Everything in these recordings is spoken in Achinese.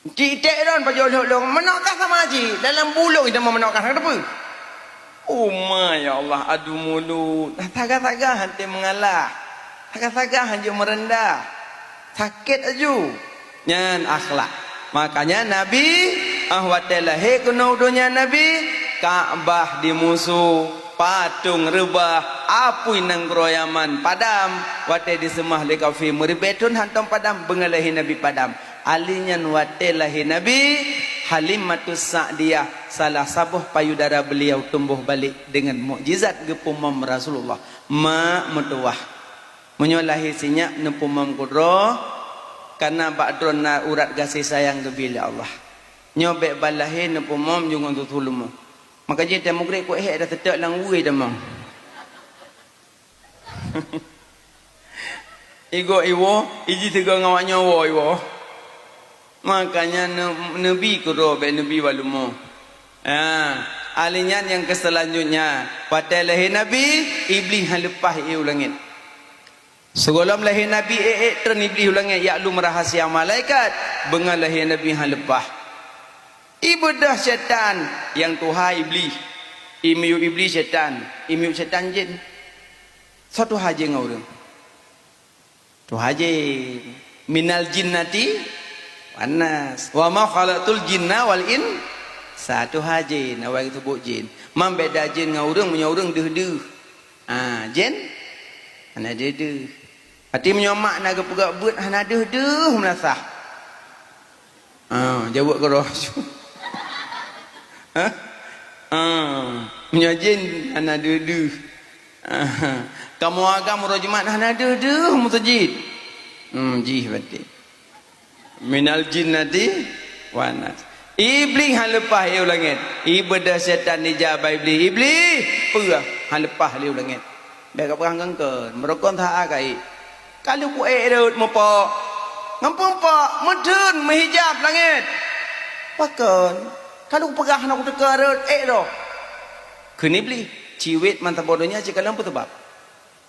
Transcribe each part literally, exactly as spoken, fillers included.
Cit iték droen pajoh lhok-lhok, meunoe kah sama cit, dalam bulong ita meunoe kah, keupeue? Oh ma, ya Allah, adu mulut. Saga-saga han tém meungalah. Saga-saga han jeuet meureundah. Sakét aju. Nyan akhlak. Makanya Nabi, ah, watée lahé keunoe u donya Nabi, Ka'bah dimusu, patong reubah, apui nanggroe Yaman padam, watée diseumah lé kafé meuribée thon hantom padam, beungoh lahé Nabi padam. Ali nyan watée lahé Nabi, Halimatus Sa'diyah, salah saboh payudara beliau tumboh balek deungon mukjizat geupeumom Rasulullah. Mak meutuwah. Meunyoe lahé sinyak neupeumom keudroe, kana bak droe na urat gaséh sayang geubri lé Allah. Nyoe bék ban lahé neupeumom ju ngon susu leumo. Maka jih teuh mugrek kuék hék dah teutek lam wue tamong. Igoe iwoe, iji sigoe ngon awak nyoe woe iwoe. Makanya ne-, neubi keudroe bék neubi bak leumo. Ha, ahli nyan nyang keu seulanjutnya, watée lahé Nabi, Iblih han leupah ié u langét. Sigohlom lahé Nabi ék-ék treun Iblih u langét jak lom rahsia malaikat, beungoh lahé Nabi han leupah. Ibeudôh syaitan nyang tuha Iblih. Imiyueb Iblih syaitan, imiyueb syaitan jén. Soe tuha jén ngon ureuëng? Tuha jén. Minal jinnati wan nas. Wa ma khalaqtul jinna wal insa, tuha jén, awai geuseubuet jén. Man beda jén ngon ureuëng, meunyoe ureuëng deuh-deuh. Ha, jén? Hana deuh-deuh. Até meunyoe mak na geupeugah beuet hana deuh-deuh meulasah. Ha, jaweueb keudroe. Ha? Ha, meunyoe jén hana deuh-deuh. Ha, kamoe agam uroe Jumat hana deuh-deuh meuseujid. Hmm, jih baté. Minal jinnati wan nas. Iblih han leupah ié u langét. Ibeudôh syaitan ija bak Iblih. Iblih, peue han leupah lé u langét. Bék kapeugah ngon kon. Meurokon sa-a kait. Ka lheueh kuék rot meupok. Ngon peue meupok, meutheun meuhijab langét. Pakon? Ka lheueh kupeugah hana kuteuka rot, ék droe. Kheun Iblih, ciwét mantong boh donya cit kalon peue sabab?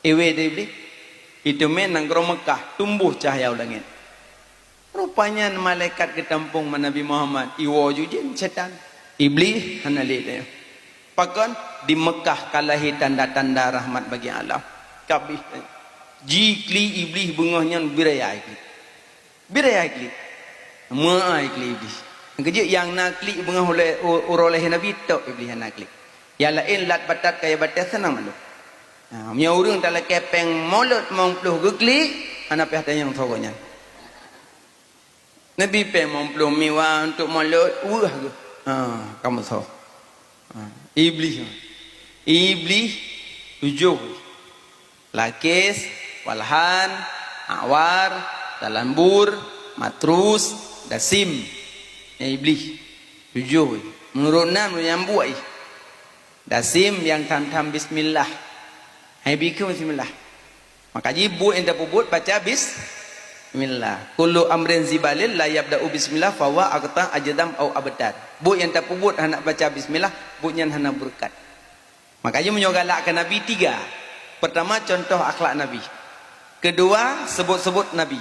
Iwét Iblih. Iteumé nanggroe Meukah tumboh cahya u langét. Rupanya malaikat geutampông ma Nabi Muhammad, iwoe ju jén syaitan. Iblih hana lé deh. Pakon? Di Meukah ka lahé tanda-tanda rahmat bagi alam. Kabéh. Jiklik Iblih beungoh nyan beuraya jiklik. Beuraya jiklik. Meu'ah jiklik Iblih. Nyang keujeuet nyang na klik beungoh ulée, u-, uroe lahé Nabi, tok Iblih hana klik. Nyang laén lat batat kayée batée seunang mandum. Ha, meunyoe ureuëng talakée péng mulod limong ploh geuklik, hana payah tanyong soe gobnyan. Neubi péng limong ploh miwa untuk mulod, weueh geuh. Ha, kamoe soe? Ha, Iblih. Iblih tujoh. Lakis, Walhan, Awar, Talanbur, Matrus, Dasim. Nyan Iblih. Tujoh. Meunurot nan, meunurot nyang buet ih. Dasim nyang tham-tham bismillah. Hai bikeu bismillah. Maka jih buet nyang tapeubuet baca bismillah. Kullu amrin zibalin la yabda'u bismillah fahuwa aqta ajdam au abtar. Buet nyang tapeubuet hana baca bismillah, buet nyan hana beureukat. Maka jih meunyoe galak keu Nabi tiga. Pertama, contoh akhlak Nabi. Kedua, sebut-sebut Nabi.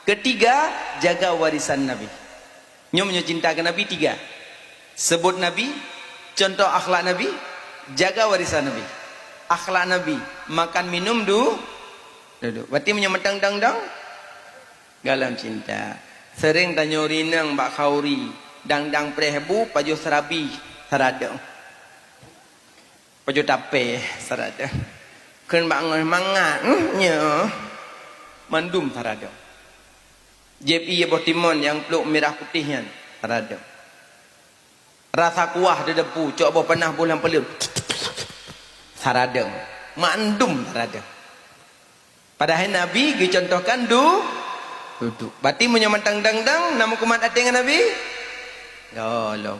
Ketiga, jaga warisan Nabi. Nyoe meunyoe cinta keu Nabi tiga. Sebut Nabi, contoh akhlak Nabi, jaga warisan Nabi. Akhlak Nabi, makan minum du, duduk. Berarti meunyoe meutang dang-dang, galom cinta. Sering tanyoe rineng bak khauri, dang-dang preh bu, pajoh seurabi, saradong. Pajoh tapé, saradong. Kheun bak ngon mangat, hmm, nyoe. Mandum saradong. Jieb ié boh timon nyang plôk mirah putéh nyan, saradong. Rasa kuah di depu, cok boh panah boh lam paleuet, saradong. Mandum saradong. Padahai Nabi geucontohkan du-, duduk. Berarti meunyoe mantang dang-dang, na meukumat até ngon Nabi? Gohlom.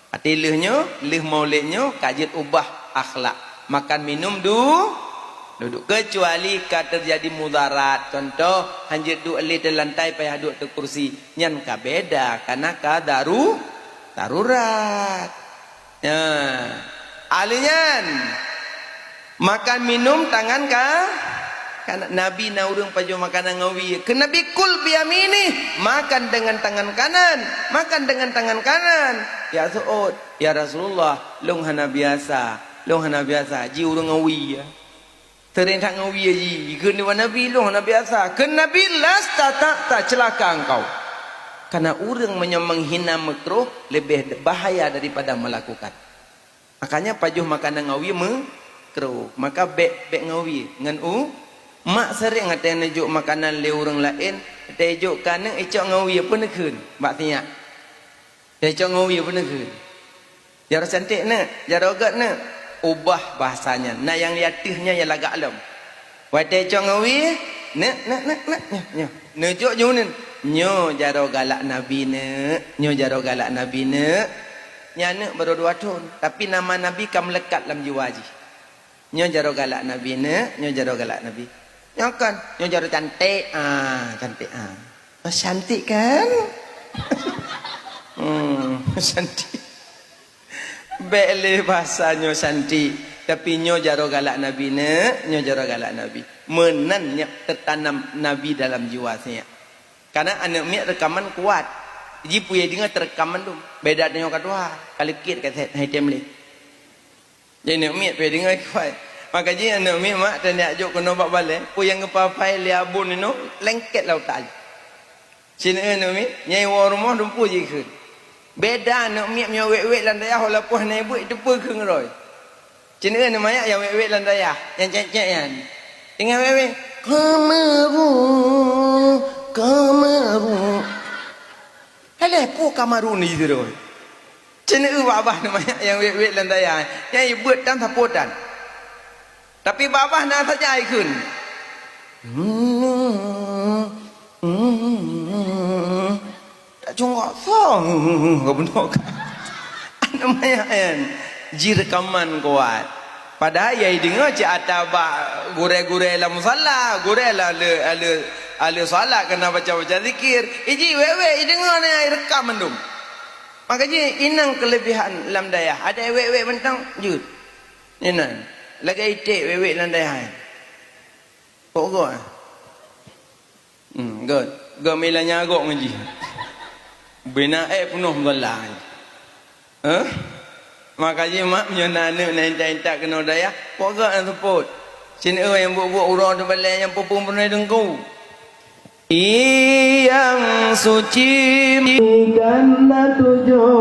Até lheueh nyoe, lheueh maulid nyoe, ka jeuet ubah akhlak. Makan minum du-, duduk. Kecuali ka teujadi mudarat. Contoh, hanjeuet duek lé di lantai, payah duek di kursi. Nyan ka beda, karena ka daru-, darurat. Nyan. Ahli nyan. Makan minum tangan ka-, Kan Nabi na ureuëng pajoh makanan ngon wie. Kheun Nabi, "Kul biyaminih," makan dengan tangan kanan, makan dengan tangan kanan. Ya seuôt, "Ya Rasulullah, lôn hana biasa, lôn hana biasa ji ureuëng ngon wie." Seuréng that ngon wie ji, jikheun nibak Nabi, "Lôn hana biasa." Kheun Nabi, "Lasta ta'ta, ceulaka engkau." Karena ureuëng meunyoe menghina meukruh lebih bahaya daripada melakukan. Makanya pajoh makanan ngon wie meukruh. Maka bék, bék ngon wie. Ngon u, mak sering watée neujok makanan lé ureuëng laén, watée jok keu aneuk icok ngon wie pun neukheun bak sinyak. Icok ngon wie pun neukheun. Jaroe cantik neuk, jaroe gét neuk. Ubah bahasa nyan. Na nyang di ateueh nyan nyang lagak lom. Watée cok ngon wie, neuk, neuk, neuk, neuk, nyoe, nyoe. Neujok jih uneuen. Nyoe jaroe galak Nabi neuk, nyoe jaroe galak Nabi neuk. Nyan neuk baru dua thon, tapi nama Nabi ka meulekat lam jiwa jih. Nyoe jaroe galak Nabi neuk, nyoe jaroe galak Nabi. Nyoe kan, nyoe jaroe cantik, ah, cantik, ah. Oh, cantik kan? Hmm, cantik. Bék lé bahasa nyoe cantik, tapi nyoe jaroe galak Nabi neuk, nyoe jaroe galak Nabi. Meunan nyang teutanam Nabi dalam jiwa sinyak. Karena aneuk miet reukaman kuat. Ji peue deungoe teureukaman tu. Beda deungoe ka tuha, ka leukit ka sét, hai tem lé. Jadi aneuk miet peue deungoe kuat. Maka ji aneuk miet mak teunak jok keunoe bak balée, peue nyang geupapai lé abon inoe lengket lam utak jih. Sineuk aneuk miet, nyang iwoe rumoh dumpeue jikheun. Beda aneuk miet meunyoe wék-wék lam dayah walaupun hana ibuet, iteupeue kheun roh. Sineuk aneuk manyak nyang wék-wék lam dayah, nyang cék-cék nyan. Teungoh wék-wék, "Kameru, kameru." Alah, peue kameru ni sidroe? Sineuk bak babah aneuk manyak nyang wék-wék lam dayah, nyang ibeuet tan sapeue tan. Tapi babah na saja ikheun. Hmm, hmm, tak cungok song, ka bunoe ka. Aneuk manyak nyan ji reukaman kuat. Padahai ya ideungoe cit ata bak gurée-gurée lam musala, gurée lah le, le, le salat keunan baca-baca zikir. Iji wék-wék ideungoe nyan ireukam mandum. Maka ji inong keulebihan lam dayah, ada wék-wék mantong jeuet. Inan, lagée iték wék-wék lam dayah nyan. Pokok, eh? Hmm, gét. Gét mila nyagok ngon jih. Bina ék peunoh meugola. Hah? Maka ji mak meunyoe na aneuk na intat-intat keunoe dayah, pokok nyang seupôt. Sineuk nyang buet-buet uroe teubalée nyang peue-peue peunoh teungku. Iyang suci ikan na tujoh.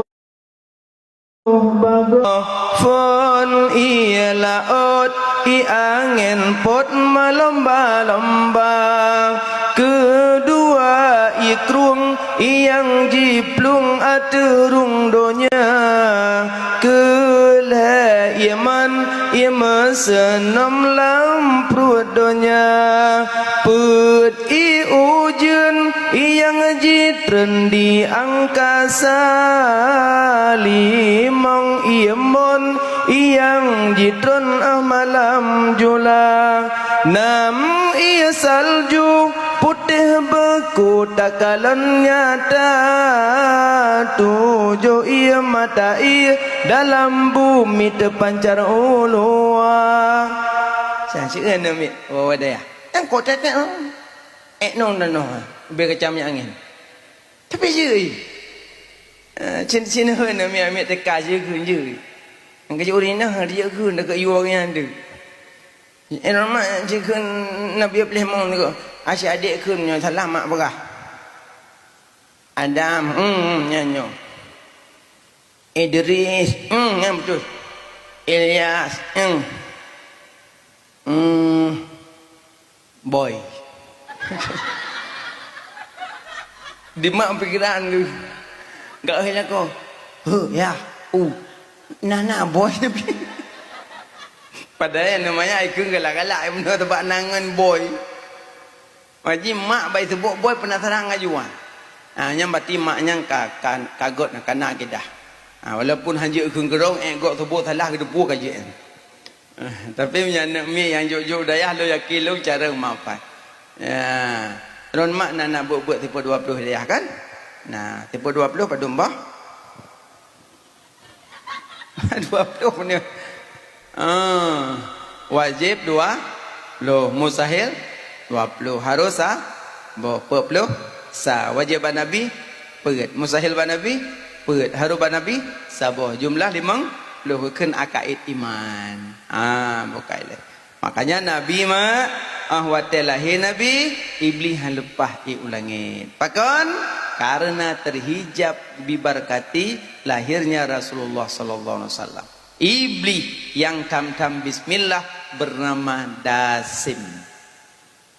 Phôn ie laôt, ie angén pôt meulomba-lomba. Keudua ie krueng, ie nyang jiplueng ateueh rueng donya. Keulhée ie man, ie meuseunom lam pruet donya. Peuet ie ujeuen, ie nyang jitreun di angkasa. Limong ie mon, ie nyang jitreun malam jula. Nam ie salju, putéh beuku takalon nyata. Tujoh ie mata ie dalam bumi teupancar u luwa. Sa seueun namiet wawa dayah. Nyang kok tetek, oh. Ék nong dan nong, ha. Ubé kacam nyang angén. Tapi jeuet. Ah, cen-, cen hana miet-miet teuka jeuet kheun jeuet. Nyang keuju rinah jeuet kheun deukeu yue nyan tu. Eh, normal jeuet kheun Nabi Ibrahim tu. Asyik adek kheun nyoe salah mak peugah. Adam, hmm, hmm, nyan nyoe. Idris, hmm, nyan beutôi. Ilyas, hmm. Hmm. Boy. Dimak pikiran tu. Gak hei lako. Huh, ya. Uh. Nana boy tapi. Padahai namanya ikun galak-galak, yang benar tebak nangan boy. Maji mak bai sebut boy penasaran ngajuan. Ha, nyang bati mak nyang ka, ka, ka gét na kana akidah. Ha, walaupun hanjeuet kheun keudroe, eh, gok sebut salah geudeupu ka jeuet. Eh, tapi meunyoe aneuk miet nyang jok-jok dayah, lôn yakin lôn cara meuapai. Ya. Ron mak na, na buet-buet sipeuet dua ploh dayah kan? Nah, sipeuet dua ploh padum boh? Dua ploh ni. Ah, wajib dua ploh, mustahil Dua ploh. Harôh saboh. Peuet ploh sa. Wajéb bak Nabi? Peuet. Mustahil bak Nabi? Peuet. Harôh bak Nabi? Saboh. Jumlah limong ploh. Geukheun akaid iman. Ah, bukai lé. Makanya Nabi mak, ah, watée lahé Nabi, Iblih han leupah ié u langét. Pakon? Karena terhijab diberkati lahirnya Rasulullah sallallahu alaihi wasallam. Iblih nyang tham-tham bismillah bernama Dasim.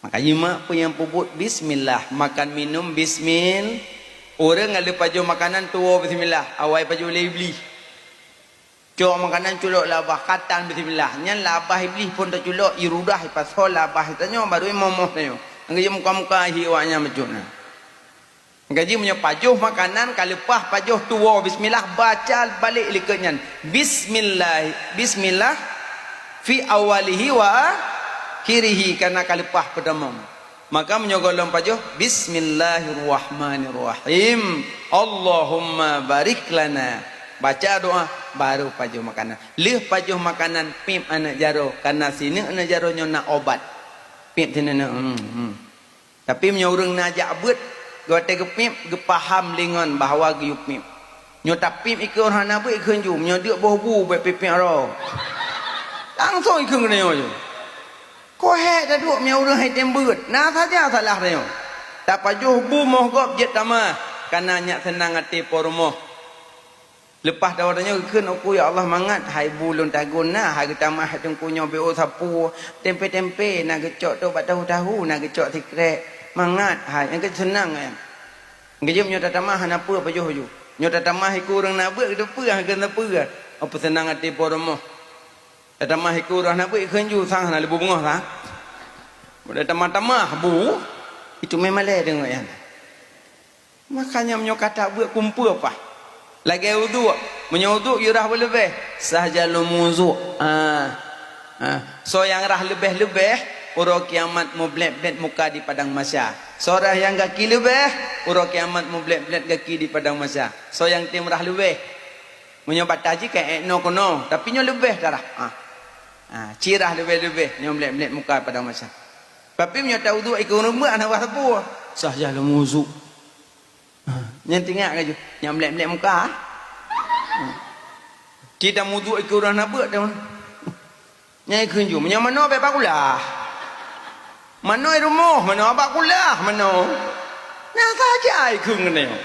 Makanya mak peue nyang peubuet bismillah, makan minum bismil-, ureuëng ngaleuh pajoh makanan tuwoe bismillah, awai pajoh lé Iblih. Cok makanan culok labah katan bismillah. Nyan labah Iblih phon teuculok, irudah ipasoe labah tanyoe, baru imomoh tanyoe. Anggeujeuem muka-muka hi awaknyan bacut na. Gaji meunyoe pajoh makanan ka leupah pajoh tuwoe bismillah, baca balek likot nyan. Bismillah, bismillah fi awalihi wa akhirihi, kana ka leupah peutamong. Maka meunyoe gohlom pajoh, bismillahirrahmanirrahim. Allahumma barik lana. Baca doa, baru pajoh makanan. Lheueh pajoh makanan, pip aneuëk jaroe, kana sineuk aneuëk jaroe nyoe na obat. Pip sineuk, hmm, hmm. Tapi meunyoe ureuëng na jak beuet, watée geupiep, geupaham lingon bahwa geuyue piep. Nyoe tapiep ikeue ureuëng hana beuet ikheun ju, meunyoe deuk boh bu bék piep-piep roe. Langsong ikheun keunoe ju. Koh hék taduek meunyoe ureuëng hai tem beuet. Na saja salah tanyoe. Tapajoh bu moh gob jeuet tamah, kana nyak seunang até po rumoh. Leupah tawa tanyoe geukheun uku, "Ya Allah, mangat hai bu lôn tagun na, hai geutamah hai teungku nyoe B O sapu, tempe-tempe na geucok trok bak tahu-tahu, na geucok sikrek. Mangat hai, nyang keu seunang nyan." Geujeuem nyoe tatamah hana peue pajoh ju. Nyoe tatamah ikeue ureuëng na beuet geuteupeue, hana geuteupeu. Oh, peuseunang até po rumoh. Tatamah ikeue ureuëng hana beuet ikheun ju sang hana leubeh beungoh sang. Udah tamah-tamah bu, itu memang lé deungoe nyan. Makanya meunyoe ka tabeuet kumpeue paih. Lagée uduk, meunyoe uduk yue rhah beuleubeh, sah jalom uduk. Ah. Ah. Soe nyang rhah leubeh-leubeh, uroe kiamat mublét-blét muka di padang mahsyar. Soe rhah nyang gaki leubeh, uroe kiamat mublét-blét gaki di padang mahsyar. Soe nyang tem rhah leubeh. Meunyoe bata jih ka ék noe keunoe, tapi nyoe leubeh tarhah. Ah. Ah, ci rhah leubeh-leubeh, nyoe mublét-blét muka padang mahsyar. Tapi meunyoe ta uduk ikeue ureuëng beuet hana bah sapeue, sah jalom uduk. Ha, nyan teuingat laju. Nyang mlek-mlek muka. Ha. Ci tamuduek ikeue ureuëng na beuet teuma. Nyan ikheun ju, meunyoe manoe bék bak kulah. Manoe i rumoh, manoe bak kulah, manoe. Nyan saja ikheun keunoe.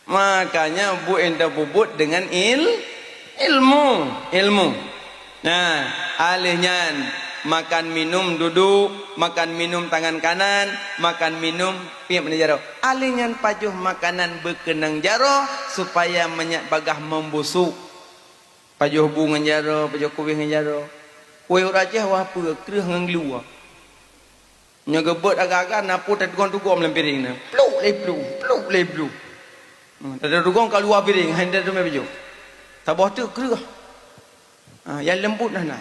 Makanya buet nyang tapeubuet dengan il-, ilmu, ilmu. Nah, aleh nyan makan minum dudu, makan minum tangan kanan, makan minum piep ngon jaroe. Aleh nyan pajoh makanan beukeunong jaroe supaya manyak bagaih membusuk. Pajoh bu ngon jaroe, pajoh kueh ngon jaroe. Kueh ureuëng Aceh wah peue, kreueh ngon glue. Nyoe geubeuet agak-agak na peue tatugom-tugom lam piréng na. Pluk lé pluk, pluk lé pluk. Hmm, tatugom ka luwa piréng, hai ndak teumé pajoh. Saboh teuk kreueh. Ha, nyang leumbut na na.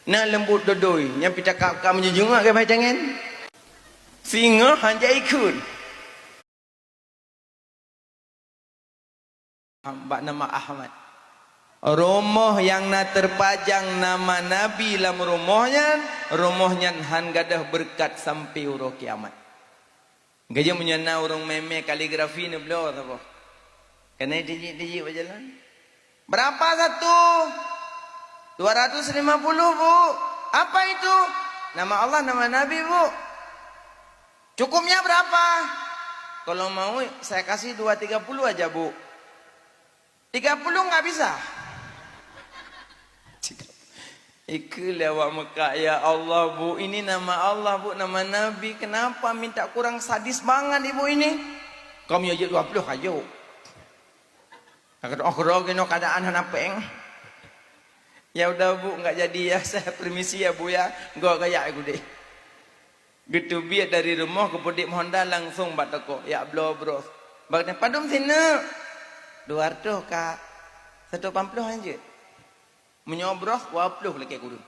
Na leumbut dodoi, nyang pih takab-kab meunyeujeueng lagée bak tangen. Singoh han jak ikheun. Bak nama Ahmad. Rumoh nyang na teupajang nama Nabi lam rumoh nyan, rumoh nyan han gadôh beureukat sampoe uroe kiamat. Geujeuem meunyoe na ureuëng mé-mé kaligrafi neubloe saboh. Keuneuk tijik-tijik bak jalan. Berapa satu? Dua ratus lima puluh, Bu. Apa itu? Nama Allah, nama Nabi, Bu. Cukupnya berapa? Kalau mau saya kasih dua tiga puluh aja, Bu. Tiga puluh nggak bisa. Ikheun lé awak Mekah, "Ya Allah, Bu, ini nama Allah, Bu, nama Nabi. Kenapa minta kurang sadis banget Ibu ini?" Kamu jeuet dua puluh aja. Kata, "Oh, keudroe keunoe keadaan hana péng." "Ya udah, Bu, nggak jadi ya. Saya permisi ya, Bu, ya." Gok gaya aku deh. Geuteubiet dari rumoh, geupeudép Honda langsong bak toko, jak bloe bros. Bak nyan, "Padum sineuk?" "Dua ratus, Kak." "Satu lapan puluh han jeuet?" Meunyoe bros, dua puluh lakée kureueng.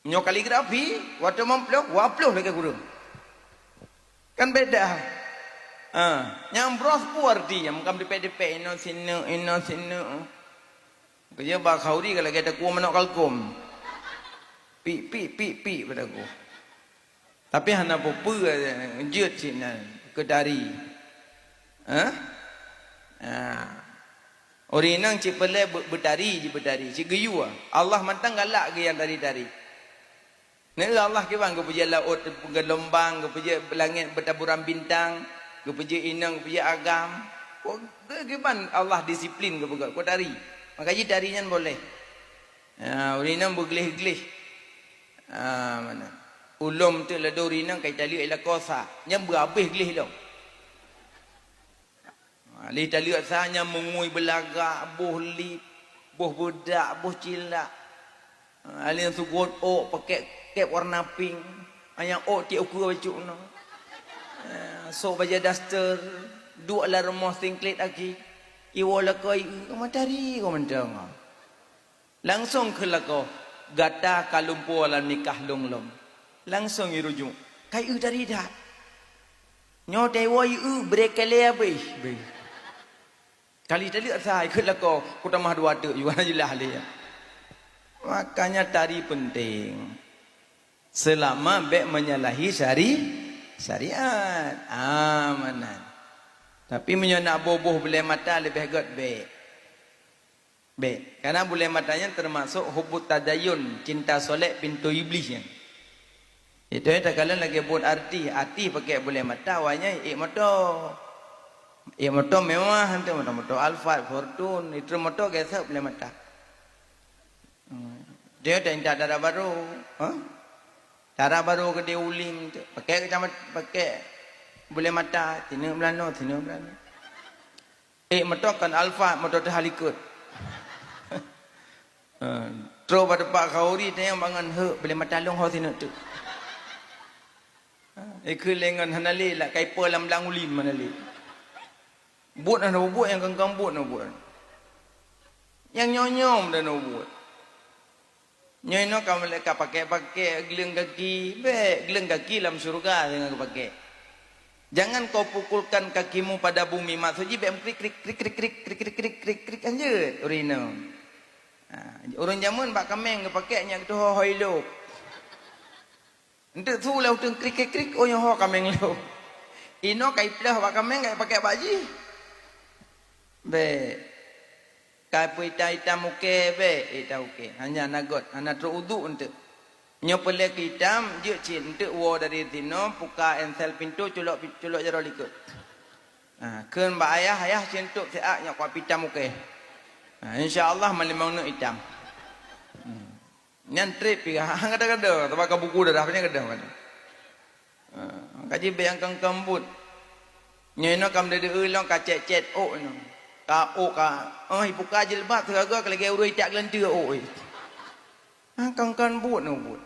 Meunyoe kaligrafi, watée meuplôh, dua puluh lakée kureueng. Kan beda. Ha, nyang bros peue arti nyan, makam dipék-dipék, inoe sineuk, inoe sineuk. Keujeuet bak khauri ka lagée takue manok kalkôm. Pik, pik, pik, pik bak takue. Tapi hana peue-peue, eh, jeuet cit nyan keu tari. Hah? Ha. Ureueng inong cit peureulée beu-, beutari, ji beutari, cit geuyue. Allah mantong galak geuh nyang tari-tari. Neueu Allah kiban geupeujeuet laôt geulombang, geupeujeuet langét beutaburan bintang, geupeujeuet inong, geupeujeuet agam. Kok geuh kiban Allah disiplin geupeugah, kok tari. Maka jih tari nyan boleh. Ya, ureueng inong beugleh-gleh. Ah, mana? Ulôn teuk ladôm ureueng inong ka italeuek i lakoe sa, nyan beuhabéh gleh lom. Ha, lé taleuek sa nyan meungui beulagak, boh lip, boh beudak, boh cilak. Ha, lé sugot ôk pakék kép warna pink, ha, nyang ôk tiek ukeue bacut nyoe. Ha, sôk bajée daster, duek lam rumoh singklet aki. Iwoe lakoe ieu, matahari ko mantong. Langsong kheun lakoe, "Gata ka lumpoe lam nikah lôn lom." Langsong irujuk, "Ka ieu tari that. Nyoe teuwoe ieu bri kalée abéh." Bri. Kali taleuek sa ikheun lakoe, kutamah dua teuk, yu hana jeulaih lé. Makanya tari penting. Selama bék menyalahi syari-, syariat. Ah, meunan. Tapi meunyoe na boh-boh bulée mata leubeh gét bék. Bék, karena bulée mata nyan teumasok hubbut tadayun, cinta solek, pintoe Iblih nyan. Itu nyang takalon lagée buet artis, artis pakék bulée mata, awaknyan ék moto. Ék moto mewah tu, moto-moto Alphard, Fortuner, itu moto gesek bulée mata. Hmm. Dia dah intat dara barô, ha? Dara barô keudéh ulim tu, pakék keucamat-, pakék bulée mata, sineuk meulanoe, sineuk meulanoe. Eh, moto kon Alphard, moto teuh likot. Eh, trok bak teumpat khauri, tanyong bangon, "Heu, bulée mata lôn ho sineuk teuk." Eh, ikheun lé ngon hana lé, lak ka ipo lam blang ulim hana lé. Buet hana buet, nyang kangkang buet hana buet. Nyang nyom-nyom dan hana buet. Nyoe inoe ka mulai ka pakék-pakék gleueng gaki, bék, gleueng gaki lam syeuruga deungon geupakék. Jangan kau pukulkan kakimu pada bumi, maksud jih bék meukrik-krik, krik-krik-krik, krik-krik-krik, krik-krik, anjeut, ureueng inong. Ha, ureueng jameun bak kaméng geupakék nyak geutuho hôi lôb. Eunteuk su lé uteuen krik-krik-krik, oh nyoe ho kaméng lôn. Inoe ka iplôh bak kaméng, ka ipakék bak jih. Bék. Ka peuitam-itam ukée, bék, itam ukée. Hanya na gét, hana trok uduk eunteuk. Nyoe peureulée keu itam, jeuet cit eunteuk woe dari sinoe, puka ensel pintoe, culok pi-, culok jaroe likot. Ha, kheun bak ayah, "Ayah, cit eunteuk siat nyak kuat peuitam ukée." Ha, insya Allah, malam nyoe itam. Hmm. Nyan trép pih, ha, kadang-kadang, teubaka buku dah, dah, kadang-kadang. Ha, kaji bék nyang kangkang buet. Nyoe inoe ka meudeudeue lôn ka cét-cét ôk inoe. Ka ôk ka, oh, ipuka jilbab sigoe-goe ka lagée ureueng itak geulanteue ôk, eh. Ha, kangkang buet nyoe buet.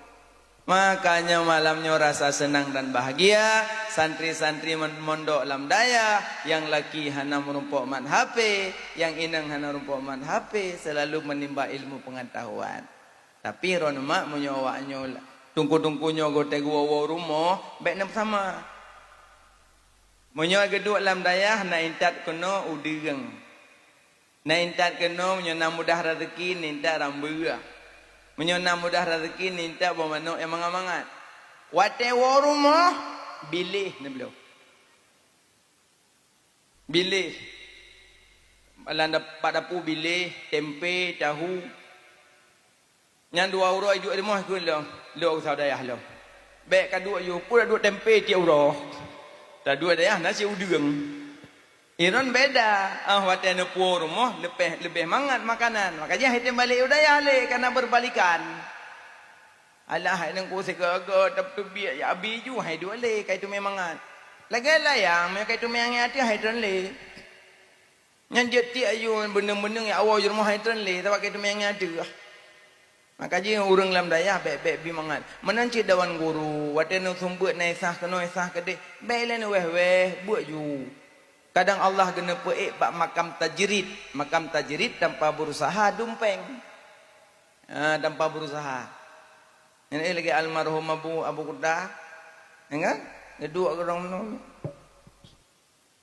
Makanya malam nyoe rasa senang dan bahagia, santri-santri mon-, mondok lam dayah, nyang laki hana meurumpok mat H P, nyang inong hana meurumpok mat H P, selalu menimba ilmu pengetahuan. Tapi droeneuh mak, meunyoe awaknyoe la-, teungku-teungku nyoe geutanyoe woe-woe rumoh, bék na beusama. Meunyoe geuduek lam dayah, na intat keunoe udeueng. Na intat keunoe, meunyoe na mudah raseuki, na intat rambeueh. Meunyoe na mudah raseuki, na intat boh manok nyang mangat-mangat. Watée woe rumoh, biléh neubloe. Biléh. Lam dap-, bak dapu biléh, tempe, tahu. Nyan dua uroe iduek rumoh keu lôn, lôn usaha dayah lôn. Bék kaduek yôh, peue duek tempe tiep uroe. Taduek dayah na cit udeueng. Iron beda, ah, watée neupuwoe rumoh leubeh, leubeh mangat makanan. Maka jih hai tem balek u dayah lé, kana beubalikan. Alah, hai nangku sigoe-goe, tapi teubiet ya abi ju, hai duek lé, kai teumé mangat. Lagée layang, meunyoe kai teumé angén ateueh, hai tron lé. Nyan jeuet tiek ayue beuneueng-beuneueng ya Allah, jeuet rumoh hai tron lé, sabab kai teumé angén ateueh. Maka jih ureueng lam dayah bék-bék bi mangat. Meunan cit dawan guru, watée neuseumeubeuet na isah keunoe isah keudeh, bék ilée neuwéh-wéh, beuet ju. Kadang Allah geuneupeuék bak makam tajrid, makam tajrid tanpa berusaha dumpéng. Ha, tanpa berusaha. Nyan eh lagée almarhum Abu, Abu Kuta. Ya kan? Neuduek keudroe meunoe.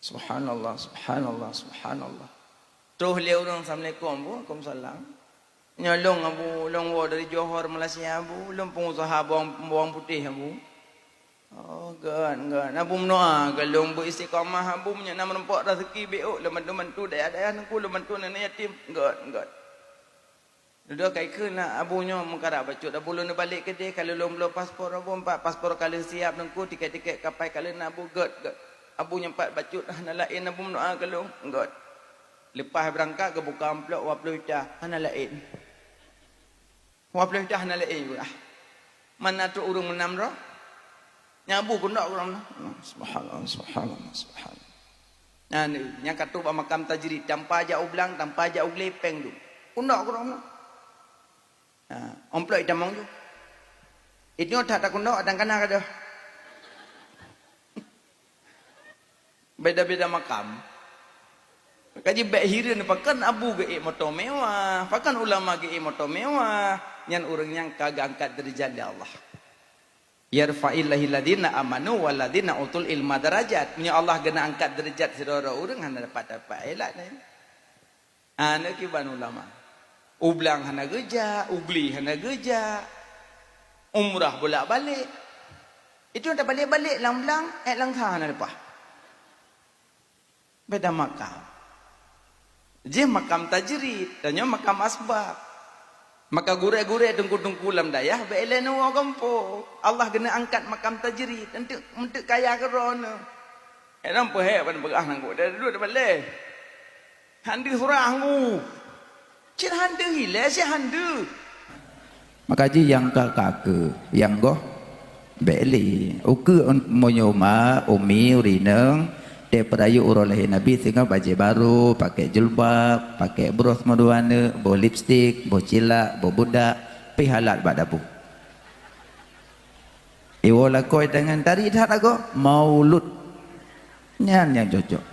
Subhanallah, subhanallah, subhanallah. Troh lé ureueng, "Assalamualaikum, Bu." "Waalaikumsalam." "Nyoe lôn, Abu, lôn woe dari Johor, Malaysia, Abu. Lôn peungusaha bawang, bawang putéh, Abu." Oh, gét, gét. Abu meunoa galong beu istiqamah, Abu meunyoe na meurumpok raseuki beu lôn bantu-bantu dayah-dayah Teungku, lôn bantu aneuk yatim. Gét, gét. Dudoe ka ikheun na Abu nyoe meukarat bacut, Abu lôn neubalek keudeh ka lôn bloe paspor Abu, empat paspor ka lheueh siap Teungku, tiket-tiket kapai ka lheueh na Abu, gét, gét. Abu nyoe empat bacut hana laén, Abu meunoa galong, gét. Leupah beurangkat geubuka amplop dua ploh juta, hana laén. Dua ploh juta hana laén, ah. Mana trok ureuëng meunam droe? Nyang Abu keuneuk keudroe meunoe. Subhanallah, subhanallah, subhanallah. Nah, ni, nyang ka trok bak makam tajrid, tanpa jak u blang, tanpa jak u glé, péng dum. Keuneuk keudroe meunoe. Ha, amplop itamong ju. Itu that takeuneuk, dan kana ka deuh. Beda-beda makam. Kaji bék hireuen, pakon Abu geuék moto mewah, pakon ulama geuék moto mewah, nyan ureuëng nyang ka geuangkat deurajat lé Allah. "Yarfa'illahilladzina amanu walladzina utul ilma darajat." Meunyoe Allah geuneuk angkat deurajat sidroe-droe ureuëng, hana dapat-dapat ilat nyan. Aneuk kiban ulama. U blang hana geujak, u glé hana geujak. Umrah bolak-balik. Itu tabalek-balek lam blang, ék lam sa hana leupah. Beda makam. Jih makam tajrid, tanyoe makam asbab. Maka gurée-gurée teungku-teungku lam dayah beu ilée neuwoe gampông. Allah geuneuk angkat makam tajrid, enteuk, enteuk kaya keudroe neuh. Eh, nang peuhék ban peugah nangku, dah duduk dapat lé. Hande surah ngku. Cit hande ilée, cit hande. Maka jih nyang ka keu, nyang goh bék lé. Ukeue meunyoe ma, umi, urineueng, teupeurayeuk uroe lahé Nabi singoh bajée barô, pakai jilbab, pakai bros meudua neuk, boh lipstik, boh cilak, boh budak, pih halat bak dabu. Iwoe lakoe tangan tari that agoe, maulud. Nyan nyang cocok.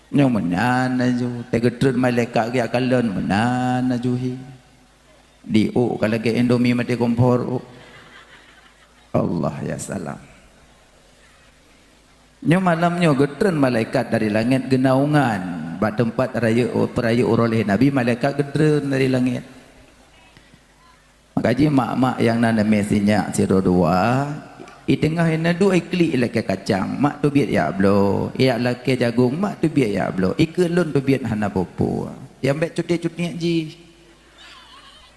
Nyoe meunan laju, teugeutreun malaikat geujak kalon meunan laju hi. Diuk ka lagée Indomie maté kompor. Allah ya salam. Nyoe malam nyoe geutreun malaikat dari langét geunaungan bak teumpat rayeuk, peurayeuk uroe lahé Nabi, malaikat geutreun dari langét. Maka jih mak-mak nyang na neumé sinyak sidroe dua, i teungoh ineuk duek iklik lakée kacang, mak teubiet jak bloe, jak lakée jagong, mak teubiet jak bloe, ikeu lôn teubiet hana peue-peue. Nyang bék cuti-cuti jih.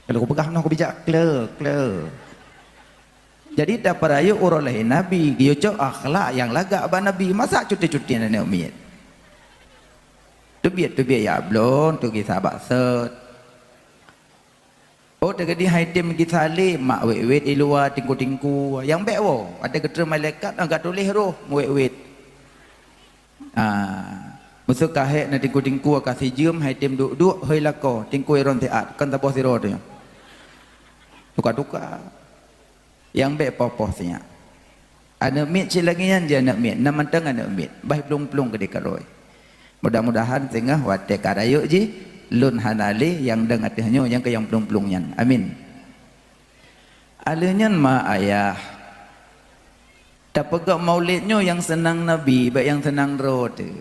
Kalau kupeugah noh kubijak kle, kle. Jadi tapeurayeuk uroe lahé Nabi, geuyue cok akhlak nyang lagak bak Nabi, masa cuti-cuti aneuk miet. Teubiet-teubiet jak bloe, teubiet sabak set. Oh, teukeudi hai tem gisa lé, mak wét-wét i luwa tingku-tingku, nyang bék woe, watée geutreun malaikat, ka tuléh roh meuwét-wét. Ah, meuseu ka hék na tingku-tingku ka sijeuem, hai tem duek-duek, hôi lakoe, tingku iron siat, kon saboh sidroe tu nyoe. Tuka-tuka. Nyang bék poh-poh sinyak. Aneuk miet cit lagée nyan jih aneuk miet, na mantong aneuk miet, bah plueng-plueng keudeh karoe. Mudah-mudahan singoh watée ka rayeuk jih, lôn hana lé nyang dong ateueh nyoe nyang keu nyang plueng-plueng nyan. Amin. Aleuh nyan ma ayah, tapeugét maulid nyoe nyang seunang Nabi, bék nyang seunang droe teuh.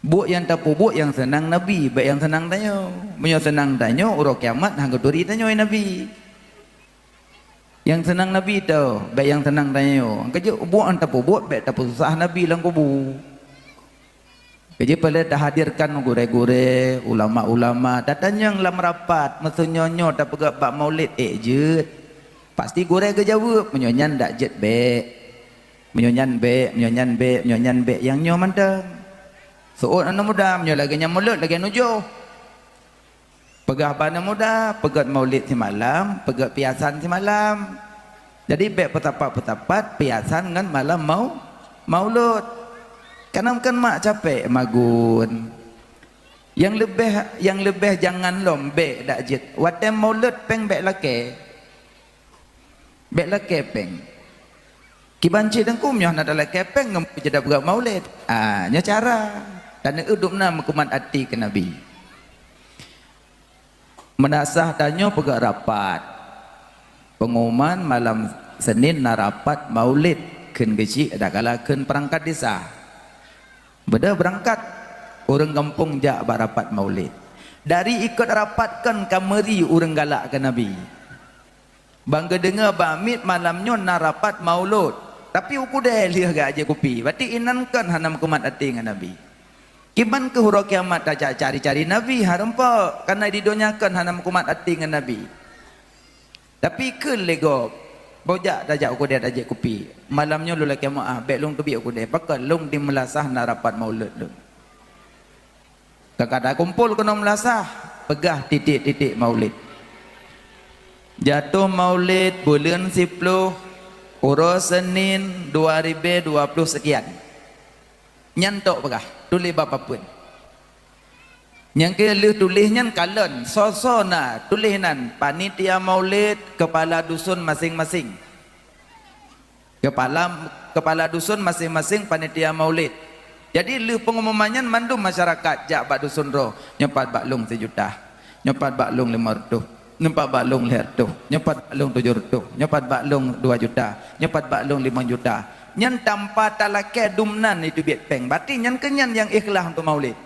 Buet nyang tapeubuet nyang seunang Nabi, bék nyang seunang tanyoe. Meunyoe seunang tanyoe, uroe kiamat hana geuturi tanyoe Nabi. Nyang seunang Nabi teuh, bék nyang seunang tanyoe. Keujeuet buet nyang tapeubuet, bék tapeususah Nabi lam kubu. Keujeuet peureulée tahadirkan gurée-gurée, ulama-ulama, tatanyong lam rapat, meuseu nyoe-nyoe tapeugét bak maulid ék jeuet. Pasti gurée geujaweueb, meunyoe nyan dak jeuet bék. Meunyoe nyan bék, meunyoe nyan bék, meunyoe nyan bék, nyang nyoe mantong. Seuôt aneuk muda, meunyoe lagée nyan mulod, lagée nujoh. Peugah bak aneuk muda, peugét maulid simalam, peugét piasan simalam. Jadi bék peusapat-peusapat piasan ngon malam mau-, maulud. Kana meukeun mak capék magun. Nyang leubeh, nyang leubeh jangan lom bék dak jeuet. Watée maulud péng bék lakée. Bék lakée péng. Kiban cit teungku meunyoe hana talakée péng ngon peujeuet peugah maulid. Ah, nyoe cara. Dan udub na meukumat até keu Nabi. Meunasah tanyoe peugah rapat. Pengumuman malam Senin na rapat maulid kheun geuchik adakala kheun perangkat desa. Beudôh beurangkat ureuëng gampông jak bak rapat maulid. Dari ikot rapat kon ka meuri ureuëng galak keu Nabi. Ban geudeungoe bak miet malam nyoe na rapat maulud, tapi u keudè lheueh geujak jép kupi. Berarti inan kon hana meukumat até ngon Nabi. Kiban keuh uroe kiamat tajak cari-cari Nabi, hareumpok, kareuna di donya kon hana meukumat até ngon Nabi. Tapi kheun lé gob, "Boh jak tajak u keudè tajép kupi. Malam nyoe lôn lakèe meu'ah, bèk lôn teubiet u keudè, pakon lôn di meulasah na rapat maulud lôn." Ka ka takumpol keunoe meulasah, peugah titik-titik maulid. Jatoh maulid buleuen siploh, uroe Senin dua ribèe dua ploh sekian. Nyan tok peugah, tuléh bak papeuen. Nyang keu lheueh tuléh nyan kalon, soe-soe na tuléh nan, panitia maulid, kepala dusun maséng-maséng. Kepala, kepala dusun maséng-maséng panitia maulid. Jadi lheueh pengumuman nyan mandum masyarakat jak bak dusun droe, nyoe pat bak lôn sijuta, nyoe pat bak lôn limong reutôh, nyoe pat bak lôn lhèe reutôh, nyoe pat bak lôn tujoh reutôh, nyoe pat bak lôn dua juta, nyoe pat bak lôn limong juta. Nyan tanpa talakèe dum nan jiteubiet péng. Berarti nyan keuh nyan nyang ikhlas untuk maulid.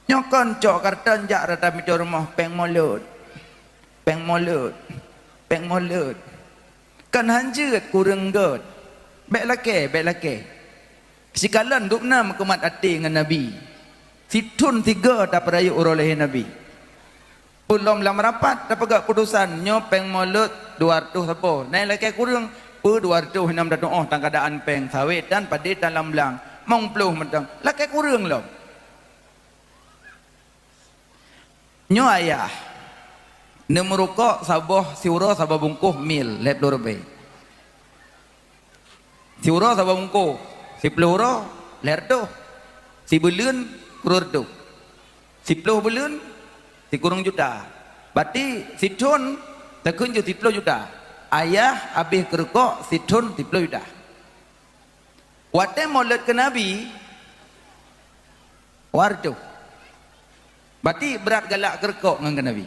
Nyoe kon cok karton jak rata mita rumoh, "Péng maulud, péng maulud, péng maulud." Kan hanjeuet kureueng göt. Bèk lakèe, bèk lakèe. Sikalon dum na meukumat até ngon Nabi. Sithôn sigoe tapeurayeuk uroe lahé Nabi. Peulom lam rapat tapeugah keuputosan, nyoe péng maulud dua reutôh saboh. Na nyang lakèe kureueng, peue dua reutôh, hana meutu'oh tan keuadaan péng, sawét tan padé tan lam blang. Limong ploh mantong, lakèe kureueng lom. Nyoe ayah, neumeurukok saboh, siuroe saboh bungkôh mil, lhèe ploh ribèe. Siuroe saboh bungkôh, siploh uroe, lhèe reutôh. Sibuleuen, kreueh reutôh. Siploh buleuen, sikureueng juta. Berarti sithôn, takheun jeuet siploh juta. Ayah habéh keurukok sithôn siploh juta. Watèe maulud keu Nabi, dua reutôh. Berarti brat galak keurukok ngon keu Nabi.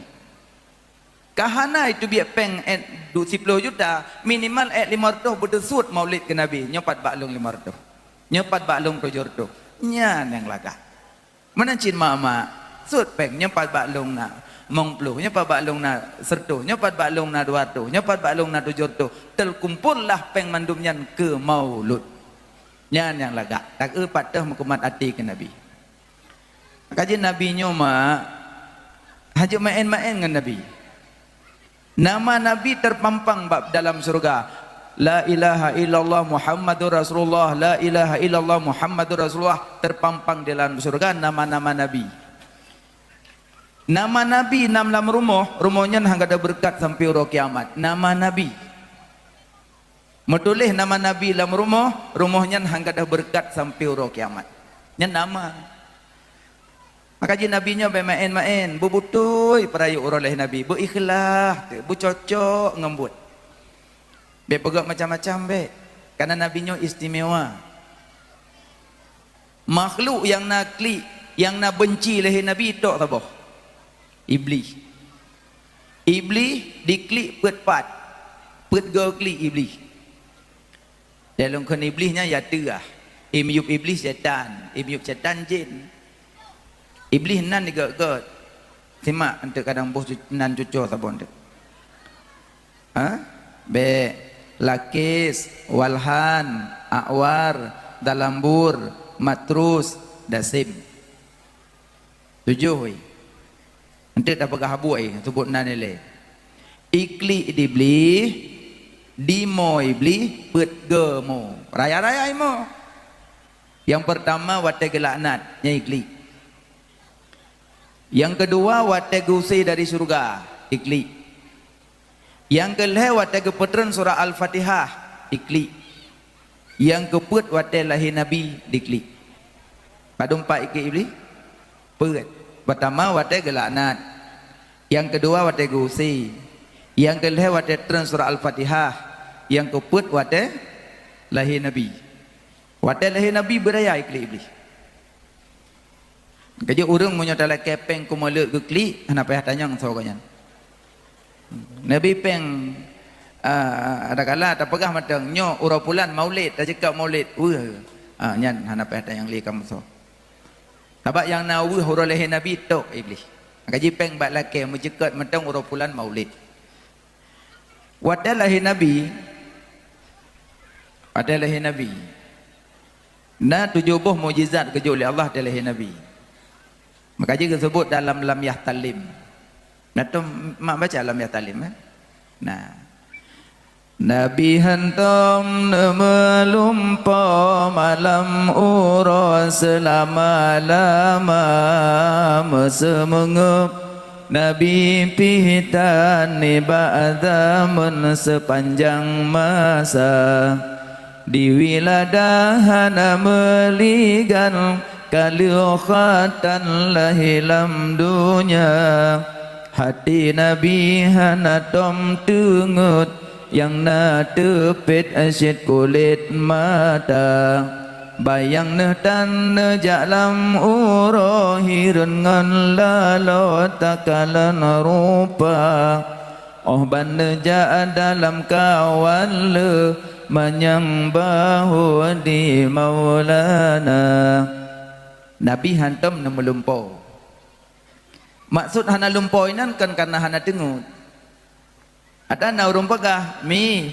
Ka hana jiteubiet péng èt du-, siploh juta, minimal èt limong reutôh beuteusuet maulid keu Nabi, nyoe pat bak lôn limong reutôh. Nyoe pat bak lôn tujoh reutôh. Nyan nyang lagak. Meunan cit mak-mak, suet péng, nyoe pat bak lôn na limong ploh, nyoe pat bak lôn na sireutôh, nyoe pat bak lôn na dua reutôh, nyoe pat bak lôn na tujoh reutôh. Teukumpollah péng mandum nyan keu maulud. Nyan nyang lagak, takeu patéh meukumat até keu Nabi. Ka jeuet Nabi nyoe, mak, hana jeuet maén-maén ngon Nabi. Nama Nabi teupampang bak dalam syeuruga. La ilaha illallah Muhammadur Rasulullah, la ilaha illallah Muhammadur Rasulullah, teupampang di dalam syeuruga nama-nama Nabi. Nama Nabi nam lam rumoh, rumoh nyan han gadôh beureukat sampoe uroe kiamat. Nama Nabi. Meutuléh nama Nabi lam rumoh, rumoh nyan han gadôh beureukat sampoe uroe kiamat. Nyan nama. Maka jih Nabi nyoe bèk maén-maén, beubeutôi peurayeuk uroe lahé Nabi, beuikhlaih, beucocok ngon buet. Bèk peugah macam-macam bèk, karena Nabi nyoe istimewa. Makhluk nyang na klik, nyang na beunci lahé Nabi tok saboh. Iblih. Iblih diklik peuet pat. Peuet goe klik Iblih. Lé lôn kheun Iblih nyan ya teuah. Imiyup Iblih setan, imiyup setan jén. Iblih nan digét-gét. Simak eunteuk kadang boh cu-, nan cucoe saboh eunteuk. Ha? Bèk, Lakis, Walhan, Akwar, Dalambur, Matrus, Dasim. Tujoh, weh. Eunteuk tapeugah buet, eh, seubut nan ilèe. Iklik Iblih, dimo Iblih, peuet goe mo. Raya-raya imo. Nyang peurtama watèe geulaknat, nyan iklik. Nyang keudua watèe geuuse dari syeuruga, iklik. Nyang keulhèe watèe geupeutreun surat Al-Fatihah, iklik. Nyang keupeuet watèe lahé Nabi, diklik. Padum pat iklik Iblih? Peuet. Peurtama watèe geulaknat. Nyang keudua watèe geuuse. Nyang keulhèe watèe treun surat Al-Fatihah. Nyang keupeuet watèe lahé Nabi. Watèe lahé Nabi beuraya iklik Iblih. Keujeuet ureueng meunyoe talakèe péng keu maulud geuklik, hana payah tanyong soe gobnyan. Nabi péng, ah, adakala tapeugah mantong, nyoe uroe pulan maulid, taceuka maulid, weueh. Ah, nyan hana payah tanyong lé kamoe soe. Sabab nyang na weueh uroe lahé Nabi tok Iblih. Maka jih péng bak lakèe meuceukeut mantong uroe pulan maulid. Watée lahé Nabi, watée lahé Nabi, na tujoh boh mukjizat geujok lé Allah watée lahé Nabi. Maka jih geuseubut dalam Lam Yahtalim. Na tom mak baca Lam Yahtalim, eh? Nah. Nabi hantom neumeulumpoe malam uroe seulama-lama meuseumeungeup. Nabi pih tan nibak zameun seupanjang masa. Di wiladah hana meuligan, ka lheueh khatan lahé lam donya. Hati Nabi hana tom teungeut, nyang na teupet cit kulét mata. Bayang neuh tan neujak lam uroe hireuen ngon laloe takalon rupa. Óh ban neujak dalam kawan le manyang bahue di Maulana. Nabi hantom neumeulumpoe. Maksud hana lumpoe inan kon kareuna hana teungeut. Ada na ureuëng peugah, "Mi,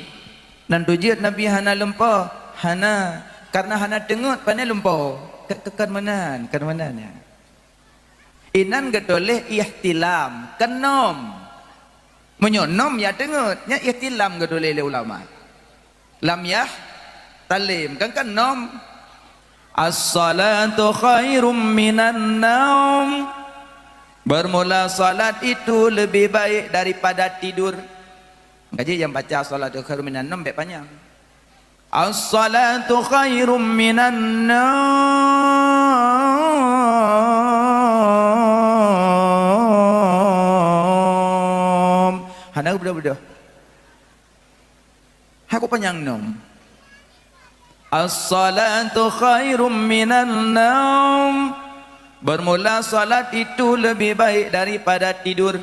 nan tujeuet Nabi hana lumpoe?" Hana, kareuna hana teungeut pane lumpoe. Ke-, ke-, kon meunan, kon meunan ya. Inan geutuléh ihtilam, keunom. Meunyoe nom ya teungeut, nyan ihtilam geutuléh lé ulama. Lam Yahtalim, kan keunom. As-salatu khairum minan naum. Bermula salat itu lebih baik daripada tidur. Ngaji yang baca as-salatu khairum minan naum baik panjang. As-salatu khairum minan naum. Hana beudôh-beudôh. Hana panyang nom. As-salatu khairum minan naum. Bermula salat itu lebih baik daripada tidur.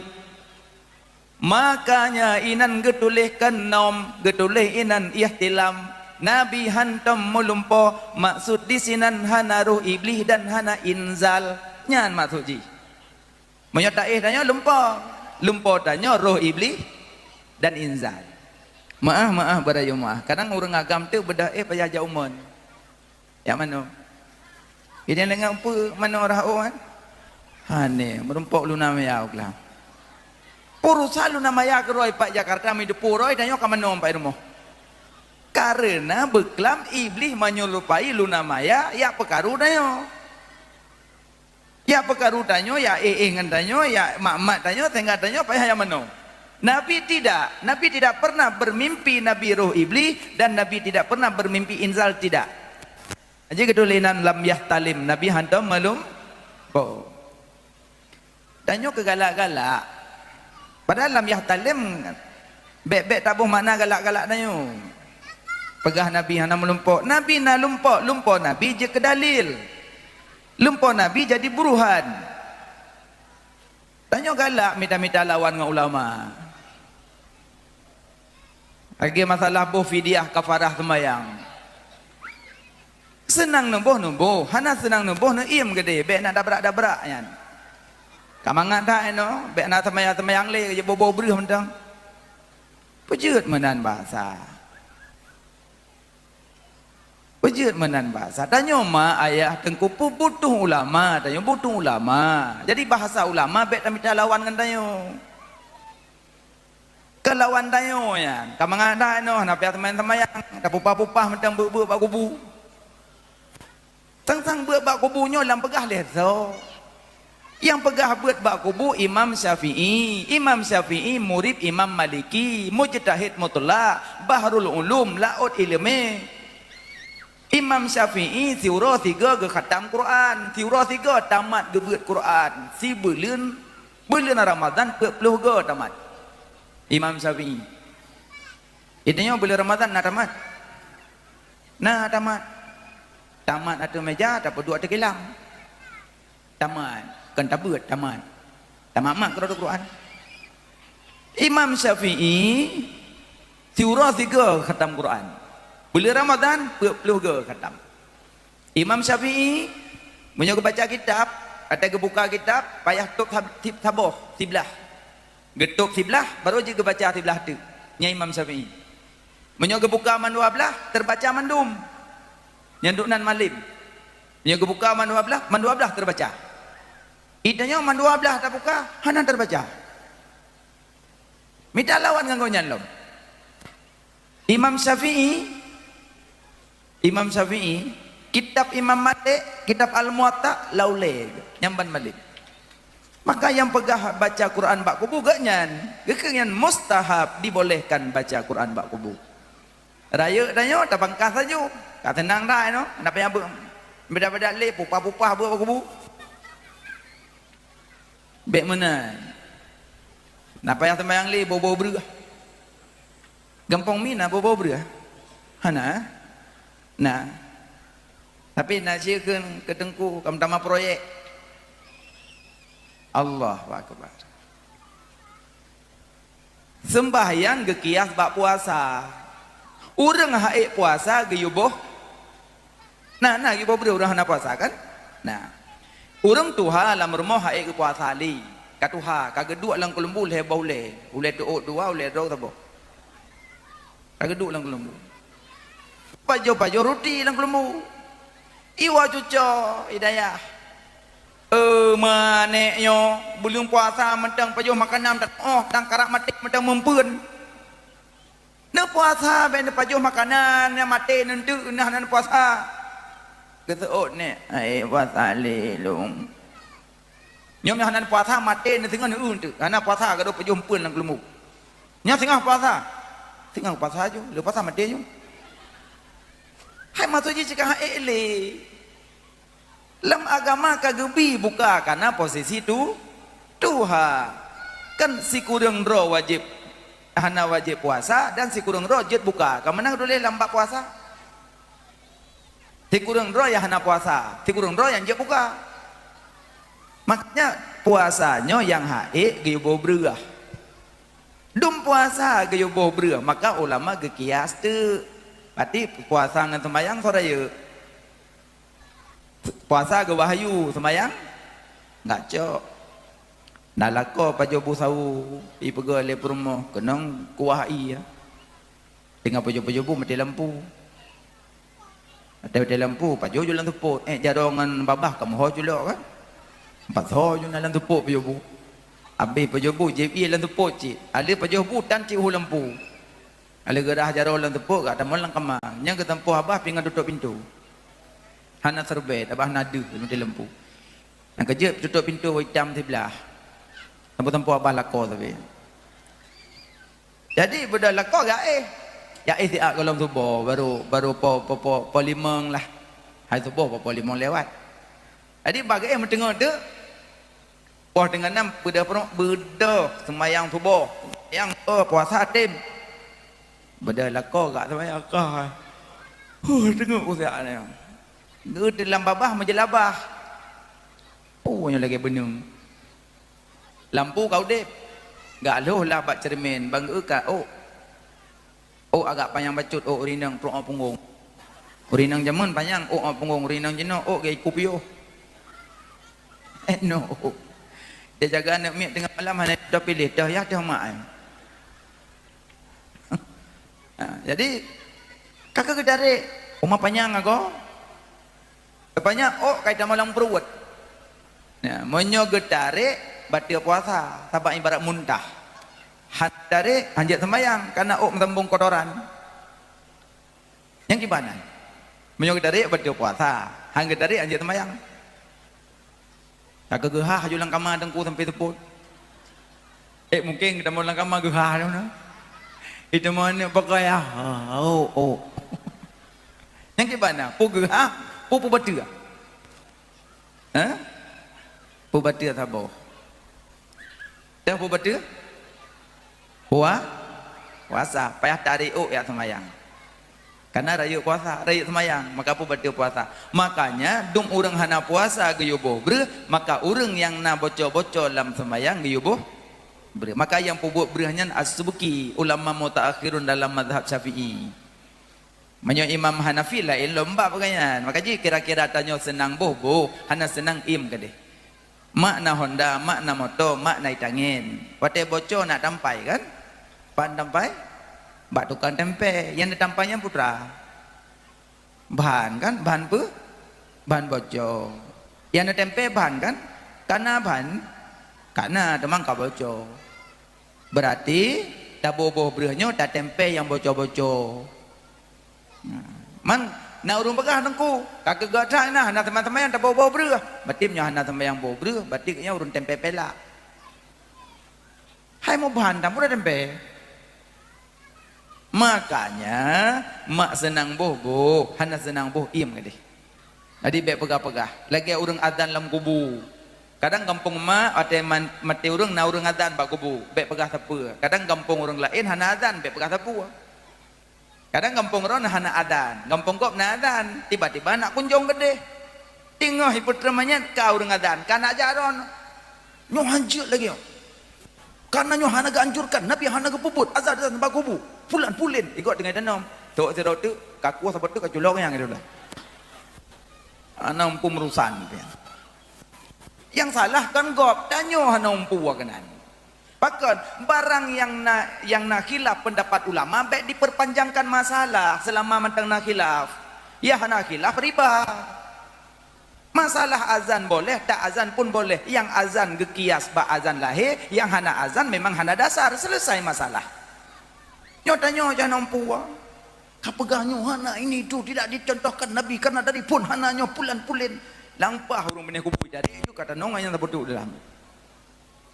Makanya inan geutuléh keunom, geutuléh inan ihtilam. Nabi hantom meulumpoe, maksud disinan hana roh Iblih dan hana inzal. Nyan maksud jih. Meunyoe taéh tanyoe lumpoe, lumpoe tanyoe roh Iblih dan inzal. Meuáh, meuáh, beurayeuk meuáh. Kadang ureuëng agam teuk beudah éh payah jak umon. Jak manoe. Idéh lengah peue manoe rhah ôh kan? Hane, meurumpok luna maya u klam. Peurusa luna maya keurôi pat Jakarta, meudeupu rôi tanyoe ka manoe pat rumoh. Kareuna beuklam Iblih meunyerupai luna maya jak peukaru tanyoe. Jak peukaru tanyoe, jak éh-éh ngon tanyoe, jak mat-mat tanyoe, sehingga tanyoe payah jak manoe. Nabi tidak, Nabi tidak pernah bermimpi Nabi roh Iblih dan Nabi tidak pernah bermimpi inzal, tidak. Jadi geutuléh inan lam yahtalim, Nabi hantom meulumpoe. Tanyoe keu galak-galak. Padahai lam yahtalim, bék-bék taboh makna galak-galak tanyoe. Peugah Nabi hana meulumpoe. Nabi na lumpoe, lumpoe Nabi jeuet keu dalil. Lumpoe Nabi jadi buruhan. Tanyoe galak mita-mita lawan ngon ulama. Lagée masalah boh fidyah kafarah seumayang. Seunang neuboh, neuboh, hana seunang neuboh, neuiem keudeh, bék na dabrak-dabrak nyan. Ka mangat that inoe, bék na seumayang-seumayang lé, jiboh-boh breuh mantong. Peujeuet meunan bahasa. Peujeuet meunan bahasa. Tanyoe ma ayah teungku peubutuh ulama, tanyoe butuh ulama. Jadi bahasa ulama bék tamita lawan ngon tanyoe. Keu lawan tanyoe nyan, ka mangat that inoe hana piah seumayang-seumayang, tapupah-pupah mantong beuet-beuet bak kubu. Sang-sang beuet bak kubu nyoe lam peugah lé soe. Nyang peugah beuet bak kubu Imam Syafi'i. Imam Syafi'i murid Imam Maliki, mujtahid mutlak, bahrul ulum, laôt ileumé. Imam Syafi'i siuroe sigoe geukhatam Quran, siuroe sigoe tamat geubeuet Quran, sibeuleuen, buleuen Ramadhan peuet ploh goe tamat. Imam Syafi'i. Geutanyoe buleuen Ramadhan na tamat? Na tamat. Tamat ateueh meja, tapeuduek ateueh kilam. Tamat, kon tabeuet, tamat. Tamat mat keudroe Quran. Imam Syafi'i siuroe sigoe khatam Quran. Buleuen Ramadhan peuet ploh goe khatam. Imam Syafi'i meunyoe geubaca kitab, atau geubuka kitab, payah tôb sab-, sib-, saboh, siblah. Geutôb siblah, baru jeuet geubaca siblah teuk. Nyan Imam Syafi'i. Meunyoe geubuka man dua blaih, teubaca mandum. Nyan duek nan malem. Meunyoe geubuka man dua blaih, man dua blaih teubaca. Ita nyoe man dua blaih tabuka, hana teubaca. Mita lawan ngon gobnyan lom. Imam Syafi'i, Imam Syafi'i, kitab Imam Malik, kitab Al-Muwatta, laulée, nyan ban malem. Maka nyang peugah baca Quran bak kubu geuh nyan, geukheun nyan mustahab, dibolehkan baca Quran bak kubu. Rayeuk tanyoe tabangkah sajo, ka seunang dah inoe, na payah beu-, beda-beda lé, pupah-pupah beu bak kubu. Bék meunan. Na payah seumayang lé bobo breueh. Gampông mi na bobo breueh? Hana, eh? Na. Tapi na cit keu, keu teungku, ka meutamah proyek. Allahu Akbar. Seumbahyang geukias bak puasa. Ureuëng haék puasa geuyue boh. Nah, nah, geuyue boh breueh ureuëng hana puasa kan? Nah. Ureuëng tuha lam rumoh haék geupuasa lé. Ka tuha, ka geuduek lam keuleumbu lhée boh ulée. Ulée teuôt dua, ulée droe saboh. Ka geuduek lam keuleumbu. Pajoh-pajoh ruti lam keuleumbu. Iwa cuco, Hidayah. Eh, ma nèk nyoe, buleuen puasa mantong pajoh makanan, oh, dan karab maté mantong meumpeuen. Neupuasa bèk neupajoh makanan, nyang maté neunteuk, nah, hana neupuasa. Geuseuôt nèk, "Hai, puasa lé lôn." Nyoe meuhana puasa maté neuh singoh neueu teuk. Hana puasa gadôh pajoh meumpeuen lam keuleumbu. Nyoe singoh puasa. Singoh puasa ju, lheueh puasa maté ju. Hai maksud jih cit ka han ék lé. Lam agama ka geubi buka kana posisi tu, tuha. Kan sikureueng droe wajéb, hana wajéb puasa dan sikureueng droe jeuet buka. Ka meunan tuléh lam bab puasa. Sikureueng droe nyang hana puasa, sikureueng droe nyang jeuet buka. Makanya puasa nyoe nyang haék geuyue boh breueh. Dum puasa geuyue boh breueh, maka ulama geukias teuk. Berarti puasa ngon seumayang soe rayeuk. Puasa geuwahyu, seumayang enggak cok. Na lakoe pajoh bu sawo, ipeugah lé peurumoh, keunong kuah ie. Teungoh pajoh-pajoh bu maté lampu. Maté-maté lampu, pajoh ju lam seupôt. Eh, jaroe ngon babah ka meuho culok kan? Pat ho ju na lam seupôt pajoh bu. Abéh pajoh bu, jieb ie lam seupôt cit. Aleuh pajoh bu tan cit u lampu. Aleuh geurhah jaroe lam seupôt, gak tamong lam kama. Nyang geutampoh babah pih ngon tutôp pintoe. Hana seureubat, babah na deuh maté lampu. Nyang keujeuet tutôp pintoe itam siblah. Tampoh-tampoh babah lakoe sabe. Jadi beudôh lakoe gaéh. Gaéh siat gohlom suboh, baru, baru po, po, po, po limong lah. Hai suboh po, po limong lewat. Jadi bak gaéh meuteungoh teuk, poh teungoh nam beudôh peurumoh, beudôh seumayang suboh. Nyang, oh, puasa tem. Beudôh lakoe gak seumayang ka. Huh, teungoh usak nyan. Geuteuk lam babah meujeulabah. Oh, nyoe lagèe beuneueng. Lampu ka udép. Gak lhôh lah bak ceureumen, ban geu ka ôk. Ôk agak panyang bacut, ôk ureueng inong trok u punggong. Ureueng inong jameun panyang, ôk u punggong, ureueng inong jinoe ôk geuiku piôh. Eh, no ôk. Dia jaga aneuk miet teungoh malam hana toh piléh, toh yah toh mak, eh. Ha, jadi, ka keuh geutarek, uma panyang agoe. Rupanya ôk ka itamong lam pruet. Nah, meunyoe geutarek, bateue puasa, sabab ibarat muntah. Han tarek, hanjeuet seumayang, kareuna ôk meusambong kotoran. Nyang kiban nyan. Meunyoe geutarek, bateue puasa. Han geutarek, hanjeuet seumayang. Ka geuhah aju lam kama teungku sampai seupôt. Eh, mungken geutamong lam kama geuhah lom na. Itamong aneuk pakai ah. Oh, oh. Nyang kiban na, peue geuhah, peue, peue bateue. Ha? Peue bateue saboh. Teuh peue bateue? Pua-, puasa. Payah tarek ôk jak seumayang. Kareuna rayeuk puasa, rayeuk seumayang, maka peue bateue puasa. Makanya, dum ureueng hana puasa geuyue boh breueh, maka ureueng nyang na boco-boco lam seumayang geuyue boh breueh. Maka nyang peubuet breueh nyan as-Subki, ulama mutaakhirun dalam mazhab Syafi'i. Meunyoe Imam Hanafi laén lom bab geuh nyan. Maka jih kira-kira tanyoe seunang boh, boh, hana seunang iem keudeh. Mak na honda, mak na moto, mak na itangen. Watèe boco na tampai kan? Pan tampai? Bak tukang tempe, nyang neutampa nyan putra. Bahan kan? Bahan peue? Bahan bocor. Nyang neutempé bahan kan? Kana bahan? Kana, teuma ka bocor. Berarti taboh-boh breueh nyoe tatempé nyang bocor-bocor. Nah, man na ureuëng peugah teungku, ka keuh gata na hana teuma-teuma nyang taboh-boh breueh. Berarti meunyoe hana teuma nyang boh breueh, berarti nyan ureuëng tempé pelak. Hai meubahan tan peue tatempé. Makanya mak seunang boh boh, hana seunang boh iem gadeh. Jadi bék peugah-peugah, lagée ureuëng azan lam kubu. Kadang gampông mak watée man- maté ureuëng na ureuëng azan bak kubu, bék peugah sapeue. Kadang gampông ureuëng laén hana azan, bék peugah sapeue. Kadang gampông droe hana azan, gampông gob na azan, tiba-tiba nak kunjong gadeh. Teungoh ipeutreumeun nyan ka ureuëng azan, ka nak jak droe. Nyoe hanjeuet lagée nyoe. Karena nyoe hana geuanjurkan, Nabi hana geupeubuet azan-azan bak kubu. Pulan-pulen, igot tinggai danom. Tok sidroe teuk, ka kuah saboh teuk ka culok nyang itu lah. Hana muphom urusan pian. Nyang salah kon gob, tanyoe hana muphom keunan. Pakon barang nyang na nyang na khilaf pendapat ulama bék diperpanjangkan masalah selama mantong na khilaf. Ya hana khilaf riba. Masalah azan boleh, tak azan pun boleh. Nyang azan geukias bak azan lahé, nyang hana azan memang hana dasar. Selesai masalah. Nyoe tanyoe jangan nampu. Ka peugah nyoe hana ini itu tidak dicontohkan Nabi karena dari pun hana nyoe pulan-pulen. Lampah ureuëng binéh kubu dari itu kata nong nyang saboh teuk dalam.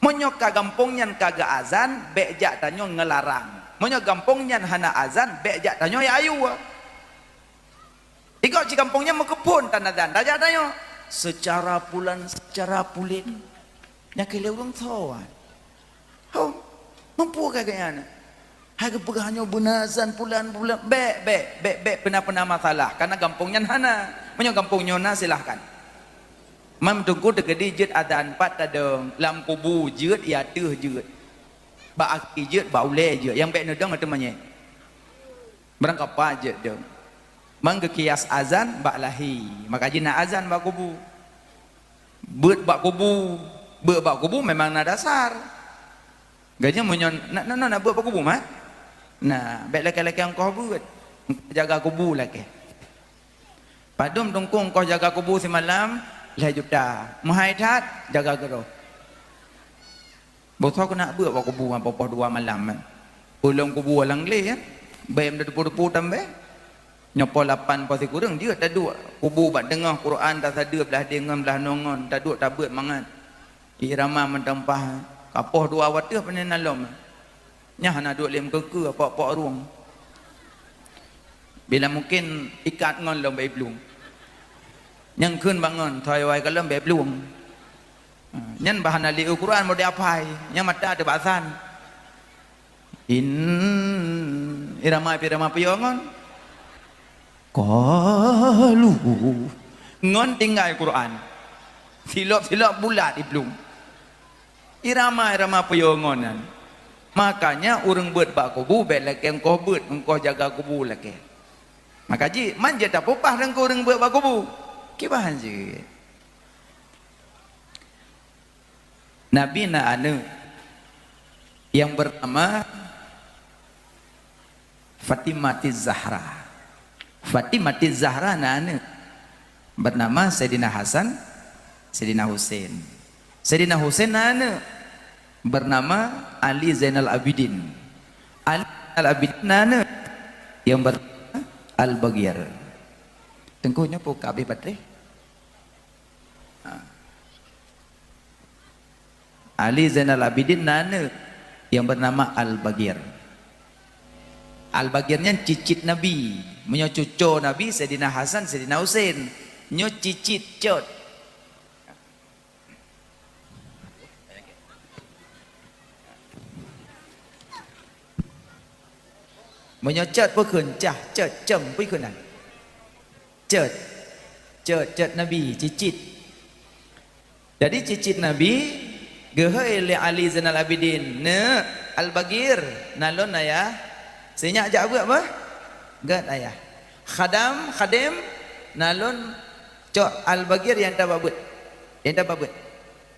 Meunyoe ka gampông nyan ka geuazan, bék jak tanyoe ngeularang. Meunyoe gampông nyan hana azan, bék jak tanyoe ya ayue. Igoe cit gampông nyan meukeupon tan azan, tajak tanyoe. Seucara pulan, seucara pulen. Nyang keu lé ureuëng soe? Ho, mampu ka geuhnyan? Hai geupeugah nyoe beuna azan pulan-pulan. Bék, bék, bék, bék peuna-peuna masalah. Karena gampông nyan hana. Meunyoe gampông nyoe na, silahkan. Mam teungku teukeudi jeuet azan pat tadong lam kubu jeuet, ya teuh jeuet. Bak aki jeuet, bak ulée jeuet. Nyang bék neudong ateueh manyét. Barangkapat jeuet dong. Mang geukias azan bak lahé. Maka jih na azan bak kubu. Beuet bak kubu. Beuet bak kubu memang na dasar. Gajah meunyoe nak, nak, nak, nak beuet bak kubu mah? Nah, bék lakée-lakée ongkoh beuet. Jaga kubu lakée. Padum teungku ongkoh jaga kubu simalam lhée juta. Meuhai that jaga keudroe. Boh soe keuneuk beuet bak kubu ngon poh-poh dua malam, eh. Ulôn kubu alang glé, eh. Bèe meuteupeu-teupeu tambah. Nyoe poh lapan poh sikureueng jeuet taduek kubu bak teungoh Quran tasadeue blah deh ngon blah nongon taduek tabeuet mangat. Irama meudampah ka poh dua watèe pane na lom. Nyan hana duek lé meukeue-keue pok-pok rueng. Bila mungken ikat ngon lom bak iplueng. Nyang kheun bak ngon thoi wai ka lom bak iplueng. Ha, nyan bah hana li Quran mau diapai, nyang mata teubasan. In irama pi irama piôh ngon. Qalu. Ngon tinggai Quran. Silop-silop bulat iplueng. Irama-irama piôh ngon nyan. Makanya ureueng beuet bak kubu bèk lakèe ongkoh beuet, ongkoh jaga kubu lakèe. Maka jih, man jeuet tapupah deungon ureueng beuet bak kubu. Kiban jeuet. Nabi na aneuk nyang beunama Fatimatiz Zahra. Fatimatiz Zahra na aneuk beunama Saidina Hasan, Saidina Husein. Saidina Husein na aneuk beunama Ali Zainal Abidin. Ali Zainal Abidin na aneuk nyang beunama Al-Baghir. Teungku nyoe peu ka abéh batré? Ha. Ali Zainal Abidin na aneuk nyang beunama Al-Baghir. Al-Baghir nyan cicit Nabi. Meunyoe cuco Nabi, Saidina Hasan, Saidina Husein. Nyoe cicit cot. Meunyoe cot peu kheun, cah, cot, cong peu kheun nyan. Cot. Cot, cot Nabi, cicit. Jadi cicit Nabi geuhôi lé Ali Zainal Abidin, "Neuk, Al-Baghir, na lôn ayah." Sinyak jak beuet bah? Gét ayah. Khadam, khadem, na lôn cok Al-Baghir nyang tabak beuet. Nyang tabak beuet.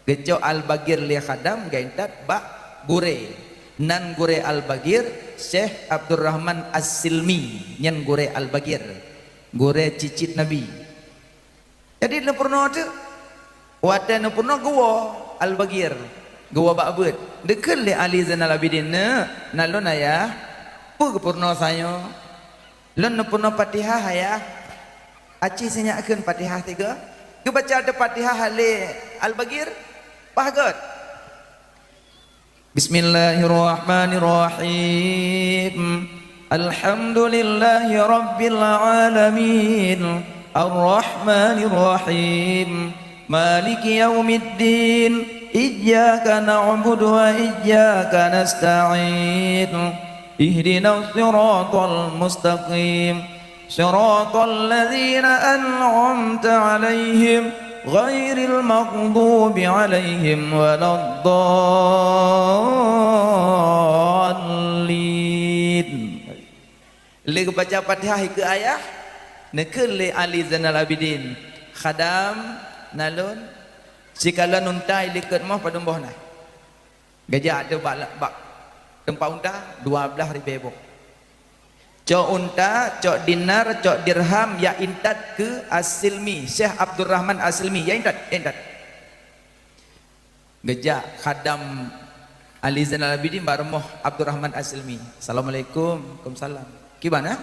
Geucok Al-Baghir lé khadam geuintat bak gurée. Nan gurée Al-Baghir Syekh Abdurrahman As-Silmi, nyan gurée Al-Baghir, gurée cicit Nabi. Jadi neupeurunoe teuk. Watée neupeurunoe geuwoe Al-Baghir, geuwoe bak beuet. Geukheun lé Ali Zainal Abidin, "Neuk, na lôn ayah, peue geupeurunoe sanyoe? Lôn neupeurunoe Fatihah ayah. Aci sinyak kheun Fatihah tiga." Geubaca teuk Fatihah lé Al-Baghir, paih gét. Bismillahirrahmanirrahim. Alhamdulillahi rabbil alamin. Arrahmanirrahim. Maliki yaumiddin. Iyyaka na'budu wa iyyaka nasta'in. Ihdinas siratal mustaqim. Siratal ladzina an'amta 'alaihim, ghairil maghdubi 'alaihim waladdallin. Lé geubaca Fatihah ikeue ayah, neukheun lé Ali Zainal Abidin, "Khadam, na lôn, sikalon unta ilikot moh padum boh na?" Geujak teuk bak, bak teumpat unta, dua blaih ribée boh. Cok unta, cok dinar, cok dirham, jak intat keu As-Silmi, Syekh Abdurrahman As-Silmi, jak intat, jak intat. Geujak khadam Ali Zainal Abidin bak rumoh Abdurrahman As-Silmi. "Assalamualaikum." "Waalaikumsalam." "Kiban, eh?"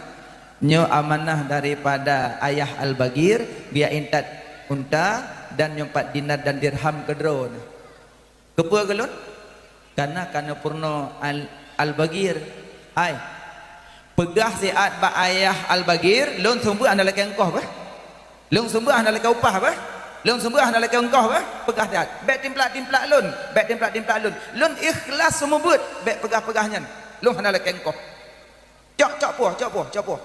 "Nyoe amanah daripada Ayah Al-Baghir, geujak intat unta dan nyoe pat dinar dan dirham keu droeneuh." "Keupeue keu lôn?" "Kareuna ka neupeurunoe Al-, Al-Baghir." "Hai, peugah siat bak Ayah Al-Baghir, lôn seumeubeuet hana lakée eungkoh beh. Lôn seumeubeuet hana lakée upah beh. Lôn seumeubeuet hana lakée eungkoh beh. Peugah siat. Bék timplak-timplak lôn, bék timplak-timplak lôn. Lôn ikhlas seumeubeuet, bék peugah-peugah nyan. Lôn hana lakée eungkoh. Cok, cok poh, cok poh, cok poh."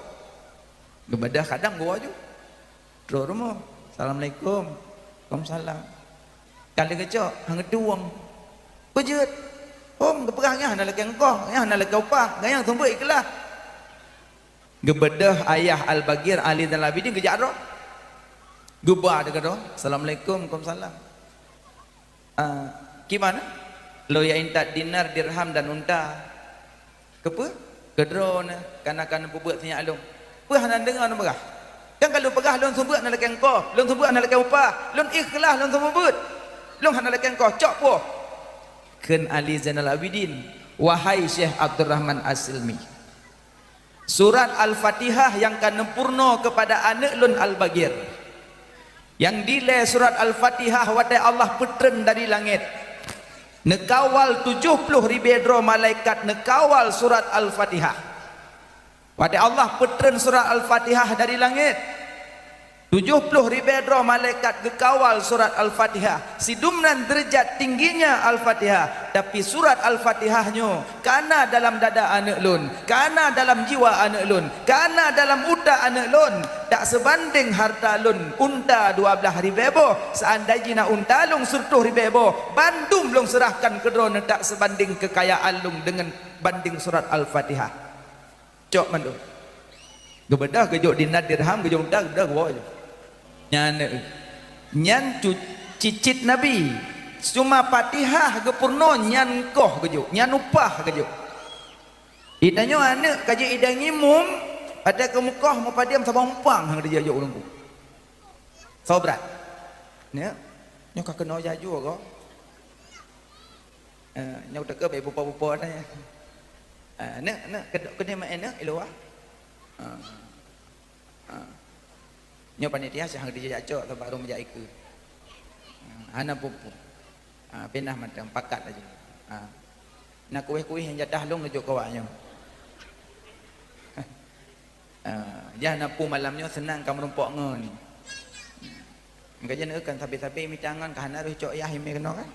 Geubeudôh khadam geuwoe ju. Trok rumoh. "Assalamualaikum." "Waalaikumsalam." Ka lheueh geucok, han geutueng. "Peue jeuet?" "Hom, geupeugah nyan hana lakée eungkoh, nyan hana lakée upah, nyan nyang seumeubeuet ikhlas." Geubeudôh Ayah Al-Baghir Ali Zainal Abidin geujak droe. Geuba teuh keudroe, "Assalamualaikum." "Waalaikumsalam." "Ah, kiban, eh?" "Lôn jak intat dinar, dirham dan unta." "Keupeue?" "Keu droeneuh, kareuna ka neupeubuet sinyak lôn." "Peue hana neudeungoe neupeugah? Kan ka lôn peugah lôn seumeubeuet hana lakée eungkoh, lôn seumeubeuet hana lakée upah, lôn ikhlas lôn seumeubeuet. Lôn hana lakée eungkoh, cok poh." Kheun Ali Zainal Abidin, "Wahai Syekh Abdurrahman As-Silmi, surat Al-Fatihah nyang ka neupeurunoe keupada aneuëk lôn Al-Baghir, nyang dilée surat Al-Fatihah watée Allah peutreun dari langét. Neukawal tujoh ploh ribée droe malaikat neukawal surat Al-Fatihah. Watée Allah peutreun surat Al-Fatihah dari langét, tujoh ploh ribée droe malaikat geukawal surat Al-Fatihah. Sidum nan deurajat tingginya Al-Fatihah, tapi surat Al-Fatihah nyoe kana dalam dada aneuëk lôn, kana dalam jiwa aneuëk lôn, kana dalam utak aneuëk lôn, tak seubandéng hareuta lôn, unta dua blaih ribée boh. Seandai jih na unta lôn sireutôh ribée boh, bandum lôn seurahkan keu droeneuh, tak seubandéng keukayaan lôn deungon bandéng surat Al-Fatihah." Cok mandum. Geubeudôh geujok dinar dirham, geujok unta, geubeudôh geuwoe ju. Nyan, nyan cu-, cicit Nabi. Cuma Fatihah geupeurunoe nyan koh geujok, nyan upah geujok. Geutanyoe aneuëk ka jeuet idang imum, watée geumeukoh meupadum saboh umpang han geujok ureuëng ku. Soe brat? Nyoe, nyoe ka keunoe jaju goe. Eh, nyoe teuka bak pupo-pupo tanya. Eh, neuk, neuk, keudok keudeh maén neuk, i luwa. Ah. Ah. Nyoe panitia sih hang dijak cok, sabab baru meujak ikeue. Ah, hana pupu. Ah, pinah mantong, pakat laju. Ah. Na kueh-kueh nyang jatah lôn geujok keu awak nyoe. Ah, jah na pu malam nyoe seunang ka meurumpok ngon. Engka jan kan sabe-sabe mita ngon ka hana roh cok yah ime keunoe kan.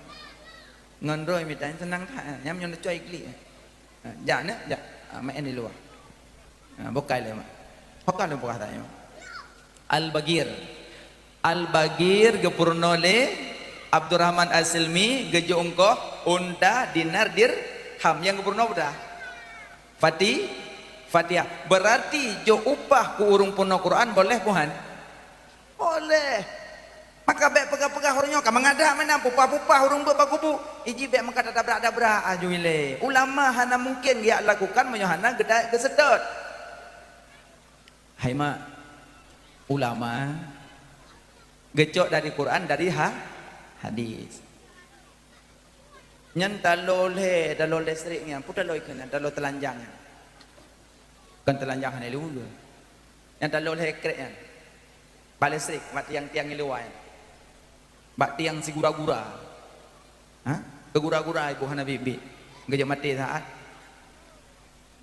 Ngon droe mita seunang that, nyam nyoe cok iklik. Ah, jak neuk, jak. Ah, maén di luwa. Ah, bukai lé mak. Bukai lé bukai tanya. Al-Bagir. Al-Bagir geupeurunoe lé Abdurrahman As-Silmi geujok eungkoh, unta, dinar, dirham nyang geupeurunoe peue dah? Fati-, Fatihah. Berarti jok upah keu ureuëng peurunoe Quran boleh buhan? Boleh. Maka bék peugah-peugah ureuëng nyoe ka mangat that meunan, pupah-pupah ureuëng beuet bak kubu. Iji bék meukat tabrak-tabrak, ajuilée. Ulama hana mungken geujak lakukan meunyoe hana geuda-, geuseutôt. Hai mak, ulama geucok dari Quran, dari ha-, hadis. Nyan taloe lhée, taloe listrik nyan, peue taloe ikheun nyan, taloe teulanjang nyan. Kon teulanjang hana lé ukeue. Nyan taloe lhée krek nyan. Bak listrik, bak tiang-tiang iluwa nyan. Bak tiang sigura-gura. Ha? Keugura-gura ibu hana biet-biet. Geujak maté saát.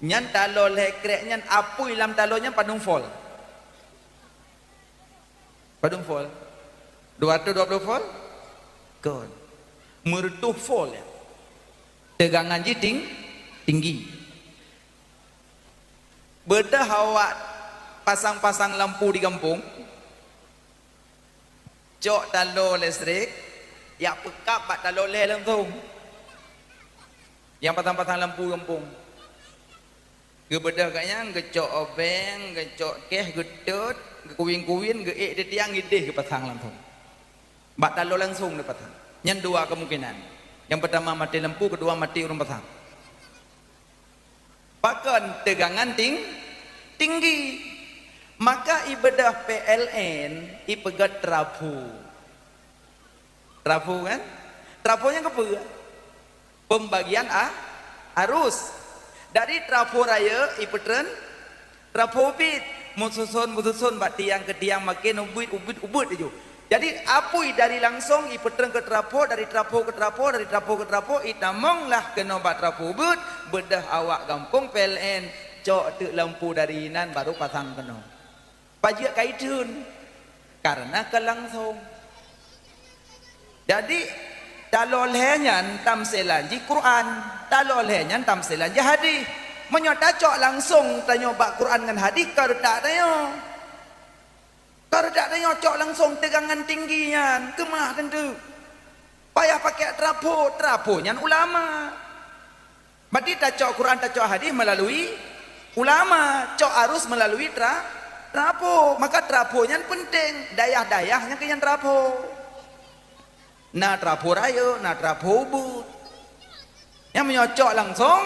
Nyan taloe lhée krek nyan apui lam taloe nyan padum volt. Padum volt? Dua ratus dua puluh volt? Kon. Meureutoh volt ya. Teugangan jih ting-, tinggi. Beudôh awak pasang-pasang lampu di gampông, cok taloe listrik, jak peukab bak taloe lhée langsong. Nyang pasang-pasang lampu gampông. Geubeudôh gobnyan, geucok obeng, geucok keh, geutot, geukuwin-kuwin, geuék di tiang, idéh geupasang langsong. Bak taloe langsong geupasang. Nyan dua kemungkinan. Nyang peutama maté lampu, keudua maté ureuëng pasang. Pakon teugangan ting-, tinggi. Maka ibeudôh P L N, ipeugét trafo. Trafo kan? Trafo nyan keupeue? Pembagian a-, arus. Dari trafo rayeuk ipeutreun trafo ubit. Meususon-meususon bak tiang keu tiang, maken ubit, ubit, ubit laju. Jadi, apui dari langsong ipeutreun keu trafo, dari trafo keu trafo, dari trafo keu trafo, itamong lah keunoe bak trafo ubit, beudôh awak gampông P L N, cok teuk lampu dari inan, baru pasang keunoe. Pajan ka itheun, kareuna ka langsong. Jadi, taloe lhée nyan tamselan jih Quran, taloe lhée nyan tamselan jih hadih. Meunyoe tacok langsong tanyoe bak Quran ngon hadih, ka reutak tanyoe. Ka reutak tanyoe cok langsong teugangan tinggi nyan, keumah teunteuk. Payah pakai trafo, trafo nyan ulama. Berarti tacok Quran, tacok hadih melalui ulama, cok arus melalui tra-, trafo. Maka trafo nyan penting, dayah-dayah nyang keu nyan trafo. Na trafo rayeuk, na trafo ubit. Nyang meunyoe cok langsong,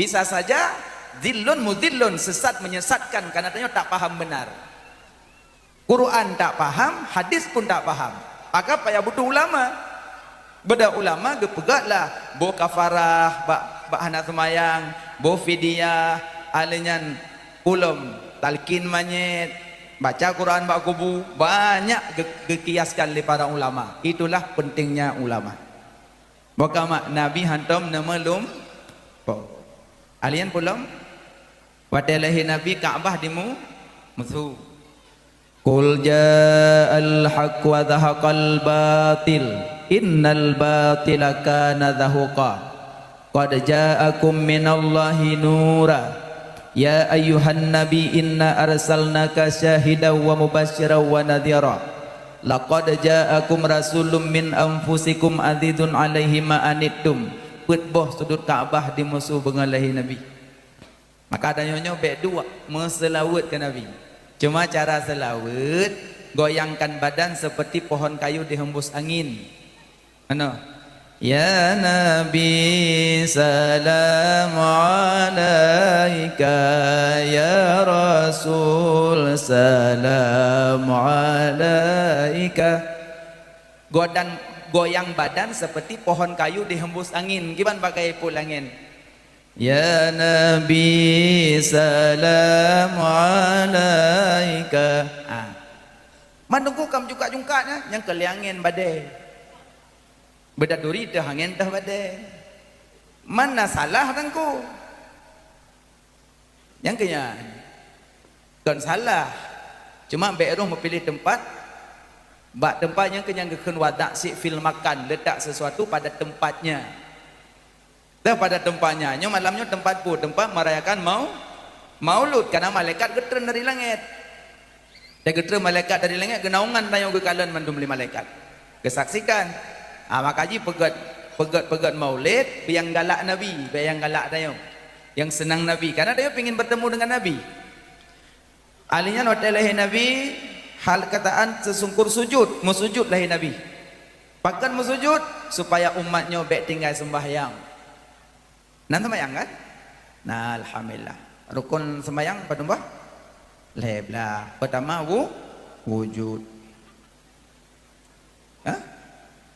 bisa saja zillun muzillun, sesat menyesatkan, karena tanyoe tak paham benar. Quran tak paham, hadis pun tak paham. Maka payah butuh ulama. Beudôh ulama geupeugét lah, boh kafarah bak, bak hana seumayang, boh fidyah, aleuh nyan kulom talkin manyét, baca Quran bak kubu, banyak geu-, geukiaskan lé para ulama. Itulah pentingnya ulama. Maka mak Nabi hantom neumeulumpo. Alien pulom, watée lahé Nabi Ka'bah dimu-, musu. Qul ja'al haq wa zahaqal batil, innal batila kana zahuqa. Qad ja'akum minallahi nura. Ya ayyuhan nabi, inna arsalnaka syahidan wa mubasysyiran wa nadhira. Laqad ja'akum rasulun min anfusikum azizun alaihi ma anittum. Peuet boh sudut Ka'bah dimusu beungon lahé Nabi. Maka tanyoe nyoe bék duek meuseulaweuet keu Nabi. Cuma cara seulaweuet, goyangkan badan seperti pohon kayu dihembus angin. Ano? Ya Nabi, salam alaika, ya Rasul, salam alaika. Godan, goyang badan seperti pohon kayu dihembus angin. Kiban bagai ipot langén. Ya Nabi, salam alaika. Ah. Man Teungku ka meujungkat-jungkat nyan, nyang keu lé angén badée. Beudaturi teuh angén teuh badée. Man na salah Teungku. Nyang keu nyan. Kon salah. Cuma bék roh meupiléh teumpat. Bak teumpat nyang keu nyan geukheun wada' syai' fil makan, letak sesuatu pada tempatnya. Dah pada tempatnya. Nyoe malam nyoe tempat peue? Tempat merayakan mau-, Maulud, karena malaikat geutreun dari langét. Dan geutreun malaikat dari langét, geunaungan tanyoe geukalon mandum lé malaikat. Geusaksikan. Ah, maka jih peugét, peugét, peugét Maulid, nyang galak Nabi, bék nyang galak tanyoe. Nyang seunang Nabi, karena tanyoe pingin bertemu dengan Nabi. Alheuh nyan watée lahé Nabi, Hal kataan seusungkur sujut, meusujut lé Nabi. Pakon meusujut? Supaya umat nyoe bék tinggai seumbahyang. Nan seumbahyang kan? Nah, alhamdulillah. Rukun seumbahyang padum boh? Lhée blaih. Peutama wu-, wujud. Hah?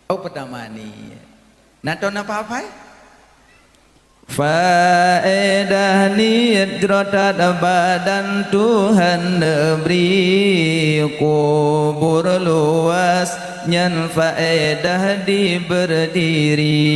Oh, peutama niet. Na tô na paham hai? Faedah niet jroh that badan Tuhan neubri, kubur luwas nyan faedah di berdiri.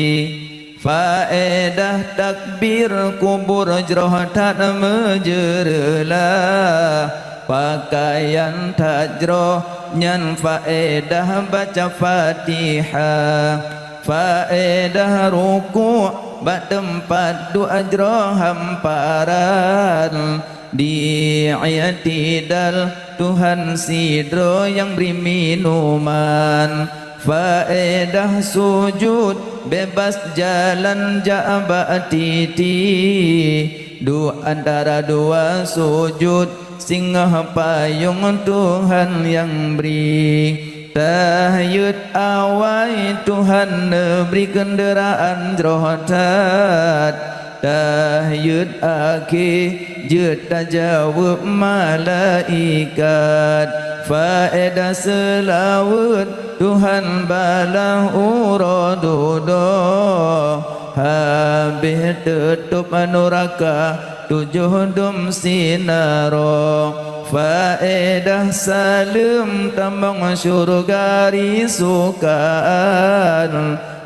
Faedah takbir kubur jroh that meujeureulah, pakaian that jroh nyan faedah baca Fatihah. Faedah ruku' bak teumpat duek jroh hamparan, di i'tidal Tuhan sidroe nyang bri minuman. Faedah sujud bebas jalan jak bak titi, duek antara dua sujud singoh payong Tuhan nyang bri. Tahyeuet awai Tuhan neubri keundeuraan jroh that, tahyeuet akhé jeuet tajaweueb malaikat. Faedah seulaweuet Tuhan balaih uroe dudoe, habéh teutôb nuraka tujoh dum sinaroe. Faedah saleuem tamong syeuruga risukaan,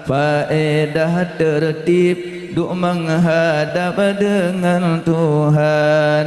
faedah teurtib duek meuhadab deungon Tuhan.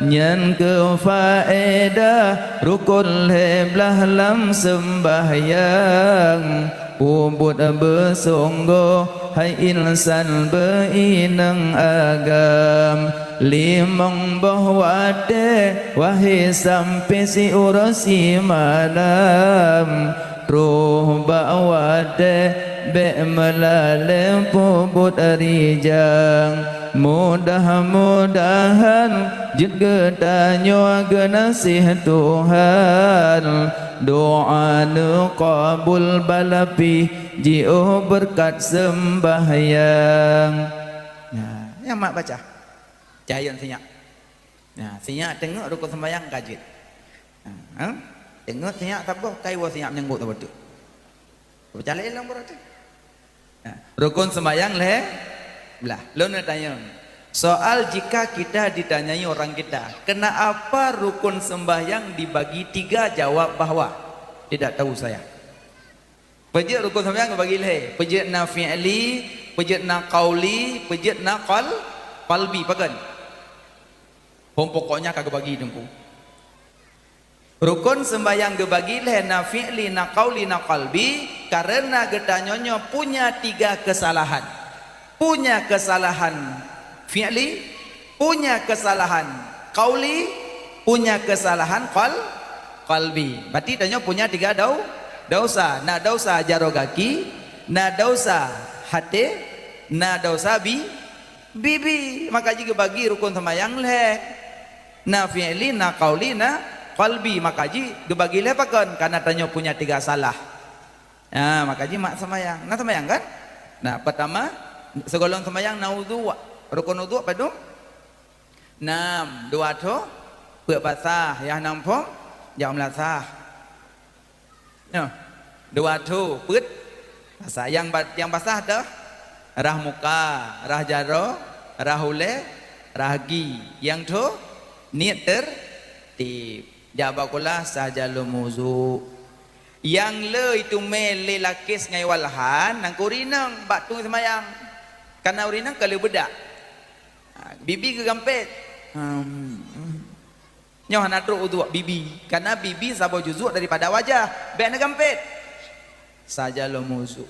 Nyan keuh faedah rukon lhée blaih lam seumbahyang. Peubuet beusunggoh hai insan beuinong agam. Limong boh watée wahé sampoe siuroe simalam, troh bak watée bék meulalée peubuet rijang. Mudah-mudahan jeuet geutanyoe geunaséh Tuhan, doa neuqabul balaih pih jiôh beureukat seumbahyang. Nah, nyang mak baca. Cahyon sinyak. Nah, sinyak teungeut rukon seumbahyang ka jeuet. Nah, ha? Teungeut sinyak saboh, kai woe sinyak meunyeunggok saboh teuk. Baca lé lom beurati. Nah, rukon seumbahyang lhée blaih. Lôn neutanyong. Soal jika kita ditanyai orang kita, "Kenapa rukun sembahyang dibagi tiga?" Jawab bahwa, "Tidak tahu saya." Peujeuet rukun seumbahyang geubagi lhée, peujeuet na fi'li, peujeuet na qauli, peujeuet na qal-, qalbi, pakon? Hom pokoknya ka geubagi teungku. Rukun seumbahyang geubagi lhée, na fi'li, na qauli, na qalbi, kareuna geutanyoe nyoe punya tiga keusalahan. Punya keusalahan fi'li, punya keusalahan qauli, punya keusalahan qal-, qalbi. Berarti tanyoe punya tiga dau-, dosa. Na dosa jaroe gaki, na dosa haté, na dosa bi-, bibi. Maka jih geubagi rukun seumbahyang lhée. Na fi'li, na qauli, na qalbi. Maka jih geubagi lhée pakon? Kareuna tanyoe punya tiga salah. Nah, maka jih mak seumbahyang. Na seumbahyang kan? Nah, peutama, sigohlom seumbahyang na udhu. Rukun udhu padum? Nam, dua tho, peuet basah, nyang nam phom, jak meulasah. Nyoe, dua tho, peuet basah. Nyang ba-, nyang basah teuh, rhah muka, rhah jaroe, rhah ulée, rhah agi. Nyang tho, niet teurtib. Jak bak kulah sahaja lom udhu. Nyang le iteumé lé lakés ngon walhan, nyang keu ureueng inong bak tueng seumayang. Kareuna ureueng inong ka lheueh beudak. Ha, bibi geugampét. Hmm. Nyoe hana trok udhu bibi. Kareuna bibi saboh juzuk daripada wajah. Bék neugampét. Sahaja lom udhu.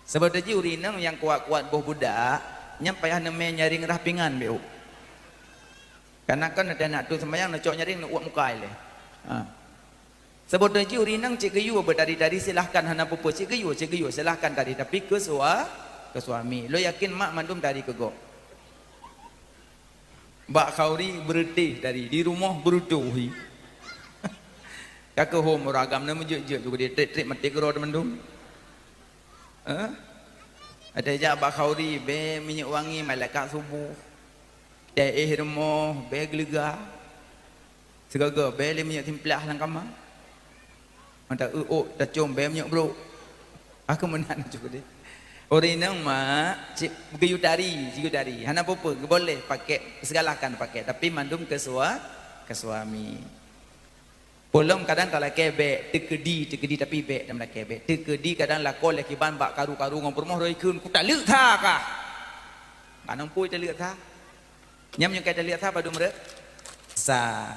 Sabab jih ureueng inong nyang kuat-kuat boh beudak, nyan payah neumé nyaring rhah pingan bék. Kareuna kan ada aneuk tueng seumayang, neucok nyaring, neuuet muka ilée. Ha. Sabab jih ureueng inong cit geuyue beutari-tari, silahkan, hana peue-peue, cit geuyue, cit geuyue, silahkan tari, tapi keu sua-, keu suami. Lôn yakin mak mandum tari keu gob. Bak khanduri beureutéh tari, di rumoh beureutoh hi. Ka keuhom ureueng agam na meujeuet-jeuet juga di trik-trik mati keudroe teumandum. Eh? Ada jak bak khauri, bèe minyeuk wangi malaikat suboh. Teh éh rumoh, bèe geulega. Sigoe-goe bèe lé minyeuk simplah lam kama. Mantap eu ôk tacôm bèe minyeuk brôk. Aku meunan cukup deh. Ureueng inong mak, cit geuyue tari, geuyue tari. Hana peue-peue, geuboleh pakai, segalakan pakai, tapi mandum keu sua-, keu suami. Peulom kadang talakèe bèk, teukeudi, teukeudi tapi bèk dan talakèe bèk. Teukeudi kadang lakoe lé kiban bak karu-karu ngon peurumoh roh ikheun, "Kutaleuek sa kah?" Ka nang pui taleuek sa. Nyam nyoe ka taleuek sa padum reuek? Sa.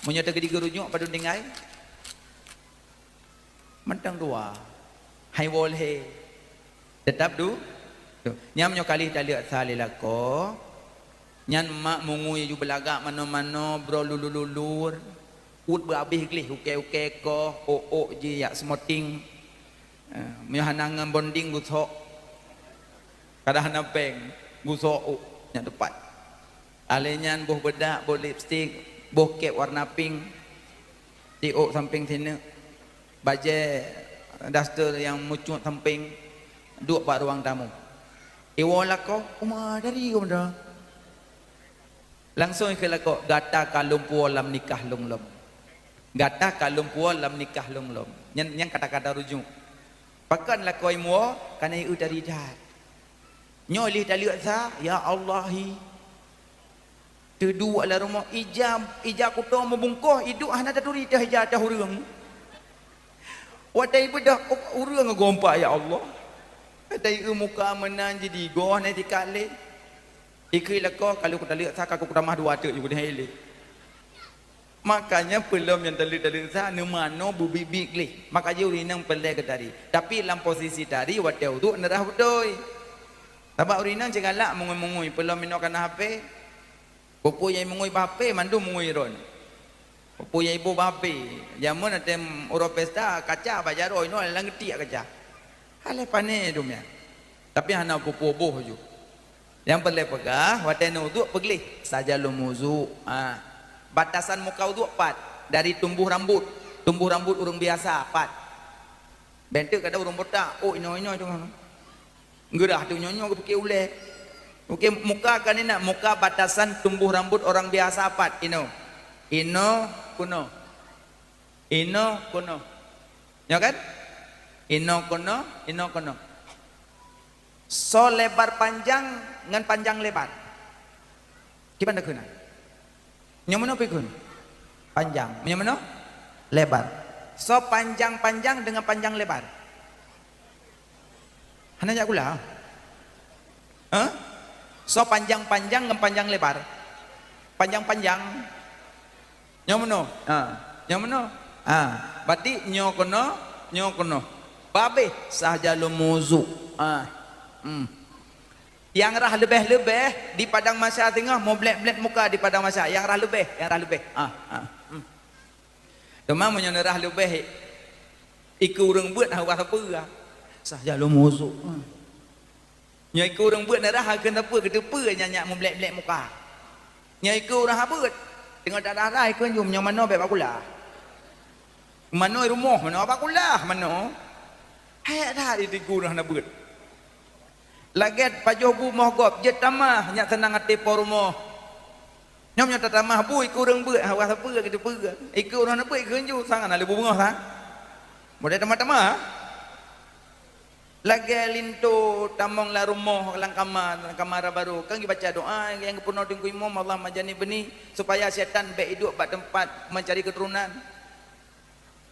Meunyoe teukeudi geurunyok padum tinggai? Mantong dua. Hai woe lhèe. Teutap du-, du. Nyam nyoe kali taleuek sa lé lakoe. Nyan mak mungui ju beulagak manoe-manoe, broe lulur-lulur. Uet beuabéh gleh, ukèe-ukèe koh, ôk-ôk jih jak smoking. Eh, meunyoe hana ngon bonding gusok. Kadang hana pèng, gusok ôk nyan teupat. Alèh nyan boh beudak, boh lipstik, boh kép warna pink. Di ôk sampéng sineuk. Bajèe daster nyang meucut sampéng, duek bak ruang tamu. Iwoe lakoe, "Uma dari kamoe dah." Langsong ikheun lakoe, "Gata ka lôn puwoe lam nikah lôn lom. Gata ka lôn puwoe lam nikah lôn lom." Nyan, nyan kata-kata rujuk. Pakon lakoe imuwoe, kana ieu tadi that. Nyoe lheueh taleuek sa, ya Allah hi. Teuduek lam rumoh, ija, ija kuto meubungkoh, iduek hana taturi teuh ija teuh ureueng. Watèe ibeudôh, ureueng gompa, ya Allah. Watèe ieu muka meunan jidigoh na sikat lé. Ikheun lakoe, ka lheueh kutaleuek sa, ka kutamah dua teuk ju kudeh ilé. Makanya peulom nyang taleuek-taleuek sa, neumanoe beubiet-biet gleh. Maka jih ureueng inong peureulèe geutari. Tapi lam posisi tari watèe uduk neurhah beutôi. Sabab ureueng inong cit galak mungui-mungui, peulom inoe kana H P. Peue-peue nyang mungui bak H P, mandum mungui droe. Peue-peue nyang iboh bak H P. Jameun watèe uroe pesta, kaca bak jaroe, inoe lam geutiek kaca. Alah pané dum nyan. Tapi hana peue-peue boh ju. Nyang peureulèe peugah, watèe neuuduk peugleh, saja lom uduk. Ha. Batasan muka uduk pat, dari tumbuh rambut. Tumbuh rambut ureueng biasa pat. Bèk teuk kadang ureueng botak, oh, inoe-inoe teuma. Geurah teuk nyoe-nyoe geupike ulèe. Oke, muka kan inan, muka batasan tumbuh rambut orang biasa pat, inoe. Inoe, keunoe. Inoe, keunoe. Nyo kan? Inoe, keunoe, inoe, keunoe. Soe lebar panjang ngon panjang lebar? Kiban takheun na? Nyang meunoe pi kheun? Panjang. Nyang meunoe? Lebar. Soe panjang-panjang deungon panjang lebar? Hana jak kula? Hah? Soe panjang-panjang ngon panjang lebar? Panjang-panjang. Nyang meunoe? Ha. Nyang meunoe? Ha. Berarti nyoe keunoe, nyoe keunoe. Babeh sahaja lom uduk. Ha. Hmm. Nyang rhah leubeh-leubeh di padang mahsyar singoh, mublét-blét muka di padang mahsyar. Nyang rhah leubeh, nyang rhah leubeh. Ha. Ha. Hmm. Teuma meunyoe neurhah leubeh, ikeu ureueng beuet hana sapeue. Sahaja lom uduk. Hmm. Nyoe ikeu ureueng beuet neurhah keu sapeue, keu teupeu nyan nyak mublét-blét muka. Nyoe ikeu ureueng hana beuet. Teungoh tarhah-rhah ikeu jum, nyoe manoe bèk bak kula. Manoe rumoh, manoe bak kula, manoe. Hèk that ikeu ureueng hana beuet. Lagèe pajoh bu moh gob, jeuet tamah, nyak seunang até po rumoh. Nyoe nyoe tatamah bu ikeu ureueng beuet, hana sapeue keu teupeu. Ikeu ureueng hana beuet ikeu jum, sang hana lé bu beungoh sang. Model tamah-tamah. Lagèe linto tamong lam rumoh, lam kama, lam kama raba barô, kan geubaca doa nyang geupeurunoe Teungku Imum, "Allahumma jannibni," supaya syaitan bèk iduek bak teumpat meucari keuturonan.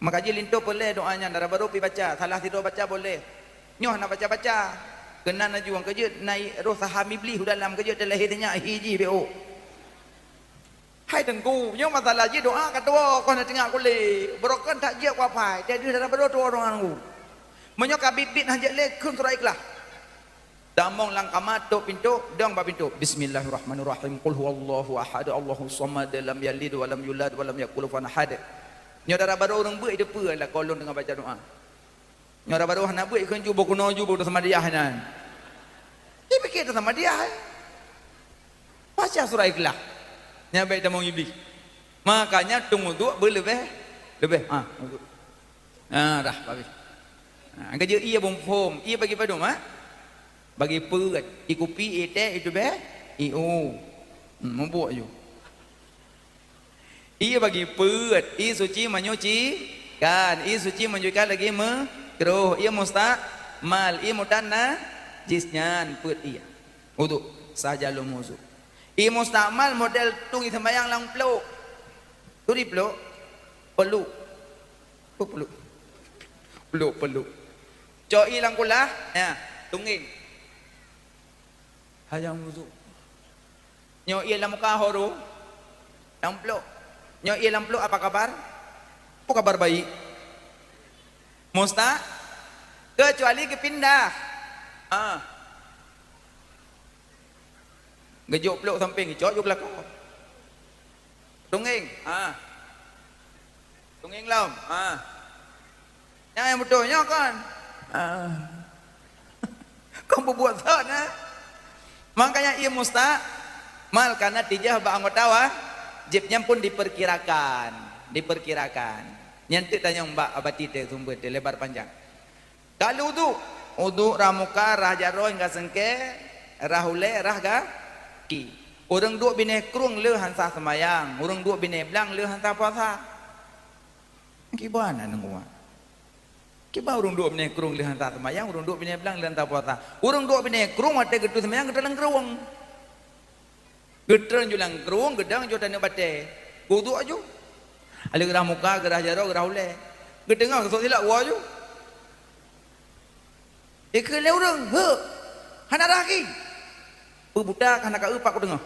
Maka jih linto peureulèe doa nyan, raba barô pi baca, salah sidroe baca boleh. Nyoe hana baca-baca. Keunan laju nyang keujeuet na roh saham iblih u dalam, keujeuet teulahé sinyak hi jih bèk ôk. Hai Teungku, nyoe masalah jih doa ka tuwoe, kon na teungoh kulé. Barokon that jeuet kuapai, teuh deuh dara barô tuwoe doa Teungku. Meunyoe ka biet-biet hana jeuet lé, kheun surat Ikhlas. Tamong lam kama, tok pintoe, dong bak pintoe. Bismillahirrahmanirrahim. Qul huwallahu ahad, Allahus samad, lam yalid wa lam yulad wa lam yakul lahu kufuwan ahad. Nyoe dara barô ureueng beuet di depan lakoe lôn teungoh baca doa. Nyoe dara barô hana beuet kheun ju boh keunoe ju boh sama dia nyan. Dia pikir tu sama dia. Baca surah Ikhlas. Nyan bèk tamong iblih. Makanya tung uduk beuleubeh. Leubeh, ha, uduk. Ha, dah, habis. Ha, angka jeuet ie bom phom, ie bagi padum, ha? Bagi peuet, ie kupi, ie teh, ie tubeh, ie u. Hmm, mubuek ju. Ie bagi peuet, ie suci menyucikan, ie suci menyucikan lagi meukrôh, ie mustakmal, ie mutan najis nyan peuet ie. Uduk, sah jalom uduk. Ie mustakmal model tueng ie seumayang lam plôk. Turi plôk, peluk. Peluk. Peluk, peluk. Cok ie lam kulah, ya, tunggeng. Hayang uduk. Nyoe ie lam muka horo, lam plôk. Nyoe ie lam plôk apa kabar? Apa kabar baik? Musta? Kecuali geupindah. Ah. Geujok plôk sampéng, geucok ju keulakon. Tunggeng. Ah. Tunggeng lom. Ha. Nyang, nyang beutôi nyoe kon. Ha. Kon peubuet sot, eh? Makanya ie mustakmal karena tijah bak anggota wajéb nyan pun diperkirakan. Diperkirakan. Nyan teuk tanyong bak abati teuh sumber teuh lebar panjang. Ka lheueh uduk, uduk rhah muka, rhah jaroe hingga seungkée, rhah ulée, rhah gaki. Ureuëng duek binéh krueng le han sah seumayang, ureuëng duek binéh blang le han sah puasa. Kiban aneuëk umat. Kiban ureuëng duek binéh krueng le han sah seumayang, ureuëng duek binéh blang le han sah puasa. Ureuëng duek binéh krueng watée geuteupeue seumayang geuteulang krueng. Geutreun ju lam krueng, geudong ju taneuk batée. Geuduk aju. Aleueh geurhah muka, geurhah jaroe, geurhah ulée. Geuteungoh geusok silak woe aju. Ikheun lé ureuëng, "Heu, hana rhah gaki." Peue buta ka hana ka eu pat kuteungoh.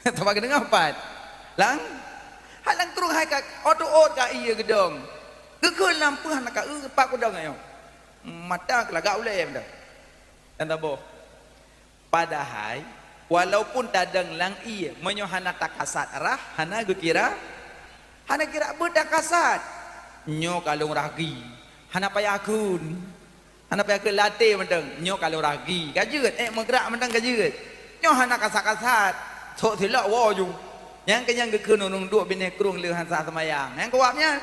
Saba geuteungoh pat. Lang, hai lam krueng hai ka ot-ot ka ie geudong. Geukheun lam peue hana ka eu pat kudong nyoe. Mata keulagak ulée meudah. Dan taboh. Padahai, walaupun tadong lam ie, meunyoe hana takasat rhah, hana geukira, hana kira beutakasat. Nyoe kalon rhah gaki, hana payah kheun. Hana payah kheun latée mantong, nyoe kalon rhah gaki. Ka jeuet, ék meugrak mantong ka jeuet. Nyoe hana kasat-kasat, sok silak woe ju. Nyang keu nyang geukheun ureuëng duek binéh krueng le han sah seumayang. Nyang keu awak nyan.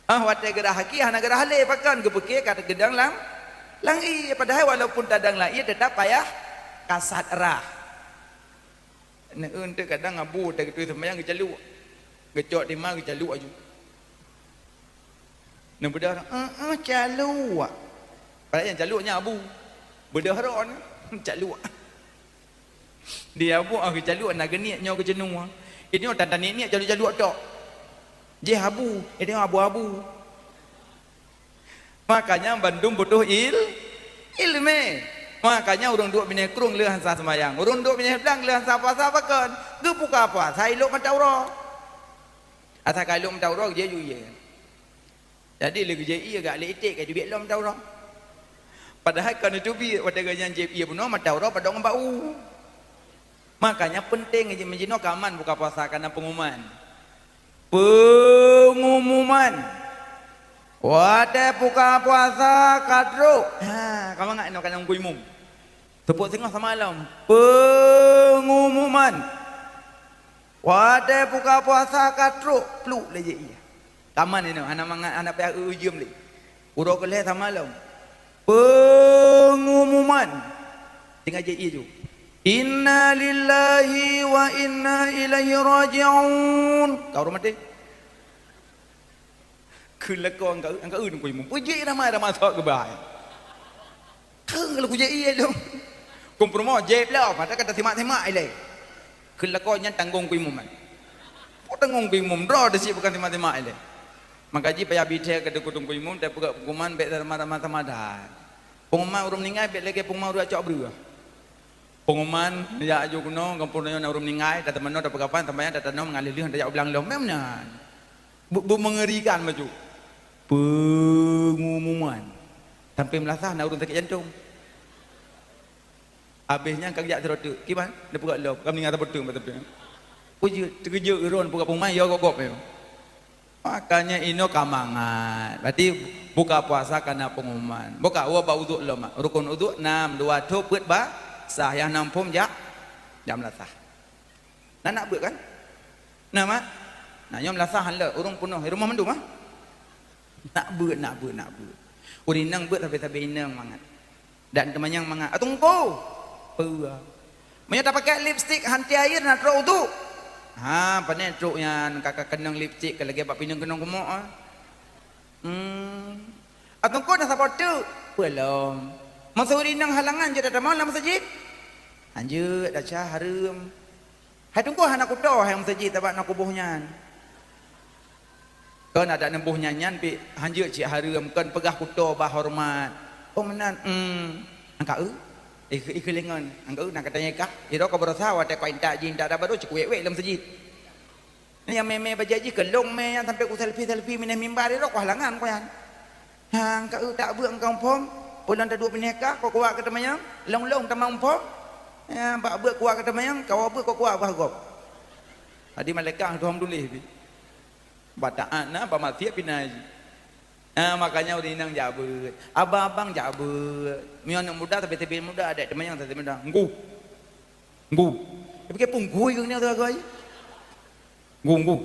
Ah, watée geurhah gaki hana geurhah lé, pakon? Geupeuke ka teugeudong lam, lam ie, padahai walaupun tadong lam ie teutap payah kasat rhah. Neueu teuk kadang abu watée geuteupeue seumayang geucaluk. Geucok tima geucaluk aju. Neubeudôh, "Eh, eh, caluk." Padahai nyang caluk nyan abu. Beudôh droe nyan, caluk. Di abu, ah, geucaluk na geuniet nyoe geuceunoe. Inoe tan-tan niet-niet caluk-caluk tok. Jih abu, inoe abu-abu. Makanya bandum butuh il-, ilmé. Makanya ureuëng duek binéh krueng le han sah seumayang. Ureuëng duek binéh blang le han sah puasa pakon? Geubuka puasa ilok mata uroe. Asai ka ilok mata uroe, jih ju ie. Jadi lé geujép ie gak lé iték ka jibiet lom mata uroe. Padahai ka neuteubiet watée geuhnyan jép ie bunoe mata uroe padong bak u. Makanya penting jih meujinoe kaman buka puasa kana pengumuman. Pengumuman. Watée buka puasa ka trok. Ha, ka mangat inoe kana ngui mum. Teupeue singoh sama lom. Pengumuman. Watée buka puasa ka trok, pluek lé jih ie. Taman inoe, hana mangat, hana payah eu-eu jeuem lé. Uroe keu lhée sama lom. Pengumuman. Tinggai jih ie ju. Inna lillahi wa inna ilaihi raji'un. Ka ureuëng maté. Kheun lakoe angka, angka eu nungkui mum. Peujeuet ramai-ramai sok geubai. Kheun lakoe jép ie lom. Kung peurumoh jép lom, mata ka tasimak-simak ilée. Kheun lakoe nyan tanggong kui mum. Peue tanggong kui mum, droe teusiek bukan simak-simak ilée. Maka jih payah bithée keu teungku-teungku imum, teupeugah pengumuman bék ramai-ramai sama that. Pengumuman ureuëng meuninggai bék lagée pengumuman ureuëng cok breueh. Pengumuman, jak aju keunoe, gampông tanyoe na ureuëng meuninggai, tateumanoe, tapeukapan, tambayang, tatanoh, mangat lheueh-lheueh, tajak u blang lom. Meunan meunan. Be-, beumengerikan bacut. Pengumuman. Sampai meulasah na ureuëng sakét jantong. Abéh nyan ka geujak sidroe teuk. Kiban? Neupeugah lom. Ka meuninggai saboh teuk bak teumpat. Peujeuet, teukeujot droen peugah pengumuman, yo gob-gob nyoe. Makanya inoe ka mangat. Berarti buka puasa kana pengumuman. Buka, woe bak uduk lom, mak. Rukun uduk nam, dua tho, peuet ba sah. Nyang nam phom jak, jak meulasah. Na nak beuet kan? Na, mak? Nah, nyoe meulasah han lé, ureuëng peunoh, di rumoh mandum ah. Nak beuet, nak beuet, nak beuet. Ureuëng inong beuet sabe-sabe inong mangat. Dan teumanyong mangat, "Ateueh Teungku!" Peue? Meunyoe tapakai lipstik han tiair na trok uduk. Ha, pane trok nyan ka, ka keunong lipstik ka lagée bak pineung keunong keumok ah. Hmm. "Ateueh Teungku na saboh teuk?" "Peue lom?" "Meuseu ureuëng inong halangan jeuet tatamong lam meuseujid?" "Hanjeuet, desya hareuem." "Hai Teungku hana kuto hai meuseujid sabab na kuboh nyan." Kon adak neuboh nyan-nyan pih hanjeuet cit hareuem, kon peugah kuto bah horeumat. Oh meunan, em, angka eu. Ikeu, ikeu lingon, angka eu na katanya kah. Iro ko beurasa watée ko intat jih intat daba do cikuwek-wek lam seujid. Nyang mé-mé bajée jih keulong mé nyan sampai ku selfie-selfie minah mimbar iro ko halangan ko nyan. Hang ka eu tak beuet engkau phom, ulôn taduek binéh kah ko kuat keu teumanyong, long-long tamong phom. Ya, bak beuet kuat keu teumanyong, kawa beuet ko kuat bah gob. Tadi malaikat tuhan tuléh pih. Ba taát na, ba maksiat pih na jih. Ah, makanya ureuëng inong jak beuet. Abang-abang jak beuet. Meunyoe aneuëk muda, sabe-sabe muda, adek teumanyong sabe muda. Nggu. Nggu. Dia pakai punggui ke ni, tuan-tuan? Nggu, nggu.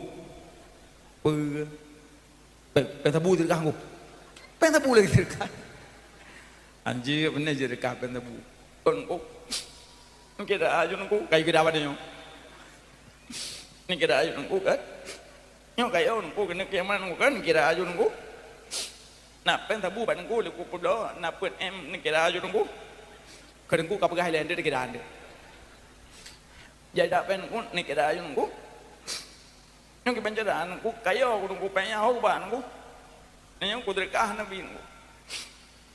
Pe-, pe-, péng sabu sedekah nggu. Péng sabu lagi sedekah. Anjir, benar je sedekah péng sabu. Kon nggu. Kita ajun nggu, kayu kita apa dia? Ni kita ajun nggu kan? Nyoe kayée Teungku keuneuk kiamat Teungku kan, kira aju Teungku. Na péng sabu bak Teungku, leuku pulo, na peuet M neukira aju Teungku. Keu Teungku ka peugah ilée, ndeuk neukira ndeuk. Jai dak péng Teungku, neukira aju Teungku. Nyoe kiban cara Teungku, kayée ku Teungku, péng nyang haba Teungku. Nyoe ku teureukah Nabi Teungku.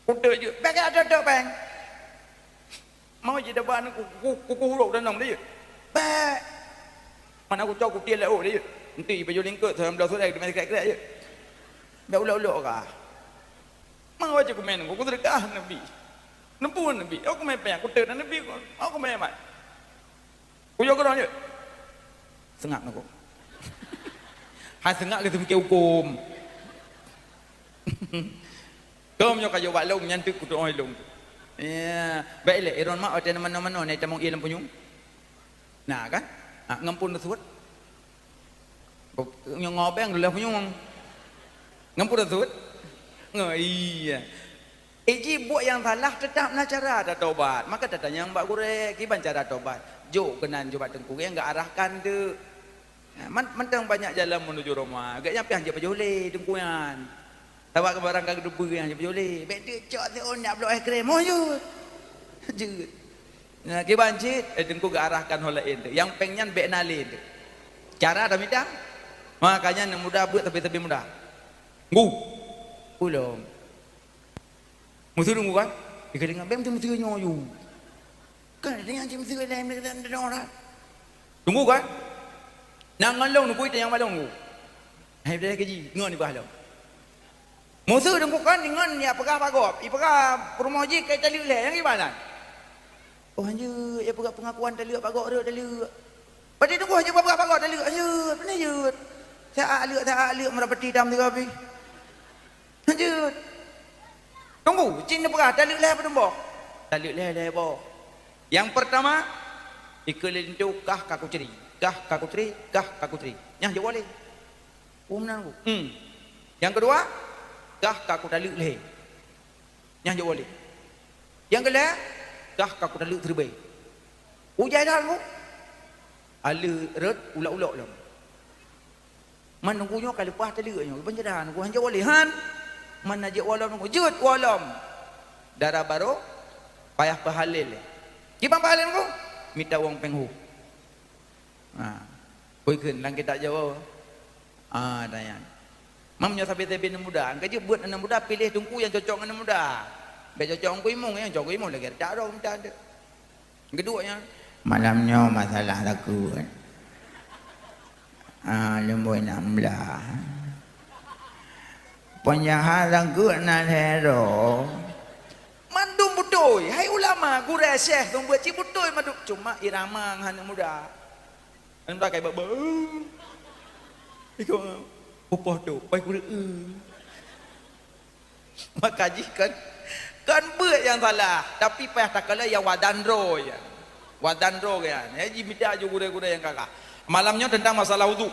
Ku teuk jeuet, bèk keu ata teuk péng. Mau jidaba ku, ku, ku, ku hurok danong dia. Bèk. Mana ku cok kutil lauk dia. Enti baju lingkot sembilan belas orang kena krek-krek je. Dah ulok-ulok kah? Mau aja ku main, ku sedekah Nabi. Nempu Nabi. Aku main payah, ku teu Nabi, aku main mat. Ku jok kerong je. Sengak aku. Hai sengak ke tu fikir hukum. Keu meunyoe ka jok bak lôn, nyan teuk kutu'oh lôn. Ya, bèk ilèe, iron mak watèe na manoe-manoe na itamong ié lam punyueng. Na kan? Ha, ngon pun reusut. Nyoe ngobeng leuh punyueng. Ngon pun reusut. Ngo, iya. Iji buet nyang salah teutap na cara tatobat. Maka tatanyong bak gurèe, kiban cara tobat. Jok keunan jok bak teungku nyang geuarahkan teuk. Nah, man-, mantong banyak jalan menuju Roma. Gobnyan pih hanjeuet pajoh lé teungku nyan. Sabab barang ka geuteupeue hanjeuet pajoh lé. Bèk teuk cok siôn jak bloe es krim. Oh, jeuet. Jeuet. Nah, kiban cit, eh, teungku geuarahkan ho laén teuk. Nyang péng nyan bèk na lé teuk. Cara tamita. Makanya aneuk muda beuet sabe-sabe muda. Ngu. Ulôn. Meuseu teungku kan? Ika deungoe, bèk meuseu nyoe yue. Kan ada nyang cit meuseu laén, laén, laén, laén orang. Teungku kan? Nang ngon lôn teungku, itanyong bak lôn teungku. Hai, bèk lagèe jih, ngon nibak lôn. Meuseu teungku kan, ngon ya peugah bak gob, ipeugah peurumoh jih kai taleuek lhèe, nyang gimana? Oh, hanjeuet, ya peugah pengakuan taleuek bak gob rhot taleuek. Berarti teungku hanjeuet peugah bak gob taleuek, hanjeuet, peue na jeuet. Sa-a leuek, sa-a leuek, meurapati dam sigoe pih. Lanjut. Teungku, cit neupeugah taleuek lhèe padum boh? Taleuek lhèe, lhèe boh. Nyang peurtama, ikeue lé linto kah ka kutri, kah ka kutri, kah ka kutri. Nyan jaweueb lé. Oh, meunan, Teungku. Hmm. Nyang keudua, kah ka kutaleuek lhèe. Nyan jaweueb lé. Nyang keulhèe, kah ka kutaleuek siribèe. Ujai that, Teungku. Aleuek rhot ulok-ulok lom. Man teungku nyoe ka leupah taleuek nyoe, kiban cara teungku hanjeuet woe lé han. Man na jeuet woe lom teungku, jeuet woe lom. Dara barô payah peuhalel lé. Kiban peuhalel teungku? Mita wong péng hu. Ha. Peue kheun lam kitab Jawoe? Ah, tanyong. Mam nyoe sabe-sabe aneuk muda, ka jeuet beuet aneuk muda piléh teungku nyang cocok ngon aneuk muda. Bèk cocok ngon Teungku Imong, nyang cocok Teungku Imong lagèe dak droe mita deuek. Keudua nyan, malam nyoe masalah takot. Ah, leumboi nak meulah. Penjahat takot na lhèe droe. Mandum beutôi, hai ulama, gurèe, syekh, seumeubeuet cit beutôi mandum, cuma irama ngon aneuk muda. Aneuk muda kai bak, bak. Iko, pupoh tu, pai kureueng. Maka jih kan, kan beuet nyang salah, tapi payah takalon nyang wadan droe nyan. Wadan droe nyan. Ya, jimita aju gurèe-gurèe nyang kakah. Malam nyoe teuntang masalah udhu.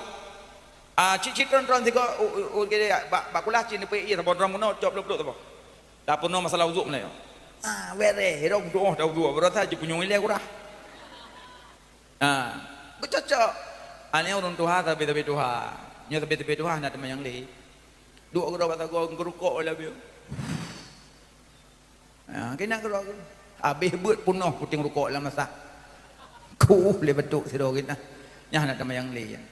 Ah, cit-cit tron-tron sigoe, u, u, u, gede, bak, bak kulah cit neupeuék ié saboh drom keunoe, cop lom pluek saboh. Tapeurunoe masalah uduk meunyoe. Ah, bereh, rhom doh dah uduk, beurasa jipunyueng ilée kurah. Ah, beucocok. Aneuëk ureuëng tuha, sabe-sabe tuha. Nyoe sabe-sabe tuha hana teuma nyang lé. Duek keudroe bak sagoe, geurukok lom. Ha, keunan keudroe, habéh beuet peunoh puténg rukok lam masa. Kuh lé batuk sidroe keunan. Nyan hana teuma nyang lé nyan.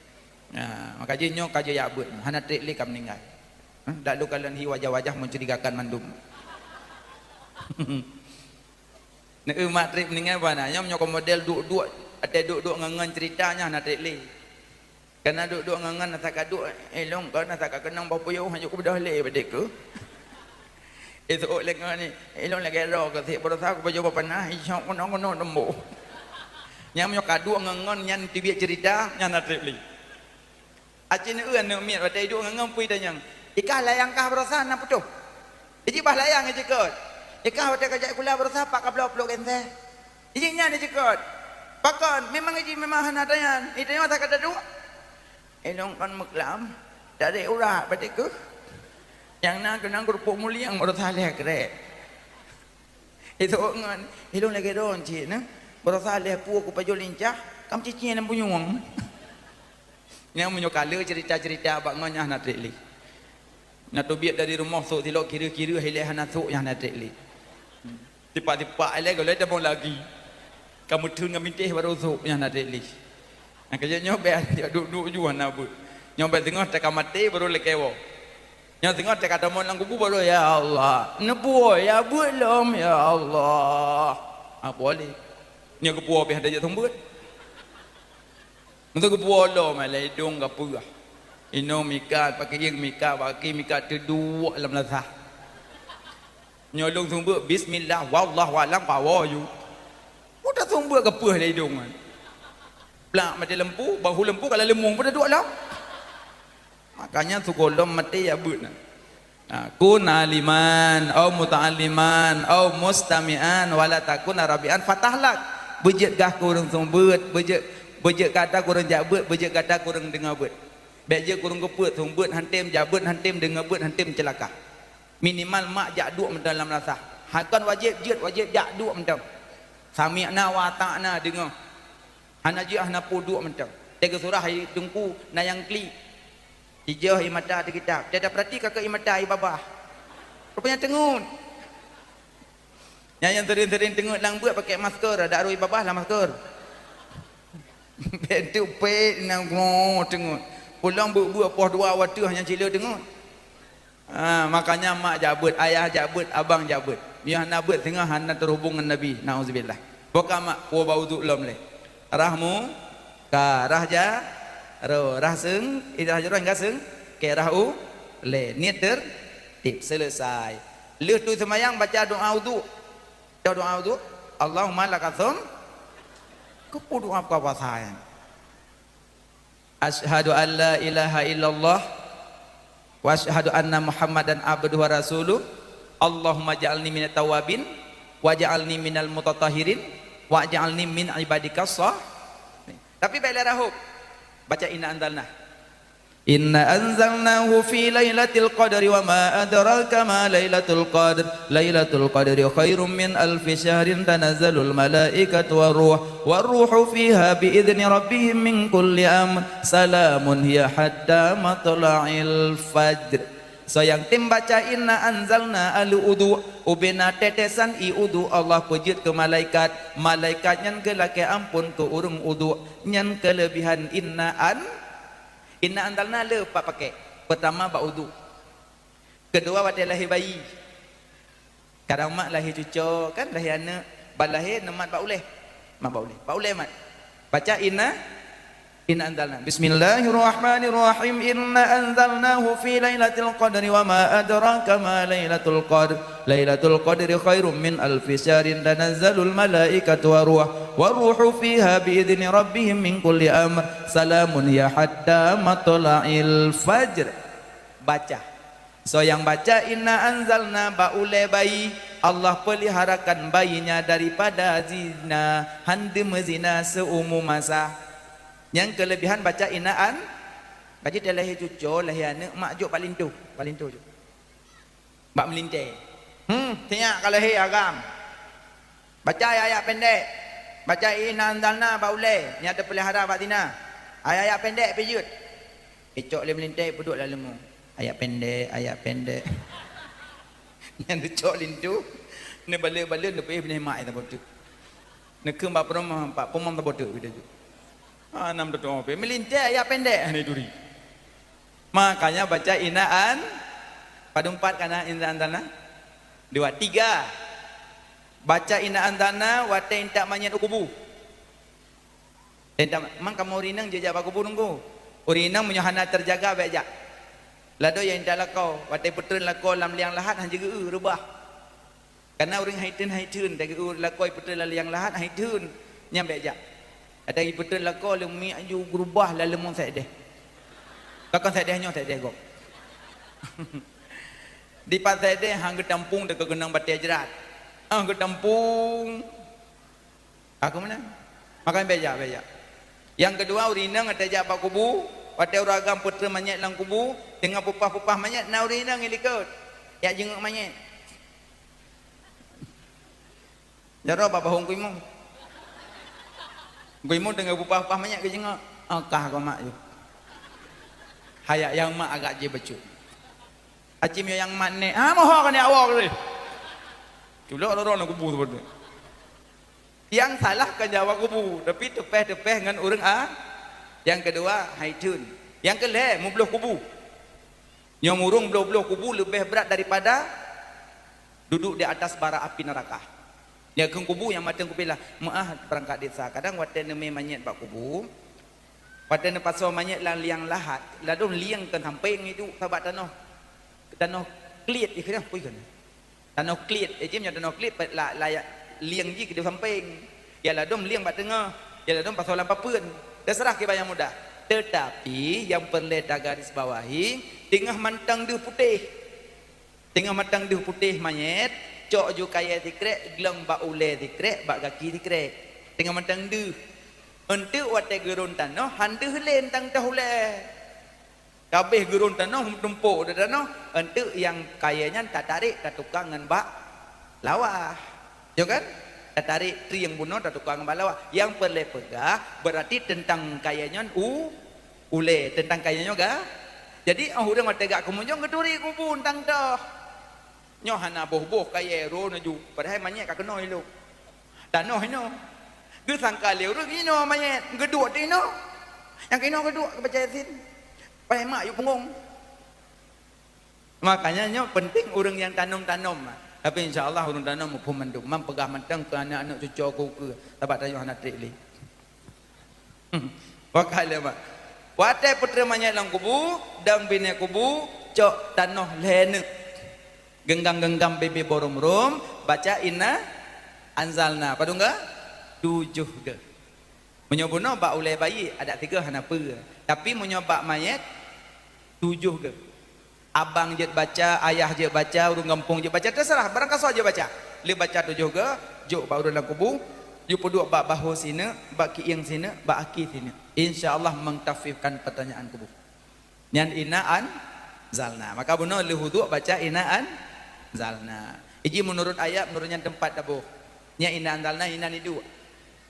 Ha, maka jih nyoe ka jijak beuet, hana treb lé ka meuninggai. Ha, dak lôn kalon hi wajah-wajah mencurigakan mandum. Neu mat treb meuninggai bana. Nyoe meunyoe model duek-duek, até duek-duek ngon-ngon cerita nyan hana treb lé. Kana duek-duek ngon-ngon asa ka duek, eh, lôn kon asa ka keunong boh puyôh, hanjeuet kubeudoh lé bak dikeue. Eh, seuôt lé ngon ni, eh, lôn lagée droe keu sik, beurasa kupajoh boh panah, isok keunoe-keunoe teumbôh. Nyan meunyoe ka duek ngon-ngon nyan teubiet cerita, nyan na treb lé. Aci neueu aneuk miet watée iduek ngon-ngon pui tanyong, "Ikah layang kah beurasa na putôh?" Iji bah layang iji keut. Ikah watée ka jak sikula beurasa pat ka bloe pluek genséh. Iji nyan iji keut. Pakon? Memang iji memang hana tanyan. Itanyoe asa ka taduek. Inong kon meuklam. Dari urat batik keuh. Nyang na keunong keurupuk muliang beurasa lhée krek. Itu ngon ilong lagée don cit na. Beurasa lhée pue kupajoh lincah. Kam cicing lam punyueng. Nyang meunyoe kale cerita-cerita bak ngon nyan hana treb lé. Na teubiet dari rumoh sôk silok kiri-kiri ilée hana sôk nyan hana treb lé. Tipak-tipak ilée golai tabong lagi. Ka meutheun ngon bintéh baru sôk nyan hana treb lé. Nyang keujeut nyoe bèk duek-duek ju hana beuet. Nyoe bèk teungoh teuka maté baru lakée woe. Nyoe teungoh teuka tamong lam kubu baru, "Ya Allah, neupuwoe ya beuet lom, ya Allah." Ha, puwoe lé. Nyoe geupuwoe pih hana jeuet seumeubeuet. Meunteuk geupuwoe lom, lé idong gapeugah. Inong mikat, pakieng mikat, baki mikat teuduek lam lasah. Nyoe lôn seumeubeuet, bismillah, wallahu alam, kawoe ju. Udah seumeubeuet gapeugah lé idong nyan. Plak maté lampu, bahu lampu ka lam leumong pun teuduek lom. Makanya sigohlom maté ya beuet na. Ha, kun aliman, au muta'alliman, au mustami'an, wala takun arabian fatahlak. Beujeuet gah keu ureuëng seumeubeuet, beujeuet, beujeuet gata keu ureuëng jak beuet, beujeuet gata keu ureuëng deungoe beuet. Bèk jeuet keu ureuëng geupeuet, seumeubeuet hantem, jak beuet hantem, deungoe beuet hantem, ceulaka. Minimal mak jak duek mantong lam lasah. Hakon wajéb jeuet, wajéb jak duek mantong. Sami'na wa ata'na, deungoe. Hana jeuet hana peue duek mantong. Teuka surah i teungku na nyang klik. Ijoh i mata teukitab. Teuka peurati ka keu i mata i babah. Rupanya teungeut. Nyang, nyang sering-sering teungeut lam beuet pakai masker, ada arui babah lam masker. Bentuk pek nang ngo teungeut. Pulang beuet-beuet poh dua wateuh nyang cile teungeut. Ha, makanya mak jak beuet, ayah jak beuet, abang jak beuet. Meunyoe hana beuet singoh hana teuhubong ngon Nabi. Nauzubillah. Boka mak, kuwoe ba uduk lom lé. Rah mu, ka, rah ja, ro, rah seung, eh, rah jaroe enggak seung, ke rah u, lé. Niet ter, tip, selesai. Lheueh tu seumayang baca doa uduk. Baca doa uduk. Allahumma lakasum. Keupeue doa buka puasa nyan? Asyhadu an la ilaha illallah wa asyhadu anna Muhammadan abduhu wa rasuluh. Allahumma ja'alni minat tawabin wa ja'alni minal mutatahhirin wa ja'alni min ibadikas sah. Tapi bèk lé rahôb. Baca inna anzalna. Inna anzalnahu fi lailatul qadri wa ma adraka ma lailatul qadr. Lailatul qadri khairum min alfi syahrin tanazzalul malaikatu war ruh. War ruhu fiha bi idzni rabbihim min kulli amr. Salamun hiya hatta matla'il fajr. Soe nyang tem baca inna anzalna alu uduk, ubena tetesan i uduk Allah peujeuet keu malaikat. Malaikat nyan geulakée amphon keu ureuëng uduk. Nyan keuleubihan inna an Inna anzalna le pat pakai. Peutama bak uduk. Keudua watée lahé bayi. Kadang mak lahé cuco kan, lahé aneuëk, ban lahé neumat bak ulée. Mat bak ulée. Bak ulée mat. Baca inna, inna anzalna. Bismillahirrahmanirrahim. Inna anzalnahu fi lailatul qadri wa ma adraka ma lailatul qadr. Lailatul qadri khairum min alfi syahrin tanazzalul malaikatu war ruh. War ruhu fiha bi idzni rabbihim min kulli amr. Salamun hiya hatta matla'il fajr. Baca. Soe nyang baca inna anzalna bak ulée bayi, Allah peuliharakan bayinya daripada zina, han deuh meuzina seumu masa. Nyang keuleubihan baca inna an, Ka jeuet lahé cuco, lahé aneuk, mak jok bak linto, bak linto jok. Bak meulintèe. Hmm, sinyak ka lahé agam. Baca ayat-ayat pendek. Baca inna anzalna bak ulèe nyang teupeulihara bak tina. Ayat-ayat pendek pih jeuet. Icok lé meulintèe peuduek lam leumô. Ayat pendek, ayat pendek. Nyan neucok linto, neubalek-balek, neupeuéh binéh mak saboh teuk. Neukheun bak peurumoh, bak peurumoh saboh teuk, beutôi tu. Ah, nam tutoe pih. Meulintèe ayat pendek hana turi. Makanya baca inna an-, padum pat ka na inna anzalna? Dua, tiga. Baca inna anzalna watèe intat manyét u kubu. Intat, mang kamoe ureueng inong jijak bak kubu nunggu. Ureueng inong meunyoe hana teujaga, bèk jak. Ladôm nyang intat lakoe, watèe peutreun lakoe lam liang lahat han jigeu-eu, reubah. Kana ureueng hai theun, hai theun, tageu-eu lakoe peutreun lam liang lahat, hai theun, nyan bèk jak. Watèe peutreun lakoe leumiek ju geurubah lam leumô saideh. Ka kon saideh nyoe, saideh gob. Dipat saideh han geutampung teuka keunong batèe jrat. Han geutampung. Aku meunan. Makanya bèk jak, bèk jak. Nyang keudua, ureueng inong watèe jak bak kubu, watèe ureueng agam peutreun manyét lam kubu, teungoh peupah-peupah manyét, na ureueng inong nyang likot. Jak jingeuk manyét. Jaroe bak bahong kuimu. Kuimu teungoh peupah-peupah manyét keu jingeuk. Oh, kah kau mak yue. Hayak nyang mak agak jih bacut. Acim nyang mak nèk. Ha, moho keuneuk awak tadi. Culok roro lam kubu seperti. Nyang salah kon jak bak kubu, tapi teupèh-teupèh ngon ureueng a-, nyang keudua, hai theun. Nyang keulhèe, meubloh kubu. Nyoe ureueng bloh-bloh kubu leubeh brat daripada duduk di atas bara api neraka. Nyoe kheun kubu nyang mantong kupilah. Meu'ah peurangkat desa. Kadang watèe neumè manyét bak kubu, watèe neupasoe manyét lam liang lahat, ladôm lieng kon sampéng iduek sabak tanoh, tanoh kliet jih keudeh, kui kon. Tanoh kliet, eh, jih nyoe tanoh kliet, pe-, la-, la-, lieng jih keudeh sampéng. Ya ladôm lieng bak teungoh, ya ladôm pasoe lam papeuen. Teuseurah kiban nyang mudah. Teutapi nyang peureulèe tagaris bawahi, teungoh mantong deuh putéh. Teungoh mantong deuh putéh manyét, cok ju kayèe sikrek, glong bak ulèe sikrek, bak gaki sikrek. Teungoh mantong deuh. Eunteuk watèe geuron tanoh, han deuh lé teuntang toh ulèe. Ka abéh geuron tanoh, meutumpôk di tanoh, eunteuk nyang kayèe nyan tatarek, tatukang ngon bak lawah. Yo kan? Tatarek trieng bunoe, tatukang ngon bak lawah. Nyang peureulèe peugah, beurati teuntang kayèe nyan u-, ulèe, teuntang kayèe nyoe ga-, jadi, 'oh ureueng watèe geujak keu meujong geuturi kubu teuntang toh. Nyoe hana boh-boh kayèe ron laju, padahai manyét ka keunoe ilok. Tanoh inoe. Geusangka lé ureueng inoe manyét, geuduek di inoe. Nyang keunoe geuduek keu baca Yasin. Padahai mak yue peungong. Makanya nyoe penting ureueng nyang tanom-tanom. Tapi insya Allah ureueng tanom muphom mandum. Mang peugah mantong keu aneuk-aneuk cuco ku keu, sabab tanyoe hana trép lé. Pakai lé mak. Watèe peutreun manyét lam kubu, dong binéh kubu, cok tanoh lhèe neuk. Genggam-genggam bibie boh rôm-rôm, baca inna anzalna. Padum geu? Tujoh geu. Meunyoe bunoe bak ulèe bayi, adak sigoe hana peue. Tapi meunyoe bak manyét, tujoh geu. Abang jeuet baca, ayah jeuet baca, ureueng gampông jeuet baca, teuseurah, barangkasoe jeuet baca. Lheuh baca tujoh geu, jok bak ureueng lam kubu, jipeuduek bak bahô sineuk, bak kieng sineuk, bak aki sineuk. Insya Allah mengtakhfifkan pertanyaan kubu. Nyan inna anzalna. Maka bunoe lheuh wudhu baca inna anzalna. Iji meunurot ayat, meunurot nyan teumpat taboh. Nyan inna anzalna, inna nyan duek.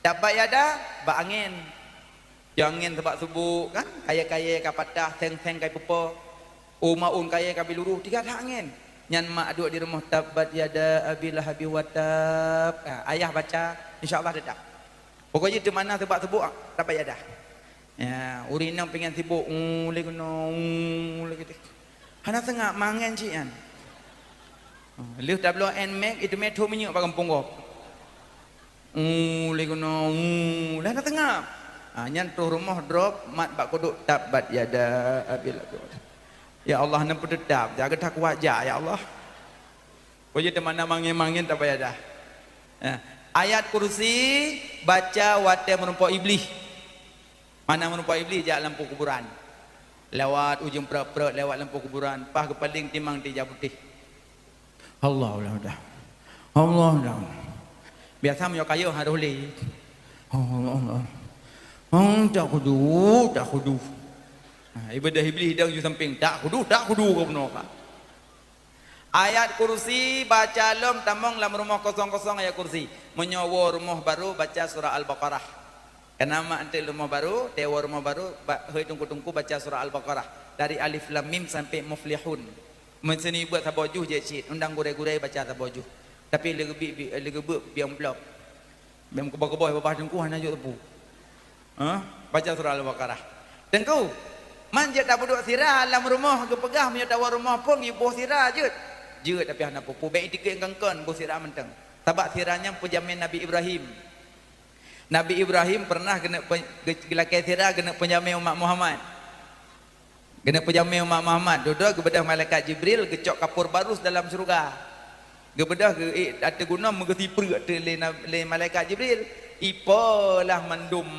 Tabbat yada, bak angén. Jih angén sabab subôk kan, kayèe-kayèe ka patah, seng-seng ka ipeupo, u maun kayèe ka biluruh, tiga that angén. Nyan mak duek di rumoh, tabbat yada abi lahabi wa tab. Ha, ayah baca, insya Allah teutap. Pokok jih teumana sabab subôk, tabbat yada. Ya, ureueng inong pingan sibôk, u lé keunoe, u lé keunoe. Hana seungab mangén cit nyan. Lheuh tabloe Nmax, iteumé thô minyeuk bak gampông gob. U lé keunoe, u lé hana seungab. Ha, nyan troh rumoh drop, mat bak kuduk, tabbat yada abi lahab. Ya Allah, neupeuteutap, jaga takuat jak, ya Allah. Pokok jih teumana mangén-mangén tabbat yada. Ya. Ayat kursi baca watèe meurumpok Iblih. Mana meurumpok Iblih jak lam peukuburan. Lewat ujong prot-prot, lewat lam peukuburan, paih geupaleng timang di ija putéh. Allah, Allah, Allah. Allah, Allah. Biasa meunyoe kayôh harôh lé. Allah, Allah. Hmm, tak khudu, tak khudu. Ibadah Iblih dang ju sampéng, tak kudu, tak kudu keu bunoe ka. Ayat kursi baca lom tamong lam rumoh kosong-kosong ayat kursi. Meunyoe woe rumoh barô baca surah Al-Baqarah. Kana mak enteuk rumoh barô, tewoe rumoh barô, ba-, hôi teungku-teungku baca surah Al-Baqarah. Dari Alif Lam Mim sampai Muflihun. Meusini buet saboh juh jeuet cit, undang gurée-gurée baca saboh juh. Tapi leugeubit, leugeubeuet biang blok. Bèk meukeubah-keubah babah teungku hana jok teupeu. Hah? Baca surah Al-Baqarah. Teungku, man jeuet tapeuduek sira lam rumoh geupeugah meunyoe tawoe rumoh phon iboh sira jeuet. Jeuet tapi hana peue-peue. Bèk itikeueng kangkon boh sira mantong. Sabab sira nyan peujamé Nabi Ibrahim. Nabi Ibrahim pernah keuneuk pe-, ge-, geulakée sira keuneuk peujamé umat Muhammad. Keuneuk peujamé umat Muhammad, dudoe geubeudôh malaikat Jibril geucok kapur barus dalam syeuruga. Geubeudôh geu-, eh, ateueh gunong meugeusipeureuk ateueh lé na-, lé malaikat Jibril. Ipo lah mandum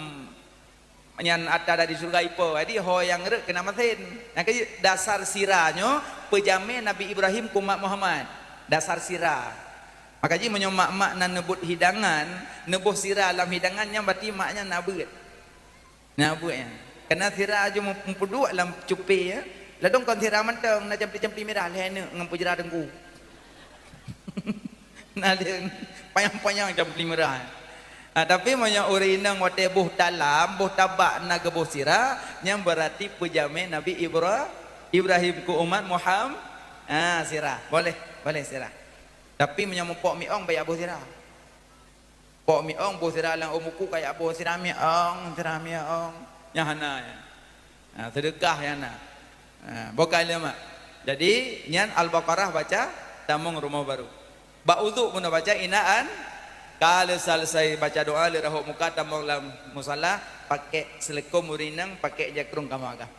nyan ata dari syeuruga ipo. Jadi ho nyang rhot keunan masen. Nyang keu dasar sira nyoe peujamé Nabi Ibrahim keu umat Muhammad. Dasar sira. Maka jih meunyoe mak-mak na neubeuet hidangan, neuboh sira lam hidangan nyan berarti mak nyan na beuet. Na buet nyan. Kana sira aju meup-, meupeuduek lam cupé, ya. Ladôm kon sira mantong, na campli-campli mirah, lhèe neuk ngon peujra teungku. Na lheueh panyang-panyang campli mirah. Ha, tapi meunyoe ureueng inong watèe boh talam, boh tabak na geuboh sira, nyan beurati peujamé Nabi Ibra-, Ibrahim keu umat Muham-, ha, sira. Boleh, boleh sira. Tapi meunyoe meupok miong, bèk boh sira. Pok miong, boh sira lam ôn buku, kayak boh sira miong, sira miong. Nyan hana, ya. Ha, seudeukah nyan na. Ha, bukan lé mak. Jadi, nyan Al-Baqarah baca tamong rumoh barô. Bak udhu pun baca inaan, ka lé selesai baca doa, lé rahot muka tamong lam musala, pakai seuleukom ureueng inong, pakai jakrong kamoe agam.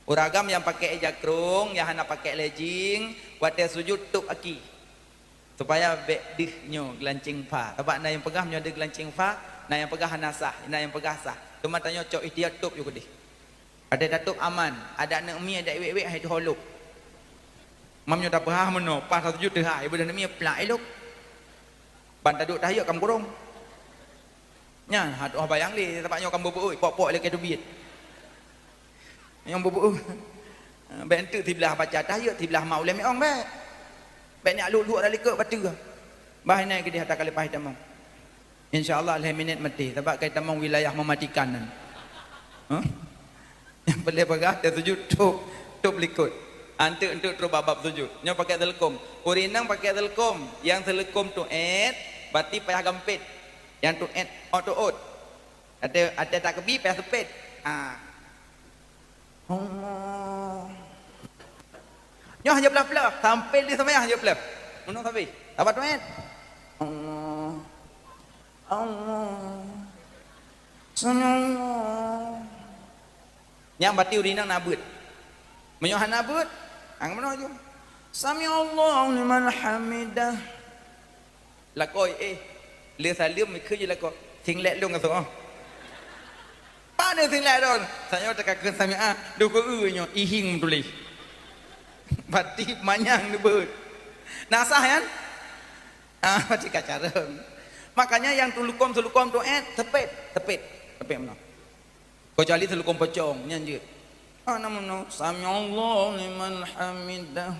Ureueng agam nyang pakai jakrong, nyang hana pakai legging, watèe sujud tôp aki. Supaya bèk deuh nyoe geulanceng fa. Sabab na nyang peugah meunyoe deuh geulanceng fa, na nyang peugah hana sah, na nyang peugah sah. Teuma tanyoe cok ihtiyat tôp yue keudeh. Adak tatôp aman, adak neuk mi, adak wék-wék hai tuho lôb. Mam nyoe tapeuhah meunoe, paih tasujud teuhah, ibadah neuk mi plak ilôb. Ban taduek tahiyat kam kurong. Nyan, ha, tuah bayang lé, sabab nyoe kam beubeui, pok-pok lé keu teubiet. Nyang beubeue. Bèk enteuk siblah baca tahiyat, siblah mak ulèe miong bèk. Bèk nyak lhok-lhok rot likot bateue. Bah inan keudeh ata ka leupah tamong. Insya Allah lhèe minèt maté, sabab ka tamong wilayah mematikan nyan. Hah? Nyang peureulèe peugah, teusujud tôp, tôp likot. Enteuk-enteuk trôk bak bab sujud. Nyoe pakai seuleukom. Ureueng inong pakai seuleukom. Nyang seuleukom teuôt, berarti payah gampét. Nyang teuôt, ôt-ôt. Até, até takeubi payah seupet. Ha. Allah. Nyoe hana peuleuh-peuleuh, sampai di seumayang hana peuleuh. Meunoe sabe. Sabar tuet. Allah. Allah. Sami Allah. Nyang berarti ureueng inong na beuet. Meunyoe hana beuet, ang meunoe ju. Sami Allahu liman hamidah. Lakoe, eh, le saleuem, ikheun jih lakoe. Singlet lôn ngon soe. Pane singlet lôn? Sanyoe teuka kheun sami'a, dua keu nyoe, ihing tuléh. Berarti manyang neubeuet. Na sah nyan? Ah, berarti ka carông. Makanya nyang teuleukom-teuleukom tu, eh, teuet, teuet. Teuet meunoe. Keucuali teuleukom pocong, nyan jeuet. Hana meunoe, sami'allahu liman hamidah.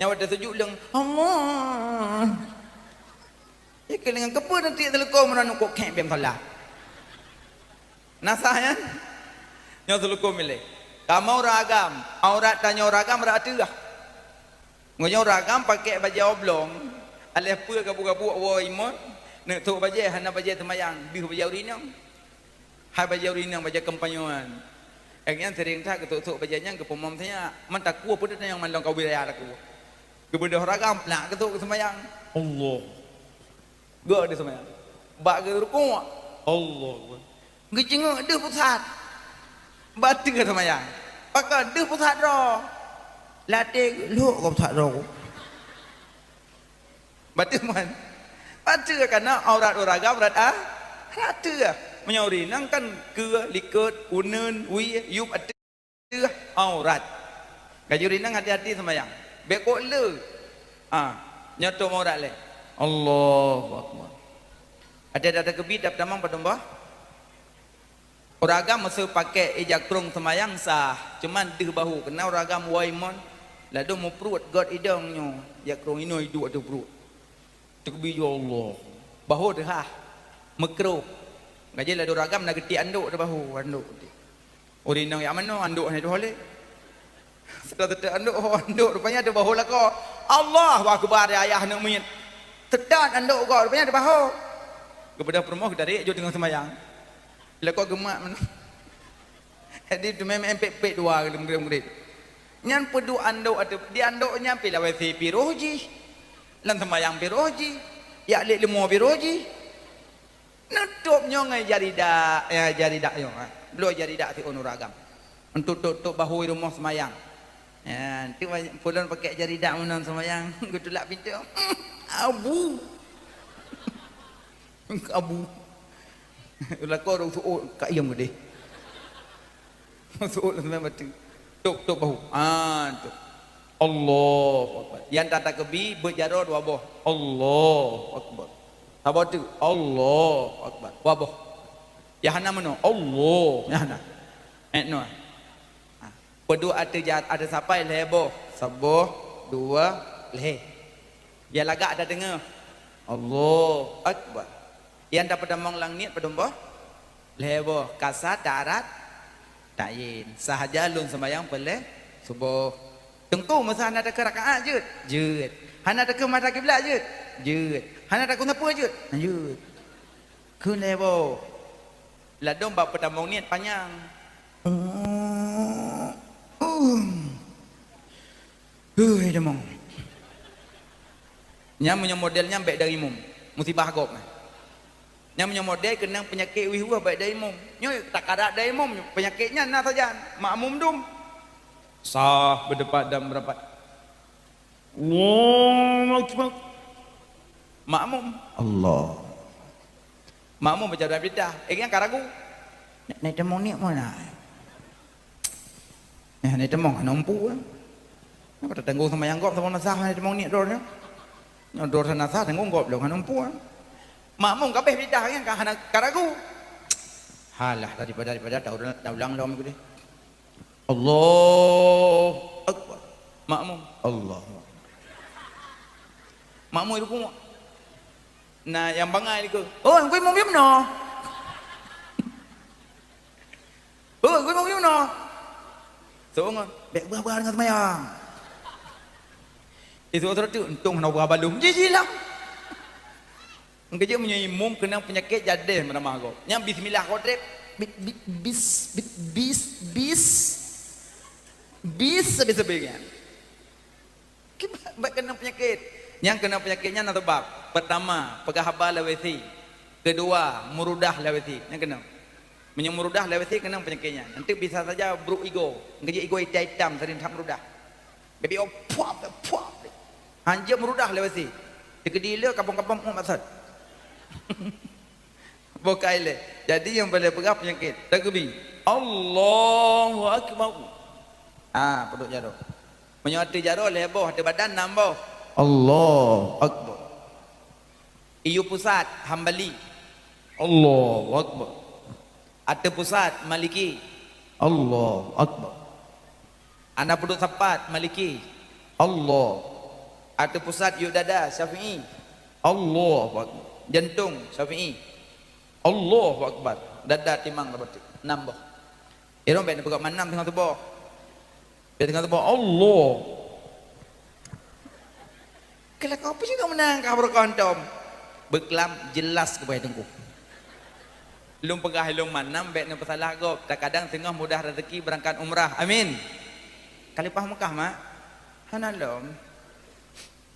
Nyan watèe sujud leueng, Allah. Ya, keulingan keupeue nanti teuleukom meunan kok kek bèk salah. Na sah nyan? Nyoe teuleukom ilèe. Kamoe ureueng agam, aurat tanyoe ureueng agam rot ateueh. Meunyoe ureueng agam pakai bajèe oblong, aléh peue gabuek-gabuek woe imot, neuk sôk bajèe, hana bajèe seumayang, deuh bajèe ureueng inong. Hai bajèe ureueng inong, bajèe keumpanyoan. Lagèe nyan sering that geusôk-sôk bajèe nyan geupeumom sinyak. Man takue peue teuh nyang mandum ka wilayah takue. Geubeudôh ureueng agam, plak geusôk geuseumayang. Allah. Geuh di seumayang. Bak geurukuk. Allah. Geuceungok deuh pusat. Bateue seumayang. Pakon deuh pusat droe. Latèe lhok keu pusat droe. Bateue man. Bateue kana aurat ureueng agam aurat a-, bateue. Meunyoe ureueng inong kan keue, likot, uneuen, wie, yup, ateueh. Aurat. Laju ureueng inong hati-hati seumayang. Bèk kok le. Ah, nyoe tôp aurat lé. Allahu Akbar. Até ata keubi dap tamong padum bah? Ureueng agam meuseu pakék ija krông seumayang sah, cuman deuh bahô keunan ureueng agam woe mon, ladôm mupruet göt idong nyoe, ija krông inoe iduek ateueh pruet. Takbir, ya Allah. Bahô teuhah. Meukroh. Gaji ladôm ureueng agam na geutiek andok teuh bahô, andok geutiek. Ureueng inong jak manoe, andok hana teuh lé. Seutôt-seutôt andok, ho andok rupanya teuh bahô lakoe. Allahu Akbar, ya ayah aneuk miet. Seutôt andok gob rupanya teuh bahô. Geubeudôh peurumoh geutarék jeuet teungoh seumayang. Lakoe geumat meunan. Jadi teumé-mé pek-pek dua lom geurim-geurim. Nyan peuduek andok ateueh, di andok nyan pih lawét si piroh jih. Lam seumayang piroh jih. Jak lét leumo piroh jih. Neutôp nyoe ngon jaridak, ya, jaridak nyoe, ha. Bloe jaridak siôn ureueng agam. Untuk tôp-tôp bahô i rumoh seumayang. Ya, tu ulôn pakék jaridak meunan seumayang, geutulak pintoe. Abu. Abu. Lakoe rôh suôt kayém geudeh. Suôt lam seumayang bateue. Tôp, tôp bahô. Ah, tôp. Allahu Akbar. Nyang tatakeubi beuet jaroe dua boh. Allahu Akbar. Saboh teuk. Allahu Akbar. Dua boh. Nyang hana meunoe. Allah. Nyang hana. Eh, noe. Ha. Peuduek ateueh ja-, ateueh sapai lhèe boh. Saboh, dua, lhèe. Nyang lagak tadeungoe. Allahu Akbar. Nyang tapeutamong lam niet padum boh? Lhèe boh. Kasar, ta'arad, ta'yin. Sahaja lôn seumayang peureulèe suboh. Teungku, meuseu hana takheun rakaat jeuet? Jeuet. Hana takheun mata kiblat jeuet? Jeuet. Hana takheun sapeue jeuet? Jeuet. Kheun lhèe boh. Ladôm bak peutamong niet panyang. Hui, tamong. Nyan meunyoe model nyan bèk dayimum. Musibah gob nyan. Nyan meunyoe model keunong peunyakét wih-wih bèk dayimum. Nyoe takarat dayimum, peunyakét nyan na sajan. Makmum dum. Saf beudepan dan beurapat. Allahu Akbar. Makmum. Allah. Makmum baca doa iftitah. Eh, nyang ka ragu. Nèk, nèk tamong niet meunan. Nèk, nèk tamong hana umpu, eh. Napa tatanggong seumayang gob saboh na sah nèk tamong niet droe nyoe? Nyoe droe na sah tanggong gob lom hana umpu, eh. Makmum ka abéh iftitah nyang ka hana ka ragu. Halah, daripada, daripada taulang, taulang lom ikut deh. Allahu Akbar. Makmum. Allahu Akbar. Makmum rukuk. Nah, nyang bangai niko. Oh, engkau imum yum no. Oh, engkau imum yum no. Seungon, bèk bah-bah deungon seumayang. Itu terus tu, untung hana bah balum. Jiji lah. Engkejeuet meunyoe imum keunong peunyakét jadeh meuramah gob. Nyan bismillah gob trép. Bi-, bi-, bis, bi-, bis, bis. Bis sabe-sabe nyan. Kiban bak keunong peunyakét. Nyang keunong peunyakét nyan na sabab. Pertama, peugah haba lawét sie. Kedua, meurudah lawét sie. Nyan keunong. Meunyoe meurudah lawét sie keunong peunyakét nyan. Nanti bisa saja brok igoe. Engkejeuet igoe itam-itam sering that meurudah. Baby, oh, puap, puap. Hanjeuet meurudah lé wasi. Teukeudi le kapong-kapong, oh, maksud. Bukai lé. Jadi nyang paleng peugah peunyakét. Takbir. Allahu Akbar. Ah, peuduek jaroe. Meunyoe ateueh jaroe lhèe boh, ateueh badan nam boh. Allahu Akbar. Iyu pusat, Hambali. Allahu Akbar. Ateueh pusat, Maliki. Allahu Akbar. Ana peuduek sapat, Maliki. Allah. Ateueh pusat, yue dada, Syafi'i. Allahu Akbar. Jantong, Syafi'i. Allahu Akbar. Dada, timang, rabat. Nam boh. Irong bèk neupeugah manam teungoh tuboh. Bèk teungoh tuboh, Allah. Keu lakoe peue cit meunan ka beureukoh hantom? Beuklam jeulaih keubai teungku. Lôn peugah ilôn manam bèk neupeusalah gob, takadang teungoh mudah raseuki beurangkat umrah. Amin. Ka leupah Mekah, mak? Hana lom.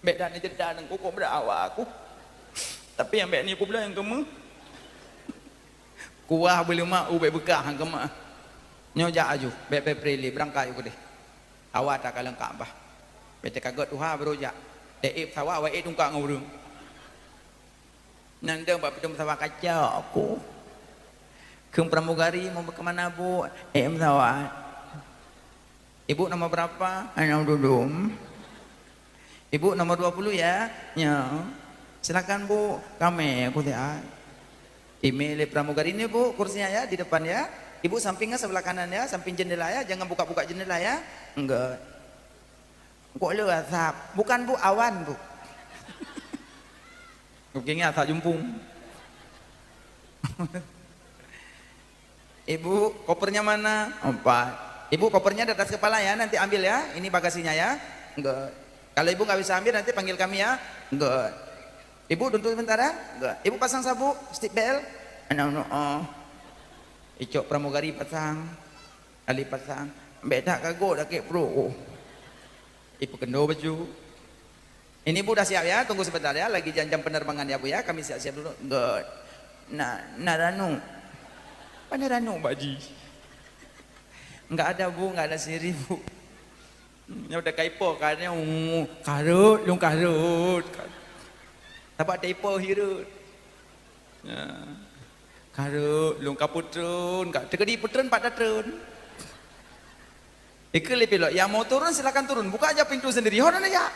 Bèk that neujeda teungku, kok beudak awak aku. Tapi nyang bèk nyoe peubloe nyang keumeu. Kuah beuleumak u bèk beukah nyang keumeu. Nyoe jak aju, bèk peupreh lé, beurangkat aju keudeh. Awak takalon Ka'bah. Bèk teuka göt tuha barô jak. Teuék pesawat, awak ék tungkak ngon ureueng. Nyan deuh bak pintoe pesawat, kacok aku. Kheun pramugari, "Mau ke mana, Bu?" "Ék pesawat." "Ibu nomor berapa?" "Nomor dua puluh." "Ibu nomor dua puluh ya?" "Ya." "Silakan, Bu, kami aku siat." Imé lé pramugari, "Ini, Bu, kursinya ya, di depan ya." Ibu sampingnya sebelah kanan ya, samping jendela ya, jangan buka-buka jendela ya. Enggak. Kok le asap? Bukan, Bu, awan, Bu. Mungkin asap jumpung. Ibu, kopernya mana? Empat. Ibu, kopernya di atas kepala ya, nanti ambil ya. Ini bagasinya ya. Enggak. Kalau ibu nggak bisa ambil, nanti panggil kami ya. Enggak. Ibu, duduk sebentar ya. Enggak. Ibu pasang sabuk, seat belt. Anak, anak, oh. Icok pramugari pasang. Ali pasang. Beda kagok dah kek bro. Oh. Ibu kendo baju. Ini Bu dah siap ya, tunggu sebentar ya, lagi jam-jam penerbangan ya Bu ya, kami siap-siap dulu. Enggak. Nah, nah ranu. Mana ranu Pak Ji? Enggak ada Bu, enggak ada siri Bu. Nyoe dah kaipo kan, nyoe, karut, lung karut. Tapak taipo hirut. Ya. Karut, lung kaputron, ka teukeudi putron pat datron. Ikeu lé pilot, yang mau turun silakan turun, buka aja pintu sendiri, ho na ya.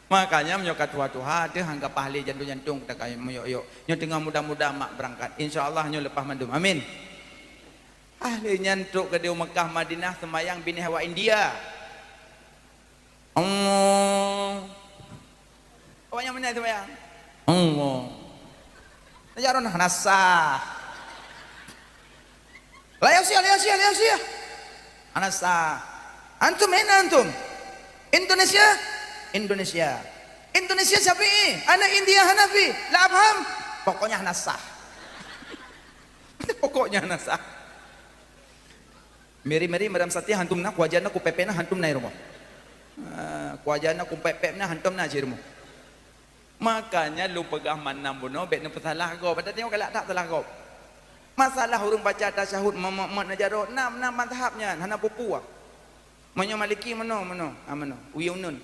Makanya meunyoe ka tuha-tuha, teuh anggap ahli jantung-jantung, tak kaya meuyok-yok. Nyoe teungoh muda-muda mak berangkat. Insya Allah nyoe lepas mandum. Amin. Ahli nyan trok keudéh Mekah Madinah seumayang binéh awak India. Allah. Awak nyan meunan seumayang. Allah. Najaron hana sah. La yasih, la yasih, la yasih. Hana sah. Antum aina antum? Indonesia? Indonesia. Indonesia Syafi'i, ana India Hanafi. La afham. Pokoknya hana sah. Pokoknya hana sah. Meri-meri maram satia hantom na, kuaja na, kupepek na hantom na i rumoh. Ah, kuaja na, kupepek na hantom na cit rumoh. Makanya lôn peugah mandum bunoe bék neupeusalah gob. Pada tengok galak that salah gob. Masalah ureuëng baca tasyahud meumot-mot na jaroe, na, na mazhab nyan, hana peue-peue. Meunyoe Maliki meunoe, meunoe, ah, meunoe, uyueng nun.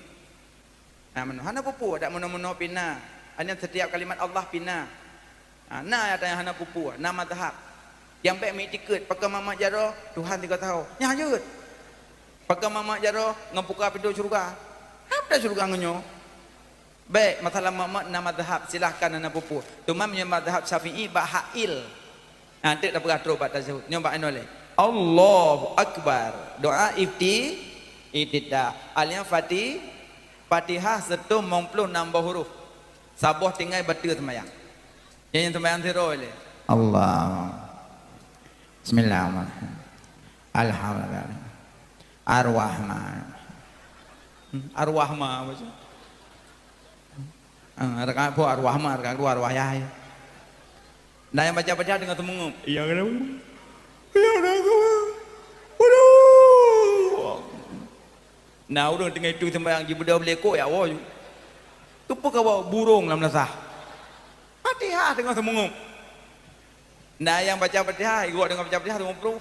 Nah, meunoe hana peue-peue, dak meunoe-meunoe pih na. Hanya setiap kalimat Allah pih na. Ha, na nyang tanya hana peue-peue, na mazhab. Nyang bék meuiktikeuet, pakon mak-mak jaroe, Tuhan sigoe tahu. Nyan jeuet. Pakon mak-mak jaroe, ngon buka pintoe syeuruga. Hana pintoe syeuruga ngon nyoe. Bék, masalah mak-mak na mazhab, silahkan hana peue-peue. Teuma meunyoe mazhab Syafi'i bak hak il. Nah, teuk tapeugah trok bak tasyahud. Nyoe bak inoe lé. Allahu Akbar. Doa ifti-, iftitah. Al-Fatihah. Fatihah seutom limong ploh nam boh huruf. Saboh tinggai bateue seumayang. Nyan nyang seumayang sidroe lé. Allah. Bismillahirrahmanirrahim. Alhamdulillah. Ar-Rahman. Hmm, Ar-Rahman baca. Ah, rakaat phôn Ar-Rahman, rakaat kedua Ar-Wahai. Nah, nyang baca Fatihah deungon seumeungeup. Iya, kenapa? Iya, kenapa? Waduh. Nah, ureuëng teungoh itu sembahyang jibeudôh beulikok ya Allah. Keupeue kawa burong lam meunasah. Fatihah deungon seumeungeup. Nah, nyang baca Fatihah, iwak deungon baca Fatihah lima puluh.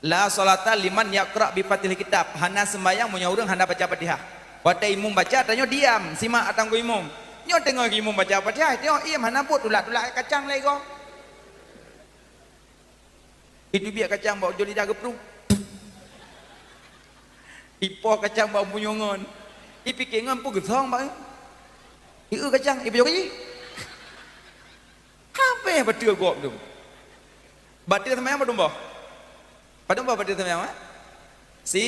La sholata liman yaqra bi Fatihil Kitab. Hana sembahyang meunyoe ureuëng hana baca Fatihah. Watée imum baca, tanyoe diam, simak atang imum. Nyoe teungoh imum baca Fatihah, tanyoe iem hana buet tulak-tulak kacang lé goe. Itu biak kacang bak ujoe lidah geupruh. Ipoh kacang bak punyongon. Ipike ngon peue geusong bak. Ieu kacang, ipeujok ji. Habéh bateue gob tu. Bateue seumayang padum boh? Padum boh bateue seumayang, eh? Si?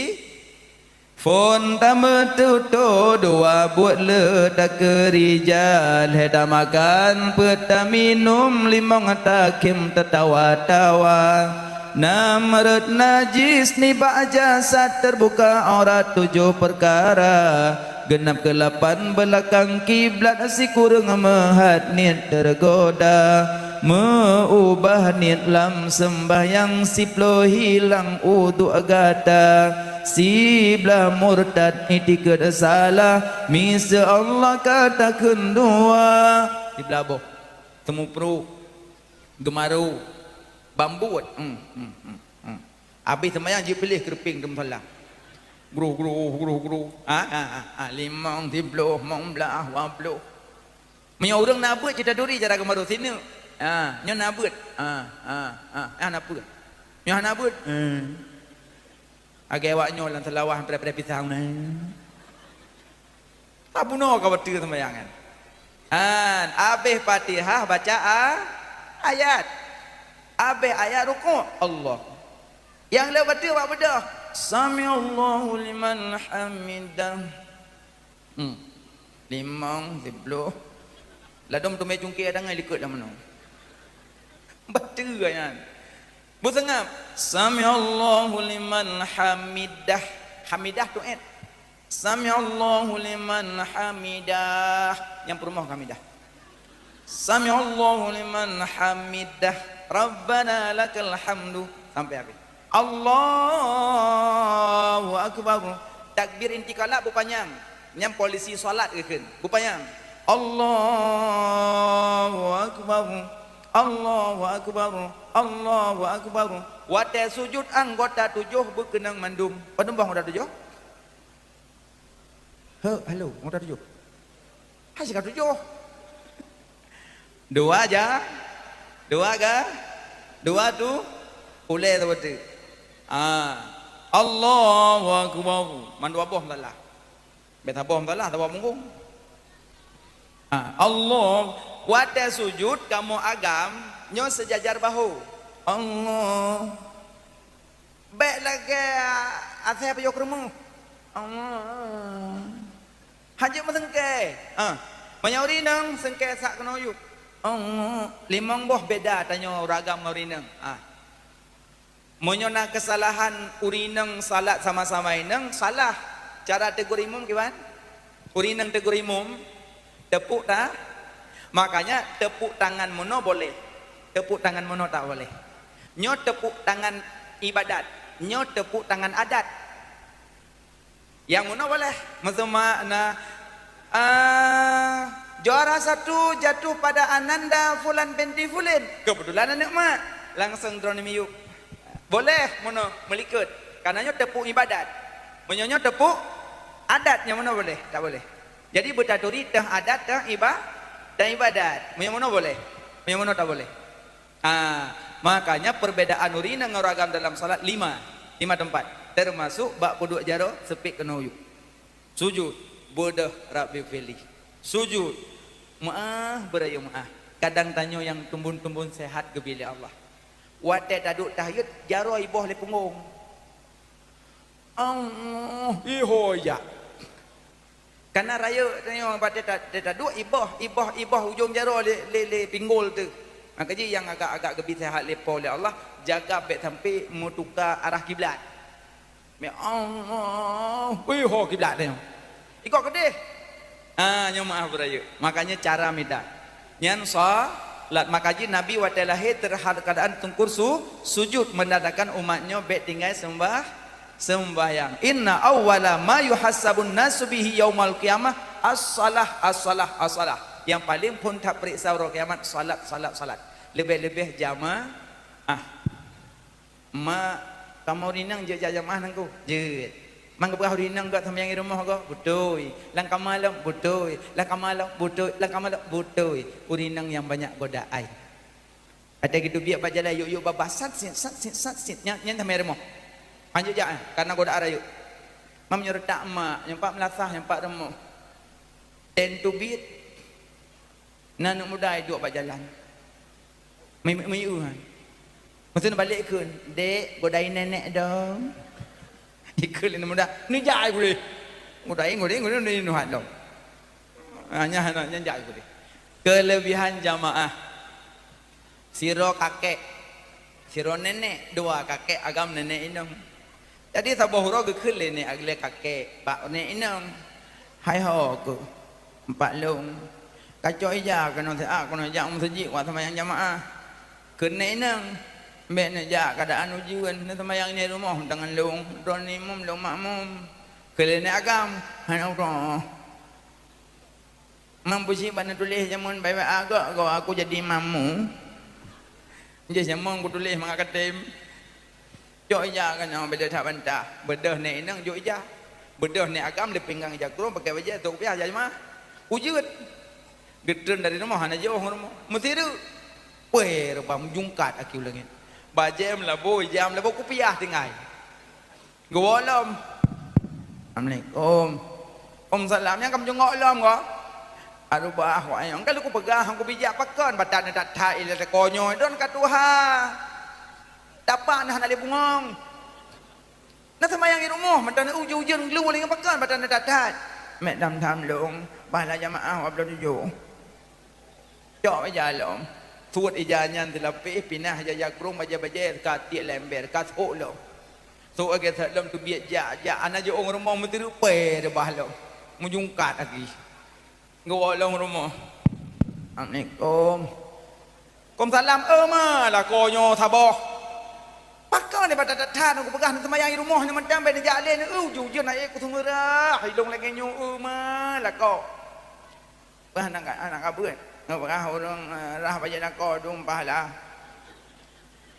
Phôn tameututoe dua buet le takeurija, lhée tamakan peuet taminum limong takhém tatawa-tawa. Nam rot najis nibak jasad teubuka aurat tujoh peukara. Geunab keulapan beulakang kiblat sikureueng meuhat niet teugoda. Meu-ubah niet lam seumbahyang siploh hilang uduk gata. Siblah murtad itikeuet salah miseue Allah ka takheun dua. Siblah boh. Teumupru. Geumaru. Bambuet. Hmm, hmm, hmm, hmm. Abéh seumayang jipiléh keureupeng teumeusalah. Gruh, gruh, gruh, gruh. Ha, ha, ha, ha. Limong, siploh, limong blaih, dua ploh. Meunyoe ureuëng na beuet cit taturi cara geumaru sineuk. Ha, nyoe na beuet. Ha, ha, ha. Ah, na peue? Nyoe hana beuet. Eh. Agée awak nyoe lam seulawah preh-preh pisang na. Tabunoe ka bateue seumbahyang nyan. Han, abéh Fatihah baca a-, ayat. Abéh ayat rukuk, Allah. Nyang le bateue bak beudôh, "Sami'allahu liman hamidah." Hmm. Limong, siplôh. Ladôm teumé cungké, tangai likot lam meunoe. Bateue nyan. Beuseungab, "Sami'allahu liman hamidah." Hamidah tu et. "Sami'allahu liman hamidah." Nyang peurumoh hamidah. "Sami'allahu liman hamidah. Rabbana lakal hamdu." Sampai habis. "Allahu akbar." Takbir intiqalah beupanyang. Nyang polisi salat geukheun. Beupanyang. "Allahu akbar. Allahu akbar. Allahu akbar." Watée sujut anggota tujoh beukeunong mandum. Padum boh anggota tujoh? He, halo, anggota tujoh. Hai, siga tujoh. Dua ja, dua ga, dua tu, ulée saboh teuk. Ah, Allahu akbar. Man dua boh meusalah. Bèk saboh meusalah, saboh punggong. Ah, Allah. Watée sujud kamoe agam, nyoe seujajar bahu. Allah. Bèk lagèe asèe payôh keurumoh. Allah. Hanjeuet meuseungkée. Ah. Meunyoe ureueng inong seungkée sak keunoe yub. Allah. Limong boh beda tanyoe ureueng agam ngon ureueng inong. Ah. Meunyoe na keusalahan ureueng inong salat sama-sama inong, salah. Cara teuguru imum kiban? Ureueng inong teuguru imum, tepuk ta-, makanya tepuk tangan meunoe boleh. Tepuk tangan meunoe tak boleh. Nyoe tepuk tangan ibadat, nyoe tepuk tangan adat. Nyang meunoe boleh. Meuseuma na, ah, juara satu jatuh pada Ananda Fulan binti Fulin. Kebetulan aneuk mak. Langsung droeneuh miyueb. Boleh meunoe meulikot. Karena nyoe tepuk ibadat. Meunyoe nyoe tepuk adat, nyang meunoe boleh? Tak boleh. Jadi beutaturi teuh adat, teuh iba-, teuh ibadat. Meunyoe meunoe boleh. Meunyoe meunoe tak boleh. Ah, makanya perbedaan ureueng inong ngon ureueng agam dalam salat lima, lima tempat, termasuk bak peuduek jaroe seupet keunoe yub. Sujud, beudôh Rabbi firli. Sujud, meu'ah beurayeuk meu'ah. Kadang tanyoe nyang tumbon-tumbon sehat geubri lé Allah. Watée taduek tahiyat, jaroe iboh lé punggong. Allah, iho ijak. Kana rayeuk tanyoe bak teuta-, teuta duek iboh, iboh, iboh ujong jaroe lé, lé, lé pinggol teuh. Maka jih nyang agak-agak geubi sehat lé Po lé Allah, jaga bèk sampai meutuka arah kiblat. Meu'ah Allah, iho kiblat tanyoe. Ikot keudeh. Ah, nyoe meu'ah beurayeuk. Makanya cara mida. Nyan salat. Maka jih Nabi watée lahé teuhadap keuadaan teungku su-, sujud, menandakan umat nyoe bèk tinggai seumbah-, seumbahyang. "Inna awwala ma yuhasabun nasu bihi yaumal qiyamah as-salah, as-salah, as-salah." Nyang paleng phon tapeuriksa uroe kiamat salat, salat, salat. Leubeh-leubeh jamaah. Mak, kamoe ureueng inong jeuet jak jamaah nangku? Jeuet. Mang geupeugah ureueng inong gak seumayang di rumoh gob? Beutôi. Lam kama lom? Beutôi. Lam kama lom? Beutôi. Lam kama lom? Beutôi. Ureueng inong nyang banyak godaan. Watée geuteubiet bak jalan, yuk-yuk babah, sat sit, sat sit, sat sit. Nyan, nyan seumayang di rumoh. Lanjut jak, eh, karena godaan rayeuk. Mam nyoe reutak mak, nyoe pat meulasah, nyoe pat rumoh. Tem teubiet. Na aneuk muda iduek bak jalan. Meuieu-meuieu han. Meuteun balek kheun, "Dek, godai nenek dong." Ikheun lé aneuk muda, "Neujak ai gurèe." Godai, godai, godai, neuhat dong. Ah, nyan, nyan jak ai gurèe. Keulebihan jamaah. Sidroe kakek, sidroe nenek, dua kakek agam nenek inong. Jadi saboh uroe geukheun lé nenek, lé kakek bak nenek inong, "Hai ho keuh, empat lôn, kacok ija keunoe siat keunoe jak meuseujid wak seumayang jamaah." Kheun nenek inong, "Bèk neujak keuadaan ujeuen, neuseumayang di rumoh deungon lôn, droeneuh imum lôn makmum." Kheun lé nenek agam, "Hana uroe." Mang Pusi bak neutuléh jameun bak W A gok, gok aku jadi mamu. Jih jameun kutuléh mangat katem. Jok ija keunoe beudôh that bantah. Beudôh nenek inong jok ija. Beudôh nenek agam lé pinggang ija krueng pakai bajèe sôk piah ija jeumaah. Ujeut. Geutreun dari rumoh hana jiôh ngon rumoh. Meusireuk. Weh, reuba meujungkat aki u langét. Bajèe meulabô, ija meulabô, kupiah tinggai. Geuwoe lom. Assalamualaikum. Waalaikumsalam. Nyang ka meujungok lom ko? Aduh bah, wak nyang ka lôn kupeugah, hana kubijak pakon, batat neutat-that ilée takô nyoe, don ka tuha. Tapak na hana lé bungong. Na seumayang di rumoh, mantong ujeuen-ujeuen gelu lé ngon pakon, mantong na that-that. Mek dam-dam lôn, pahala jamaah dua ploh tujoh. Cok ija lom. Suet ija nyan teulapeh, pinah ija jakrong bajée-bajée ka tiek lember, ka sôk lom. Sôk lagée sat lom teubiet jak, jak, ana jiôh rumoh meuteureupe reubah lom. Meujungkat lagi. Geuwoe lom rumoh. Assalamualaikum. Waalaikumsalam. Eh, ma, lakoe nyoe saboh. Pakon nibak that-that, kupeugah neuseumayang di rumoh nyoe mantong, bèk neujak lé, neu, ujeuen-ujeuen na ék kuseumeurah, ilong lagée nyoe, eh, ma, lakoe. Bah, anak, anak abeuet. Ngon peugah ureueng, eh, rah bajée lakoe dum pahala.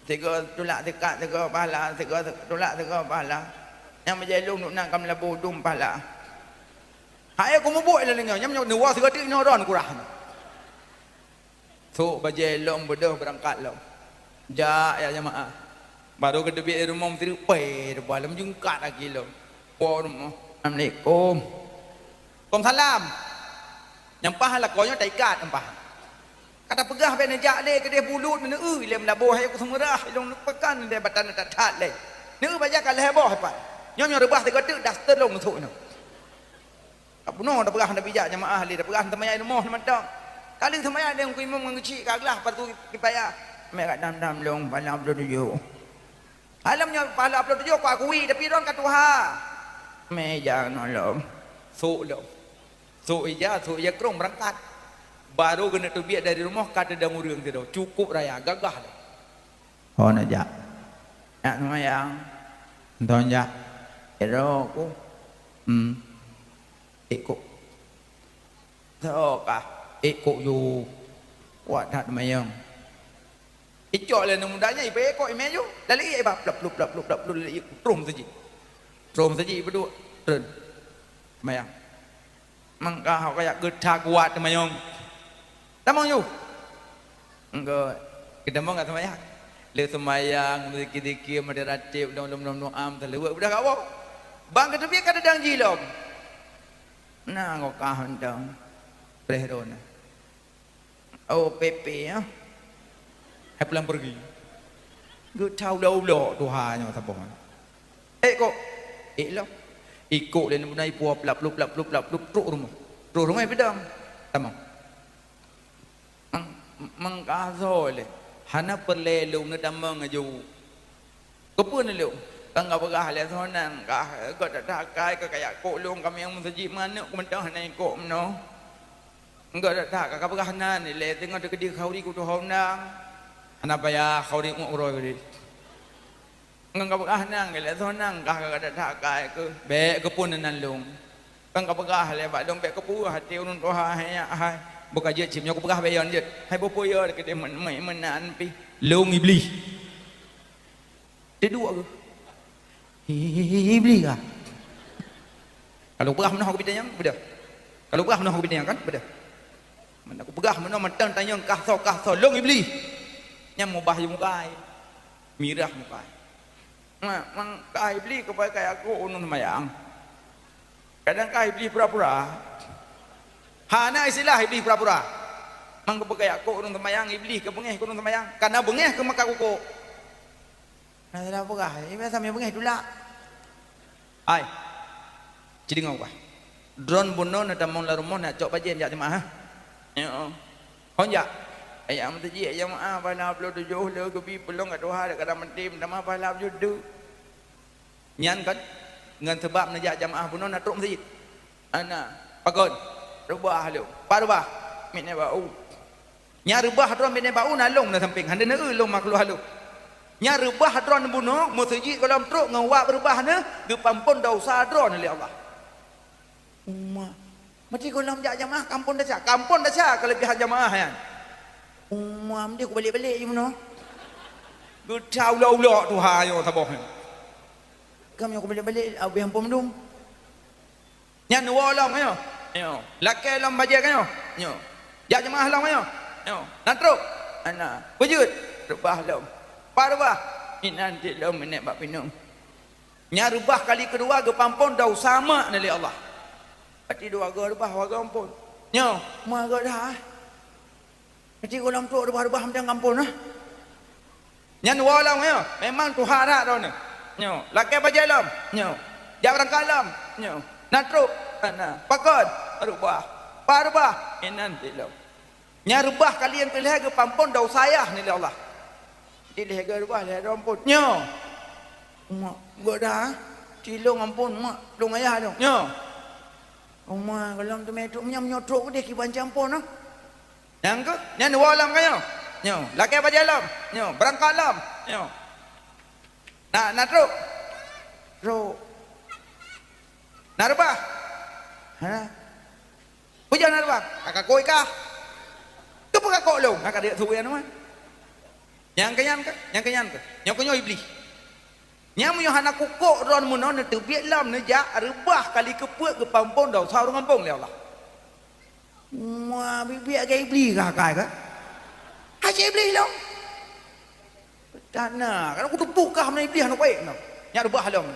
Sigoe tulak sikat sigoe pahala, sigoe tulak sigoe pahala. Nyang bajée lôn duek na ka meulaboh dum pahala. Hai kumubuet lé nyoe, nyang nyoe neuwoe sigoe teuk inoe ron kurah. Sôk bajée lom beudôh beurangkat lom. Jak ya jamaah. Barô geuteubiet rumoh meuteureupe, reubah lom jungkat lagi lom. Po rumoh. Assalamualaikum. Waalaikumsalam. Nyang paih lakoe nyoe taikat nyang paih. Ka tapeugah bèk neujak lé keudeh bulut, neu, ilée meulaboh hai kuseumeurah, ilong neuk pakon, ndai batan that-that lé. Neu bajée ka lhée boh pat. Nyoe, nyoe reubah sigoe teuk daster lôn neusôk nyoe. Ka bunoe tapeugah hana bijak jamaah lé, tapeugah seumayang di rumoh lé mantong. Ka lheueh seumayang lé ngon imum ngon geuchik ka glah fardu kifayah. Mek ka dam-dam lôn pahala dua ploh tujoh. Alam nyoe pahala dua ploh tujoh ku akui, tapi droen ka tuha. Mek ija ngon lom. Sôk lom. Sôk ija, sôk ija krong beurangkat. Barô geuneuk teubiet dari rumoh ka teudong ureueng sidroe. Cukup raya, gagah lom. Oh, neujak. Jak seumayang. Mantong jak. Sidroe ku. Hmm. Ék kok. Soe kah? Ék kok ju. Kuat that manyong. Icok lé aneuk muda nyan, ipeuék kok imé ju. Lalu ié iba plap, plup, plap, plup, plap, plup, lalu ié troh meuseujid. Troh meuseujid ipeuduek. Treun. Seumayang. Mangka hok kajak geuta kuat teumanyong. Tamong ju. Engko geutamong ka seumayang. Lé seumayang, zikir-zikir, meudeh ratib, lom, lom, lom, lom, am, taleuweuk, beudah kawoe. Bang geuteubiet ka teudong jih lom. Na, engko kah mantong. Preh droeneuh. Oh, P P, ya. Hai pulang pergi. Geuta ulok-ulok tuha nyoe saboh. Eh, kok? Eh, lom. Ikok lé aneuk muda ipuwoe plap plup, plap plup, plap plup, trok rumoh. Trok rumoh, eh, peudong. Tamong. Mang, mangkasoe lé. Hana peureulée lôn neutamong aju. Keupeue neulheueh? Kan ka peugah lé soe nan, kah, eh, gata that-that akai keu kajak kok lôn, ka miyueb meuseujid meuaneuk, keumeuntoh hana ikok meunoe. Gata that-that ka, ka peugah nan ilée, teungoh teukeudi khauri kutoh undang. Hana payah khauri uroe geude. Ngon ka peugah nan ilée soe nan, kah ka gata that-that akai keu, bék keupeue nan lôn. Kan ka peugah lé bak lôn, bék keupeue até ureuëng tuha hai nyak hai. Beuka jeuet cit nyoe kupeugah bék yon jeuet. Hai beupeue yo keudeh men-, men-, meunan pih. Lôn Iblih. Teuduek geuh. Iblih kah? Kalau peugah meunoe keu bitanyong, beudôh. Kalau peugah meunoe keu bitanyong kan, beudôh. Meunan kupeugah meunoe mantong tanyong kah soe, kah soe, lôn Iblih. Nyang mubah ju mukai. Mirah mukai. Mak, mang kah Iblih keupai kaya aku unun mayang. Kadang kah Iblih pura-pura. Hana istilah Iblih pura-pura. Mang keupeue kaya aku unun mayang Iblih keu beungéh keu unun mayang. Kana beungéh keu maka kuku. Nah, salah peugah, eh, biasa meubeungéh tulak. Hai. Ci deungoe bah. Droen bunoe na tamong lam rumoh na cok bajée jak jeumaáh, ha? Nyoe. Hon jak. Ayah meuteujih jeumaáh bala ploh tujoh le geubi peulong ka tuha dak kada meutem tamah bala ploh tujoh. Nyan kan ngon seubab neujak jeumaáh bunoe na trok meuseujid. Ana, pakon? Reubah lom. Pat reubah? Miet nyan bau. Nya reubah droe miet nyan bau na lông na sampéng, hana neueu lông makhluk halôh. Nya reubah droe bunoe meuseujid gohlom trok ngon wab reubah neuh geupampon desya droe lé Allah. Uma, meuti gohlom jak jamaah kampon desya, kampon desya keuleubihan jamaah nyan. Uma, meuti kubalek-balek jih bunoe. Geuta ulok-ulok tuha nyoe saboh nyoe. Kam nyoe kubalek-balek abéh ampon mandum. Nyan woe lom nyoe. Nyoe. Lakée lom bajée nyoe. Nyoe. Jak jeumaáh lom nyoe. Nyoe. Na trok. Ana. Beujeuet. Reubah lom. Pat reubah. Inan cit lom meuneuk bak pineung. Nyan reubah kali keudua geupampon desya mak na lé Allah. Berarti dua goe reubah, dua goe ampon. Nyoe. Ma goe dah. Berarti gohlom trok reubah-reubah mantong ampon, nah. Nyan woe lom nyoe, memang tuha that droeneuh. Nyoe, lakée bajée lom. Nyoe, jak beurangkat lom. Nyoe, na trok. Na, na. Pakon? Reubah. Pat reubah? Inan ti lom. Nyan reubah kali nyang keu lhée geupampon desya ayah nyan lé Allah. Di lhée geureubah lhée droe ampon. Nyoe. Mak, goda, eh? Cilong ampon, mak, lôn ayah dong. Nyoe. Oma, gohlom teumé trok, meunyoe, meunyoe trok deh kiban campon, ah. Nyang keuh, nyan woe lom ka nyoe. Nyoe, lakée bajée lom. Nyoe, beurangkat lom. Nyoe. Na, na trok. Trok. Na reubah. Ha? Peue nyang na reubah? Ka kakok kah? Keupeue kakok lôn? Ka kadek su nyan mah. Nyang keu nyan kah? Nyang keu nyan kah? Nyoe keu nyoe Iblih. Nyang meunyoe hana kukok droe meunoe neuteubiet lom neujak reubah kali keupeuet geupampon desya ureuëng gampông lé Allah. Wah, biet-biet lagée Iblih kah akai kah? Hase Iblih lom. Tana, kan kuteupuk kah meunan Iblih hana kuék meunan. Nyak reubah lom.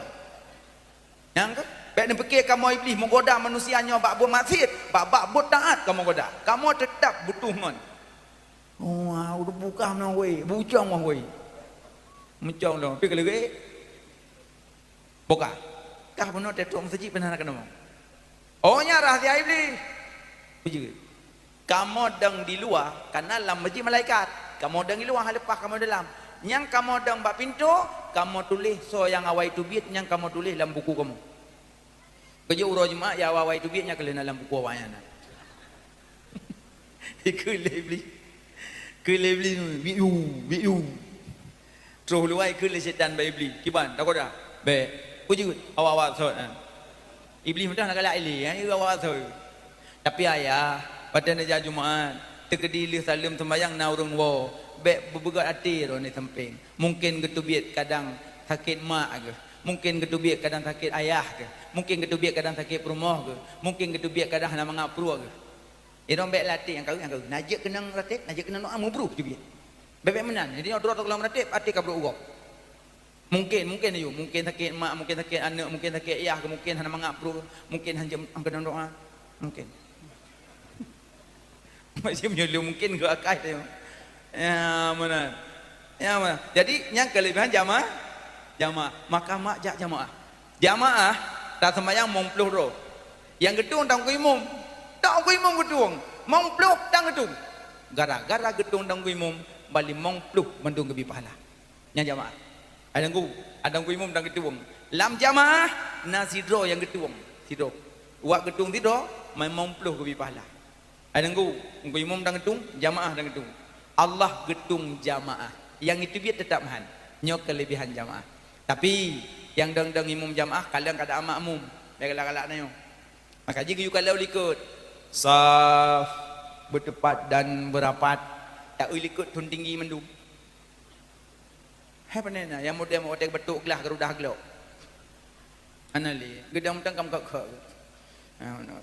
Nyang keuh, bék neupike kamoe Iblih meugoda manusia nyoe bak buet maksiet, bak, bak buet taat kamoe goda. Kamoe teutab butuh ngon. Oh, ah, udah buka meunan weh, bucong mah weh. Mucong lom, pi keuleurek. Buka. Kah bunoe teutrok meuseujid pih hana keunong. Oh, nyan rahsia Iblih. Bujeuet. Kamoe dong di luwa, kana lam meuseujid malaikat. Kamoe dong di luwa, hana leupah kamoe dalam. Nyang kamoe dong bak pintoe, kamoe tuléh soe nyang awai teubiet nyang kamoe tuléh lam buku kamoe. Keujeuet uroe Jumat, ya awai-awai teubiet nyang keuleuna lam buku awaknyan na. Ikheun lé Iblih. Kheun lé Iblih, "Biu, biu." Troh luwai kheun lé setan bak Iblih, "Kiban, tagoda?" "Bék." "Peue jeuet?" "Awak-awak sot." Iblih meudah na galak ilée, "Awak-awak sot." Tapi ayah, watée neujak Jumat, teukeudi lheueh saleuem seumayang na ureuëng woe, bék beubeugét até droeneuh sampéng. Mungken geuteubiet kadang sakét mak geuh, mungken geuteubiet kadang sakét ayah geuh, mungken geuteubiet kadang sakét peurumoh geuh, mungken geuteubiet kadang hana mangat pruet geuh. Idong bék latih nyang kawén, nyang kawén. Na jeuet keunong ratéb, na jeuet keunong doá, meubruh teubiet. Bék-bék meunan. Jadi nyoe droe teuka lom ratéb, até ka brok uroe. Mungken, mungken ayue, mungken sakét mak, mungken sakét aneuk, mungken sakét yah, mungken hana mangat pruet, mungken hanjeuet keunong doá. Mungken. Macam nyoe lé mungken geuakai teuh. Ya, meunan. Ya, meunan. Jadi, nyang keulebihan jamaah, jamaah. Maka mak jak jamaah. Jamaah, taseumayang mong ploh droe. Nyang geutueng tangku imum. Tangku imum geutueng. Mong ploh tan geutueng. Gara-gara geutueng tangku imum, bali mong ploh mandum geubri pahala. Nyan jamaah. Ada guru, ada guru imum dan geutueng. Lam jamaah, na sidroe nyang geutueng. Sidroe. Wak geutueng sidroe, memang ploh geubri pahala. Ada guru, guru imum dan geutueng, jamaah dan geutueng. Allah geutueng jamaah. Nyang itu biet tetap han. Nyoe kelebihan jamaah. Tapi, nyang dong-dong imum jamaah, kalon kada makmum. Bék galak-galak na nyoe. Maka jih geuyue kalon likot. Saf, beutepat dan beurapat. Tak eu likot thon tinggi mandum. Hai pane na, nyang model watée beutok glah geurudah glok. Hana lé, geudong mantong kam kok-kok. Ha, na.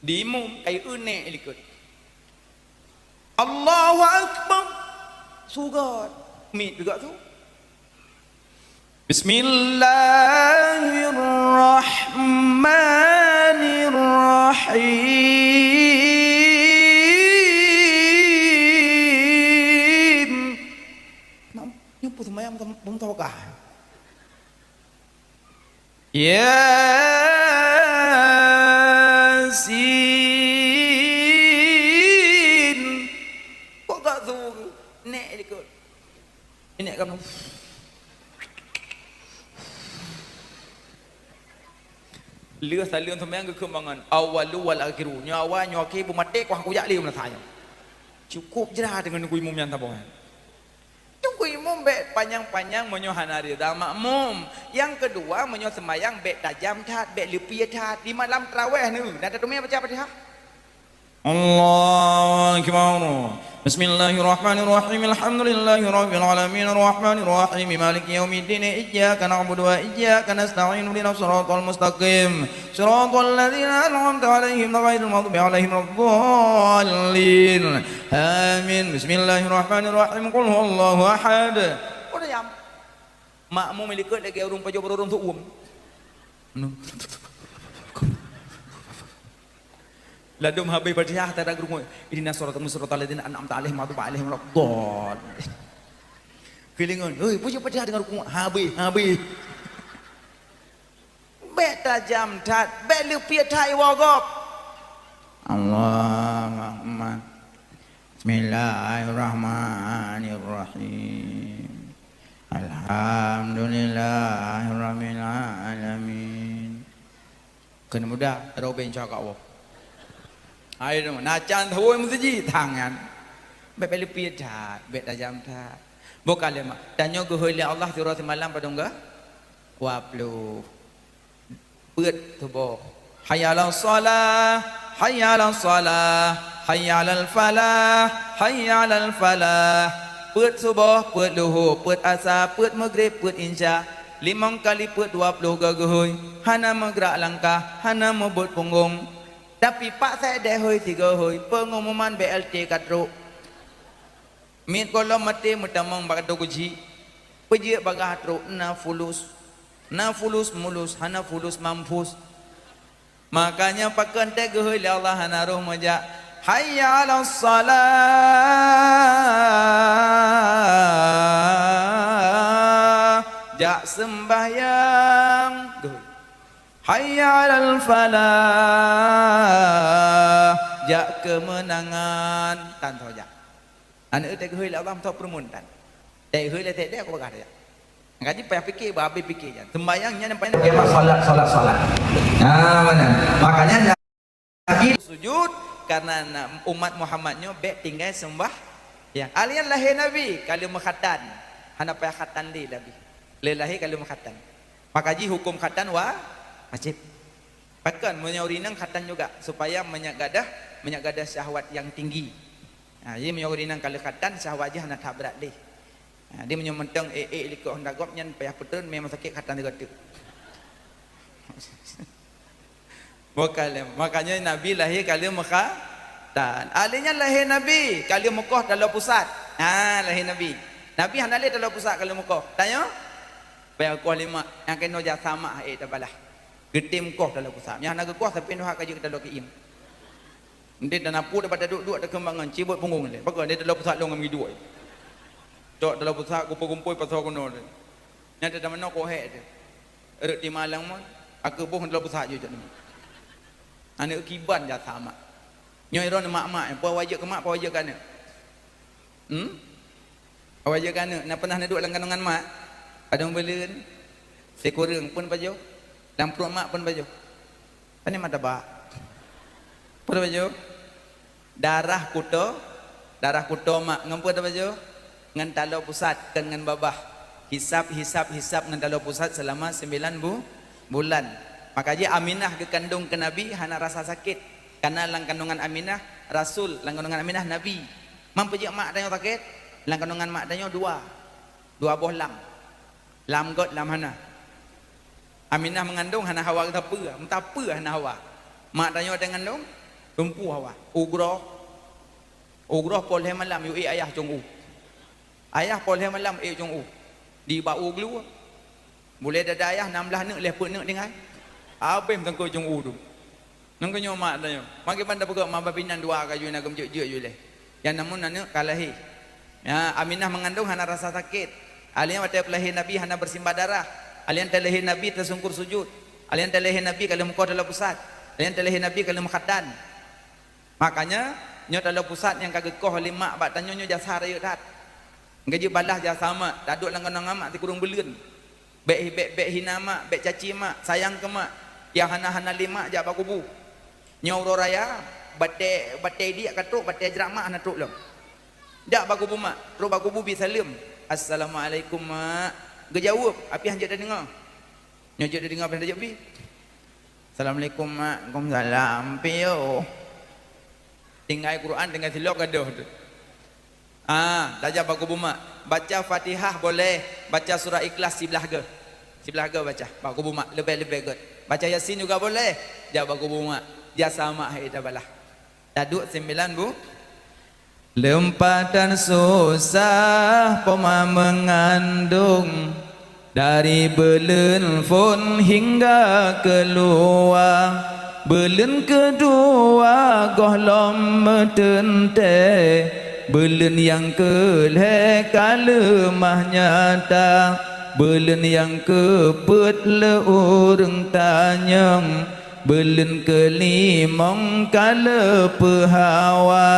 Di imum, kayue eunek likot. Allahu Akbar. Sugot. Mit juga tu. Bismillahirrahmanirrahim. Nyoe peue seumayang beutam-, beumutawakah? Yasin. Kok gak tu? Nek likot. Nek kamu. Lheueh saleuem seumayang geukheun mangat. Awalu wal akhiru. Nyoe awai, nyoe akhé, beumaté, kuah kujak lé meunasah nyoe. Cukup jra deungon guru imum nyang saboh nyan. Teungku imum bék panyang-panyang meunyoe hana rida makmum. Nyang keudua, meunyoe seumayang bék tajam that, bék leupie that. Di malam tarawéh nyoe, na tateumé baca Fatihah? Allahu Akbar. Bismillahirrahmanirrahim. Alhamdulillahirabbil alamin. Arrahmanirrahim. Maliki yaumiddin. Iyyaka na'budu wa iyyaka nasta'in. Ihdinas siratal mustaqim. Siratal ladzina an'amta 'alaihim ghairil maghdubi 'alaihim waladdallin. Amin. Bismillahirrahmanirrahim. Qul huwallahu ahad. Udah jam. Makmum likot lagée ureuëng pajoh barô ureuëng seuuem. Ladôm habéh Fatihah tada geurungoe, "Ihdinas siratal mustaqim, siratal ladzina an'amta 'alaihim ghairil maghdubi 'alaihim waladdallin." Keulingon, "Hei, peue jeuet Fatihah teungoh rukuk?" "Habéh, habéh." Bék tajam that, bék leupie that iwoe gob. Allahumma. Bismillahirrahmanirrahim. Alhamdulillahirabbil alamin. Keuneuk mudah, robek insya Allah. Hai, na can tawoi meuseujid tangan. Bék, bék leupie that, bék tajam that. Boh kalimat. Tanyoe geuhôi lé Allah sidroe simalam padum geuh? Dua ploh. Peuet suboh. Hayya 'alas shalah, hayya 'alas shalah, hayya 'alal falah, hayya 'alal falah. Peuet suboh, peuet luho, peuet asa, peuet maghrib, peuet insya. Limong kali peuet dua ploh geuhôi. Hana meugrak langkah, hana meubuet punggong. Tapi pak saideh hôi sigoe hôi, peungumuman B L T ka trok. Miet gohlom maté meutamong bak doe geuchik. Peujeuet bagaih trok na fulus. Na fulus mulus, hana fulus mampus. Makanya pakon teuh geuhôi lé Allah hana roh meujak. Hayya 'alas shalah. Jak seumbahyang. Geuhôi. Hayya 'alal falah. Jak keumeunangan. Tan tho jak. Aneuk teuh geuhôi lé Allah meutoh peureumeun tan. Teuh geuhôi lé teuh deh aku bagah jak. Ngaji payah pike, bah habéh pike jan. Seumbahyang nyan paling Pakai salat, salat, salat. Nah, mana? Makanya Nabi sujud karena na-, umat Muhammad nyoe bék tinggai seumbah. Ya, alian lahé Nabi ka lheueh meukhatan. Hana payah khatan lé Nabi. Lé lahé ka lheueh meukhatan. Maka jih huköm khatan wa-, wajib. Pakon meunyoe ureueng inong khatan juga supaya meunyak gadoh, meunyak gadoh syahwat nyang tinggi. Ha, jadi meunyoe ureueng inong ka lheueh khatan, syahwat jih hana that brat lé. Ha, jadi meunyoe mantong ék-ék likot honda gob nyan payah peutreun mé sakét khatan sigoe teuk. Bukan lé. Makanya Nabi lahé ka lheueh meukhatan. Ahli nyan lahé Nabi ka lheueh meukoh taloe pusat. Ha, lahé Nabi. Nabi hana lé taloe pusat ka lheueh meukoh. Tanyoe? Payah koh lima nyang keunoe jasa mak ék tabalah. Geutem koh taloe pusat. Nyang hana geukoh sampoe neuhak ka jeuet taloe keuim. Nanti dan apu dapat duek-duek takeumbang ngon cibot punggong lé. Pakon dia taloe pusat lôn ngon meuduek. Cok taloe pusat kumpul-kumpul pasal keunoe lé. Nyan teuh manoe koh hék teuh. Rot di malang mon, aku boh dalam pusat jujak ni. Aneuk kiban jasa mak. Nyoe droeneuh mak-mak, peue wajéb keu mak, peue wajéb keu aneuk? Hmm? Peue wajéb keu aneuk, na pernah neuduek lam kandungan mak? Padum buleuen? Sikureueng pun pajoh? Lam pruet mak pun pajoh? Pane mata bak? Pun pajoh? Darah kuto, darah kuto mak ngon peue tapajoh? Ngon taloe pusat, kon ngon babah. Hisab, hisab, hisab ngon taloe pusat seulama sembilan bu-, bulan. Maka jih Aminah geukandong keu Nabi hana rasa sakét. Karena lam kandungan Aminah, Rasul, lam kandungan Aminah, Nabi. Man peujeuet mak tanyoe sakét? Lam kandungan mak tanyoe dua. Dua boh lam. Lam göt, lam hana. Aminah meungandong hana hawa geusapeue, meusapeue hana hawa. Mak tanyoe watèe ngandong, lumpuh hawa. Ugroe, ugroe poh lhèe malam yue ék ayah cong u. Ayah poh lhèe malam ék cong u. Di bak u glue. Bulèe dada ayah nam blah neuk, lhèe peuet neuk tinggai. Habéh meusangkot cong u tu. Nyan keuh nyoe mak tanyoe. Mangke ban tapeugah mak babinan dua ka jui na geumjeuet-jeuet jui lé. Nyan namun aneuk ka lahé. Ya, Aminah meungandong hana rasa sakét. Alèh nyan watèe peulahé Nabi hana beusimbah darah. Alèh nyan teulahé Nabi teusungkur sujud. Alèh nyan teulahé Nabi ka lheueh meukoh taloe pusat. Alèh nyan teulahé Nabi ka lheueh meukhatan. Makanya, nyoe taloe pusat nyang ka geukoh lé mak bak tanyoe nyoe jasa rayeuk that. Geujeuet balaih jasa mak, taduek lam keunoe ngon mak sikureueng buleuen. Bèk, bèk, bèk hina mak, bèk caci mak, sayang keu mak. Nyang hana-hana lé mak jak bak kubu. Nyoe uroe raya, batèe, batèe diek ka trok, batèe jrat mak hana trok lom. Jak bak kubu mak, trok bak kubu bi saleuem. "Assalamualaikum mak." Geujaweueb, tapi han jeuet tadeungoe. Nyoe jeuet tadeungoe, tapi han jeuet bi. "Assalamualaikum mak." "Waalaikumsalam." Piôh. Tinggai Quran, tinggai silop gadoh tu. Ah, tajak bak kubu mak. Baca Fatihah boleh, baca surah Ikhlas siblah geuh. Siblah geuh baca, bak kubu mak, leubeh-leubeh geuh. Baca Yasin juga boleh, jak bak kubu mak. Jasa mak hai tabalah. Taduek sembilan bu-, leumpatan susah poma meungandong, dari buleuen phon hingga keuluwa. Buleuen keudua gohlom meuteuntèe, Beuleueng nyang keu lhée ka leumah nyata, beuleueng nyang keu peuet lé ureuëng tanyong, beuleueng keu limong ka leupeuhawa,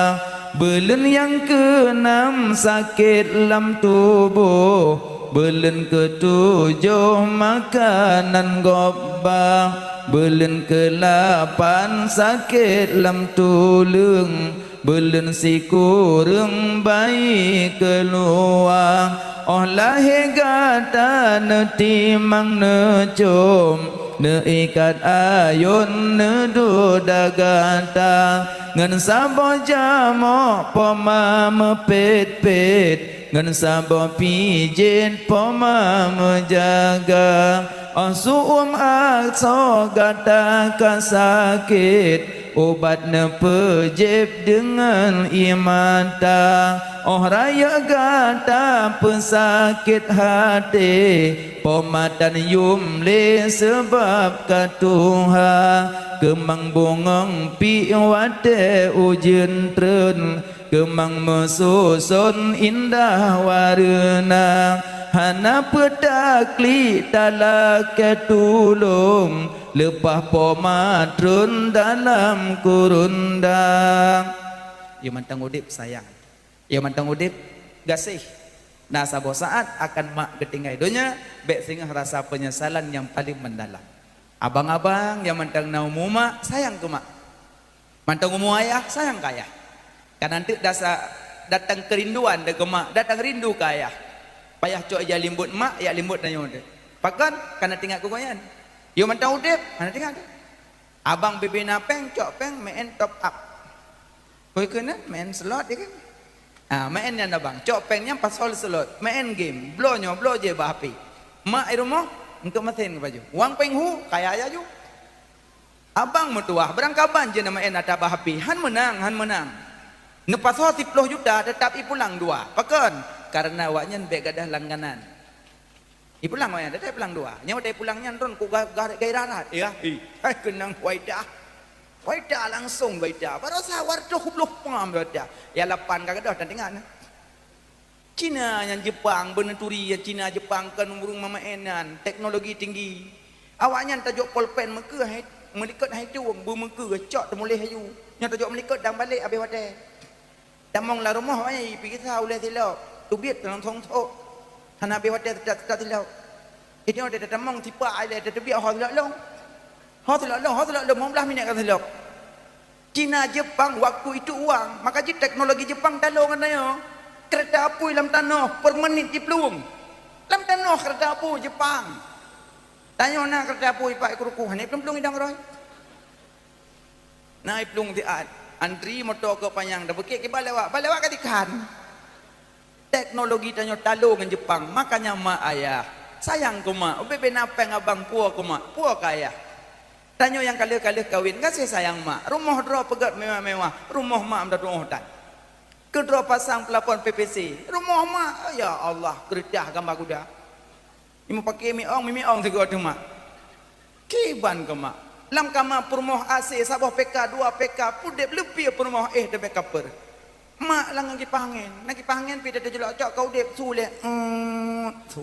beuleueng nyang keu nam sakét lam tuboh, beuleueng keu tujoh makanan gob ba, beuleueng keu lapan sakét lam tuleueng, beuleueng sikureueng bayi keuluwa. Óh lahé gata neutimang neucom, neuikat ayôn neuduek gata, ngon saboh jamok poma meupét-pét, ngon saboh pijet poma meujaga. Óh su'uem asoe gata ka sakét, ubat neupeujieb deungon ié mata. Óh rayeuk gata peusakét até, poma tan yuem lé sabab ka tuha. Keumang bungöng pih watée ujeuen treun, keumang meususon indah wareuna. Hana peutaklik talakée tulông, leupah poma treun dalam kurundang. Yôh mantong udeb sayang, yôh mantong udeb gaséh. Na saboh saát akan mak geutinggai donya, bék singoh rasa peunyesalan nyang paleng meudalam. Abang-abang nyang mantong na umu mak, sayang keu mak. Mantong umu ayah, sayang keu ayah. Ka na teuk dasa datang keurinduan keu mak, datang rindu keu ayah. Payah cok ija limbot mak, yak limbot tanyoe teuh. Pakon? Ka na teuingat keu gobnyan. Yôh mantong udeb, hana teuingat teuh. Abang bibina péng, cok péng, meu'en top up. Keu keunan, meu'en slot, ya kan? Ah, meu'en nyan abang, cok péng nyan pasol slot, meu'en game, bloe nyoe, bloe jih bak H P. Mak i rumoh, eungkôt meusén keu baju. Wang péng hu, kaya laju. Abang meutuwah, beurangkaban jih na meu'en ata bak H P, han meunang, han meunang. Neupasoe siplôh juta, teutap ipulang dua. Pakon? Kareuna awaknyan bék gadôh langganan. Ipulang awaknyan, teutap ipulang dua. Nyang watée ipulang nyan ron ku ga-, ga-, gairah that, ya. Ih, hai keunong waidah. Waidah langsong waidah. Barosa wartoh ploh pam waidah. Ya lapan ka gadôh tan teuingat na. Cina nyan Jepang, beuneuturi ya Cina Jepang kon ureuëng meu'en nyan, teknologi tinggi. Awaknyan tajok polpen meukeue hai, meulikot hai tueng, beumeukeue cok teumuléh laju. Nyoe tajok meulikot dan balek abéh watée. Tamong lam rumoh ai pih gisa ulée silop, teubiet langsong thok. Hana abéh watée teutat-teutat silop. Itu ada tamong sipa ai lé teubiet ho silop long. Ho silop long, ho silop long, lima belas minit ka silop. Cina Jepang waktu itu uang, maka jih teknologi Jepang talong ngon tanyoe. Keureuta apui lam tanoh per menit jiplueng. Lam tanoh keureuta apui Jepang. Tanyoe na keureuta apui pat i keuruku, hana plueng-plueng idang roh. Na i plueng siat, antri moto keu panyang, dah beukét kiban lewat, ban lewat ka dikan. Teknologi tanyoe talong ngon Jepang, makanya mak ayah sayang keu mak, ubé-bé na péng abang puwoe keu mak, puwoe keu ayah. Tanyoe nyang ka lheueh-ka lheueh kawen, gaséh sayang mak. Rumoh droe peugét mewah-mewah, rumoh mak meutuoh that. Keudroe pasang plafon P V C, rumoh mak, ya Allah, keureutah gamba guda. Imeupaké miong, mimiong sigoe teuma. Kiban keu mak. Lam kama peurumoh A C saboh P K, dua P K, pudeb leupie peurumoh éh teuh bèk kapeur. Mak lam ngon kipah angén. Na kipah angén pih teuteujulok cok ka udeb su lé. Eut, su.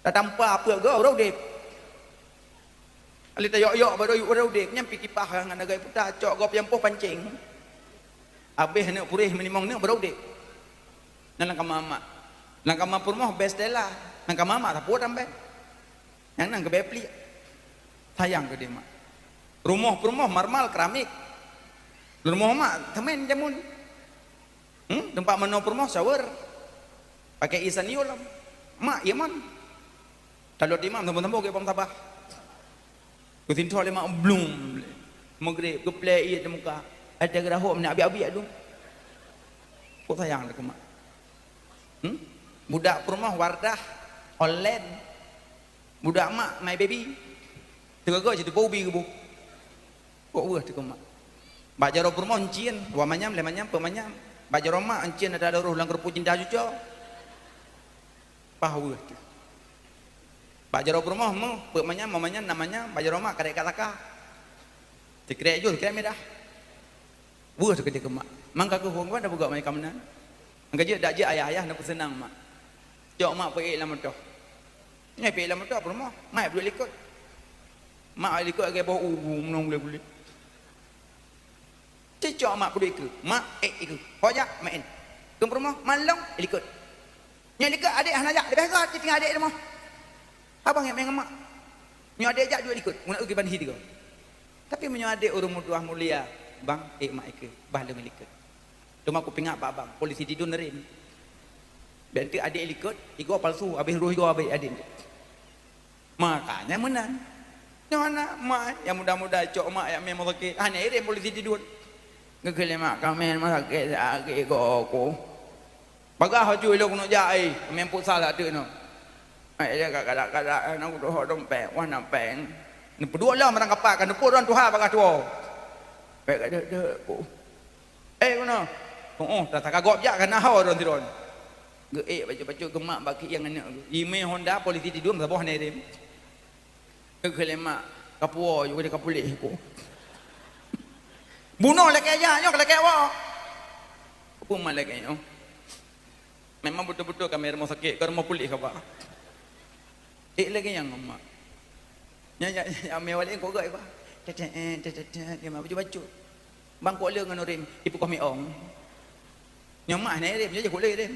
Tatampa peuet goe baru udeb. Ali tayok-yok baru udeb. Nyan pih kipah ngon agak puta cok gob nyang poh pancéng. Abéh aneuk puréh meulimong neuk baru udeb. Nyan lam kama mak. Lam kama peurumoh bèk seutela. Lam kama mak sapeue tambah. Nyang nan geubèe pliek. Sayang keu di mak. Rumoh peurumoh marmal keramik. Rumoh mak semen jameun. Hmm, teumpat manoe peurumoh shower. Pakai ie sanyul. Mak ie mon. Talot imam sambung-sambung keu bang sabah. Geusintoh lé mak blum. Maghrib geuplè ie di muka. Ada geurahom nak abiek-abiek dum. Kok sayang deungon mak. Hmm? Budak peurumoh Wardah online. Budak mak My Baby. Teuga-ga cit teupeu ubi geuboh. Kok weueh teuh keu mak. Bak jaroe peurumoh encien, dua manyam, lhèe manyam, peuet manyam. Bak jaroe mak encien ada roh lam keureupuk cinta cuco. Pah weueh teuh. Bak jaroe peurumoh meuh, peuet manyam, lima manyam, enam manyam, bak jaroe mak karek kat saka. Sikrek ju, sikrek mirah. Weueh teuh keudeh keu mak. Mang ka keuhong ban dah peugah mai ka meunan. Mangka jeuet dak jeuet ayah-ayah na peuseunang mak. Cok mak peuék lam moto. Nyoe peuék lam moto peurumoh, mak peuduek likot. Mak likot lagèe boh ubu meunong gulé-gulé. Cicok mak peuduek ikeue, mak ék ikeue. Ho jak maén. Keu peurumoh, mak lông likot. Nyoe likot adék hana jak, leubeh göt tinggai adék rumoh. Abang nyang meuingat mak. Nyoe adék jak duek likot, guna eu kiban hi tiga. Tapi meunyoe adék ureueng meutuah mulia, bang, ék mak ikeue, bah lông likot. Teuma kupeuingat bak abang, polisi tidun rem. Bèk teuk adék likot, igoe palsu, habéh roh igoe abéh adék. Makanya meunan. Nyoe na mak nyang muda-muda cok mak nyang mé sakét, hana irem polisi tidun. Geukheun lé mak, "Ka mé sakét, sakét igoe ku." Bagaih aju ilong keuneuk jak ai, meunan pusat ateueh nyoe. Ai dia ka kadak-kadak, na kudoh dompet, wah na péng. Neupeuduek lom barang kapak, ka neupeuron tuha bagaih tuwoe. Péng ka deuek-deuek ku. Eh, guna. Oh, oh, tata ka gob jak ka na ho ron sidroe. Geuék bacut-bacut geumak bak kieng aneuk. Imé Honda polisi tidun saboh nirem. Geukheun lé mak, "Kapuwoe ju, ka puléh ku." Bunoe lakèe jak nyoe ka lakèe woe. Peue mak lakèe nyoe? Memang beutôi-beutôi ka mé rumoh sakét, ka rumoh puléh ka ba. Ék lagèe nyang mak. Nyan, nyan, nyan, mé walek kok gèt ba. Tetet, tetet, tetet, dia mak bacut-bacut. Bang kok le ngon ureueng ipeukoh miong. Nyoe mak hana irem, nyoe jeuet kok le irem.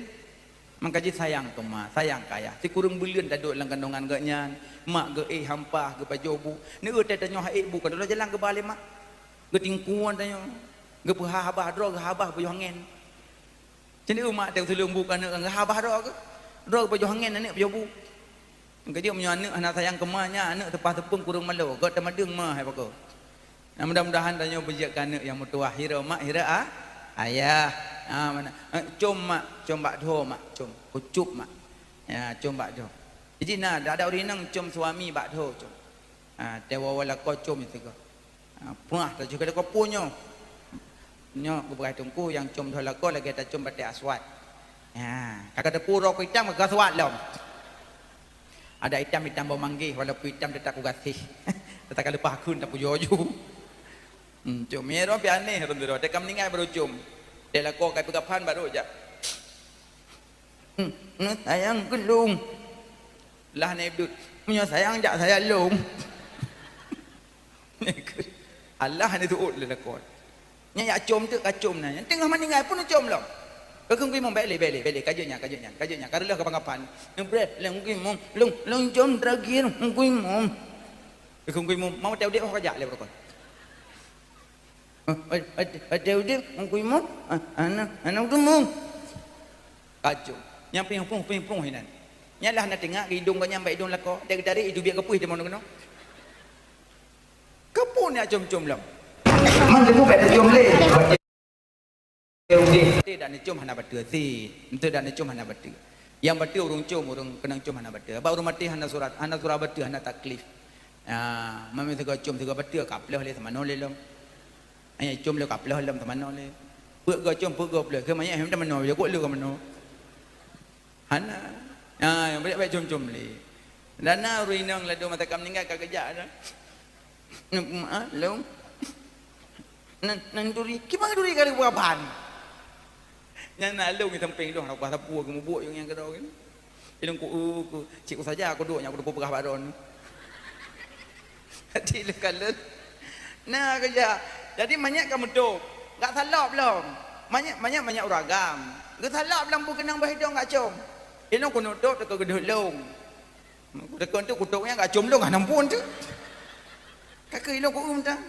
Mangka jih sayang keu ma, sayang keu ayah. Sikureueng buleuen taduek lam kandongan geuh nyan, mak geuéh hampah, geupajoh bu. Neueu teuh tanyoe ha ék bu, ka droe jalan geuba lé mak. Geutingkuan tanyoe. Geupeuha habah droe, geuhabah pajoh angén. Cen umat teuh tuleueng bu keu aneuk, geuhabah droe geuh. Droe geupajoh angén aneuk pajoh bu. Keujeuet meunyoe aneuk hana sayang keu ma nyan, aneuk teupah teupeueng kureueng malo, gèt teumadeueng ma hai pakoe. Nah, mudah-mudahan tanyoe beujeuet keu aneuk nyang meutuwah, hira mak, hira a-, ayah. Ha, meunan. Eh, com mak, com bak dhoe mak, com. Kucup mak. Ya, com bak dhoe. Jih na, dak-dak ureueng inong com suami bak dhoe, com. Ha, teuma woe lakoe com sigoe. Ha, pruah tacok keu lakoe peue nyoe. Nyoe geupeugah teungku nyang com dhoe lakoe lagèe tacom batèe aswad. Ha, ka ka teupeu rok itam ka aswad lom. Ada itam-itam bau manggéh, walaupun itam tetap kugaséh. Tetap ka leupah kheun, tak pujoe ju. Hmm, com. Meuroe pih aneh, ron sidroe. Teuka meuninggai baru com. Teuka lakoe ka peugah phan baru jak. Hmm, neu sayang keu lôn. Lah neu dut. Meunyoe sayang jak saya lôn. Alah neu tuot lé lakoe. Nyan jak com teuk ka com na. Nyan teungoh meuninggai pun com lom. Ka kheun geuimum, "Bèk lé, bèk lé, bèk lé, ka jeuet nyan, ka jeuet nyan, ka jeuet nyan." Ka reuloh kapan-kapan. Neubreh lé geuimum, "Lôn, lôn com terakhir geuimum." Ka kheun geuimum, "Mau teu udép ho ka jak lé barokon." "Eh, eh, eh, teu udép geuimum, ah, hana, hana geuimum." Ka com. Nyan pih pruh, pih pruh inan. Nyan lah na teungoh idong geuh nyan bak idong lakoe. Teu geutarék itu biet keupeue teuma keunoe. Keupeue nyak com-com lom? Man teungku bèk teucom lé. Beutôi dak neucom hana bateue sit. Beutôi dak neucom hana bateue. Nyang bateue ureueng com, ureueng keunong com hana bateue. Bak ureueng maté hana surat, hana surat bateue, hana taklif. Ah, meunyoe sigoe com, sigoe bateue, ka ploh lé, teumanoe lé lom. Hanya com lé, ka ploh lom, teumanoe lé. Peuet goe com, peuet goe ploh. Keu manyak hem teumanoe, ya kok lé ka manoe. Hana. Ha, nyang bèk-bèk com-com lé. Dan na ureueng inong ladôm masa ka meuninggai ka geujak dah. Neu peumaaf, lôn. Nan, nan turi, kiban turi kali buah ban. Nyan na lôn di sampéng dong, rabah sapu geumeubok nyang keudroe nyan. Ilôn ku, ku, cit ku saja ku duek nyan ku peugah bak droeneuh. Jadi leukalon. Na keujak. Jadi manyak ka meutôb. Gak salop lom. Manyak, manyak, manyak uragam. Geusalop lom beukeunong boh idong gak com. Ilôn keuneuk tôb teuka geudeuh lôn. Teuka tu kutôb nyan gak com lôn hana muphom tu. Ka keu ilôn ku um ta.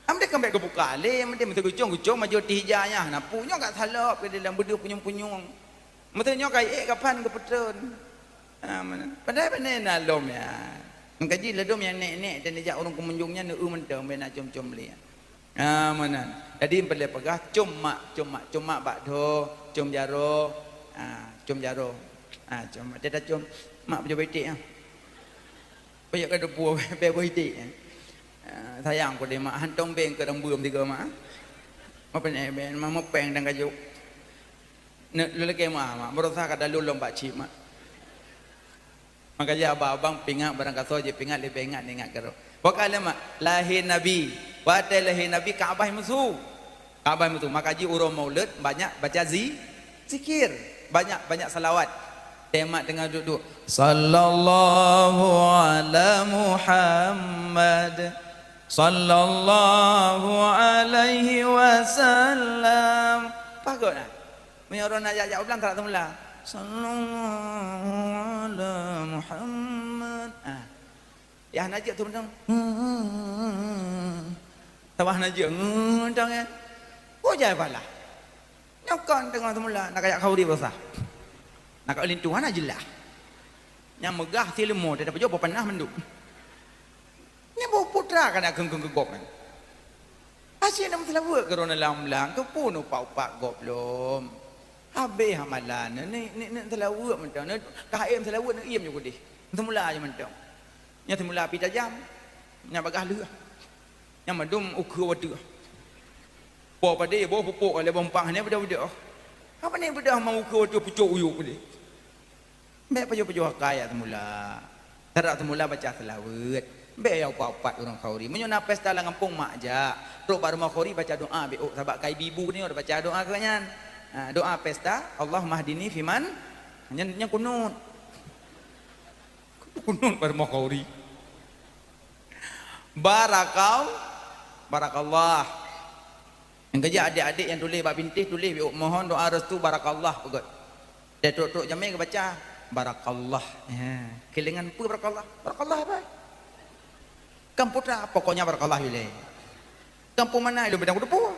Am deh kambek geubuka lé, am deh meuteugeucong-geucong majoh tih ija nyan hana pu. Nyoe gak salop ke dalam beudeuh punyueng-punyueng. Meuteunyoe ka ék kapan geupeutrön. Ha, meunan. Padahai bèk na lom ya. Meukaji ladôm nyang nèk-nèk dan dijak ureueng keumunjong nyan neu-eu mantong bèk na com-com lé. Ha, meunan. Jadi peureulèe peugah com mak, com mak, com mak bak dhoe, com jaroe. Ha, com jaroe. Ha, com mak. Teuta com mak peujeuet bak iték ha. Payah ka deupue bèk bak iték ha. Ha, sayang ku deh mak, hantong beng keu rambeuem tiga mak. Mak peureulèe beng, mak mupeng dan kajok. Neu-, lôn lakèe meu'ah, mak. Beurusaha ka dalôn lom bak chip, mak. Maka jih abang-abang pingat barangkasoe jih pingat leubeh ingat ngon ingat keudroe. Pakon lé, mak? Lahé Nabi. Watèe lahé Nabi, Ka'bah meusu. Kaban beutôi, maka jih uroe Maulud banyak baca zi-, zikir, banyak-banyak salawat. Teuma teungoh duek-duek, "Sallallahu ala Muhammad, sallallahu alaihi wasallam." Pagot nah. Meunyoe uroe na jak-jak u blang, tarak teumula, "Sallallahu ala Muhammad." Ah. Yah na jeuet tu mantong. Tabah na jeuet, mantong, ya. Hujai pala. Nyoe kon teungoh teumula, na kajak khauri basa. Na kajak linto hana jeulaih. Nyang meugah si leumo, teutab pajoh boh panah mandum. Nyan boh putra ka na kheun-kheun keu gob nyan. Asyik na meuseulaweuet keu droeneuh lam blang, keupeue neupak-upak gob lom. Habéh amalan, ni, ni, ni seulaweuet mantong, ni ka haém seulaweuet, neuiem nyoe keudeh. Seumula nyoe mantong. Nyan seumula api tajam, nyan bagaih lheueh. Nyan mandum ukeue watèe. Poh padé boh pupuk lé boh empang nyan beudôh-beudôh. Apa ni beudôh mau ukeue watèe pucôk uyuek keudeh. Bèk pajoh-pajoh akai jak seumula. Tarak seumula baca seulaweuet. Bèk jak upat-upat ureueng khauri. Meunyoe na pesta lam gampông mak jak. Trok bak rumoh khauri baca doa bèk ôk, sabab ka ibu-ibu nyoe baca doa keu nyan. Ha, doa pesta, "Allahummahdini fiman," nyan, nyan kunut. Kunut bak rumoh khauri. Barakal-, barakallah. Nyang keujak adék-adék nyang tuléh bak bintéh, tuléh bèk ôk, mohon doa restu barakallah, peugöt. Trok-trok jamé geubaca barakallah. Ya. Keulengan peue barakallah? Barakallah apa? Kan putra, pokoknya barakallah ilée. Kan peue makna ilée bidang kuteupeu.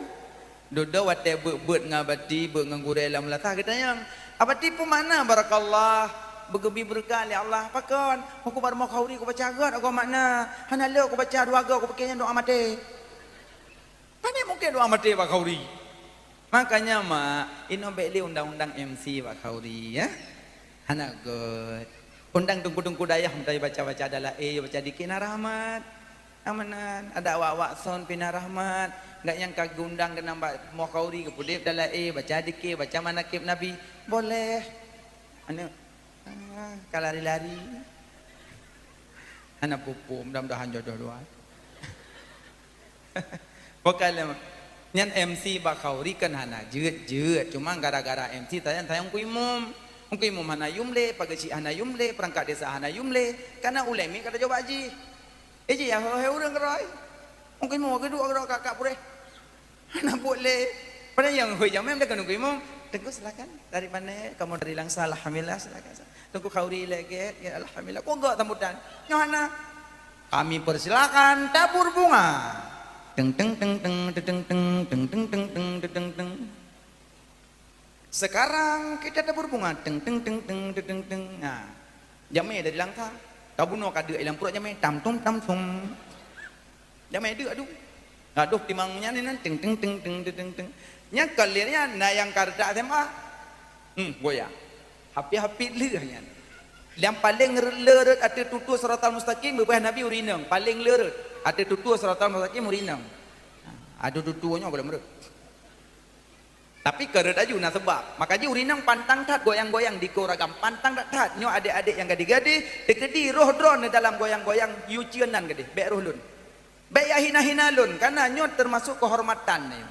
Dudoe watèe beuet-beuet ngon abati, beuet ngon gurèe lam meunasah geutanyong, "Abati, peue makna barakallah?" "Beugeubri beureukat lé Allah." "Pakon?" "Meukeuh bak rumoh khauri kubaca göt agoe makna. Hana lé kubaca dua goe, kupike nyan doa maté." Pane mungken doa maté bak khauri. Makanya, mak, inoe bèk lé undang-undang M C bak khauri, ya. Hana göt. Undang teungku-teungku dayah meutai baca-baca dalae, baca dikir na rahmat. Amanan, ada awak-awak son pih na rahmat. Enggak nyang ka geundang keunan bak rumoh khauri, geupeuudép dalae, baca dikir, baca manakib Nabi. Boleh. Aneuk, ah, ka lari-lari. Hana peue-peue, mudah-mudahan jodoh dua. Bukan lé, nyan M C bak khauri kan hana jeuet-jeuet, cuma gara-gara M C tanyong-tanyong keu imum. Keu imum hana yum lé, pageue chik hana yum lé, peurangkat desa hana yum lé, kana ulèe miet ka tajak bak jih. Eh, jih ya, hôi ureueng keudroe. Keu imum geuduek keudroe ka, ka puréh. Hana buet lé. Padahai nyang hôi jamé meunan keu imum. "Teungku, silakan. Dari mana?" "Kamoe dari Langsa." "Alhamdulillah, silakan." "Teungku khauri lé gét?" "Ya, alhamdulillah." "Kok göt sambutan?" "Nyoe hana." "Kami persilakan tabur bunga." Teng, teng, teng, teng, teng, teng, teng, teng, teng, teng, teng, teng, teng. "Sekarang kita tabur bunga." Teng, teng, teng, teng, teng, teng, teng. Nah, jamé dari Langsa. Tabunoe ka deuek lam pruet jamé. Tam, tum, tam, tum. Jamé deuek adu. Gadoh timang nyan nan teng, teng, teng, teng, teng, teng, teng. Nyan ka lheueh nyan na nyang ka reutak S M A. Hmm, goyang. Hapit-hapit lheueh nyan. Nyang paleng le rhot ateueh tutoe siratal mustaqim, beubaih Nabi ureueng inong. Paleng le rhot ateueh tutoe siratal mustaqim ureueng inong. Adu tutoe nyoe gohlom rhot. Tapi ka rhot aju na seubab. Maka jih ureueng inong pantang that goyang-goyang dikeue ureueng agam. Pantang that-that. Nyoe adék-adék nyang gadih-gadih, teukeudi roh droeneuh dalam goyang-goyang, yue cieun nan gadih. Bèk roh lôn. Bèk jak hina-hina lôn, karena nyoe teumasok keuhormatan nyoe.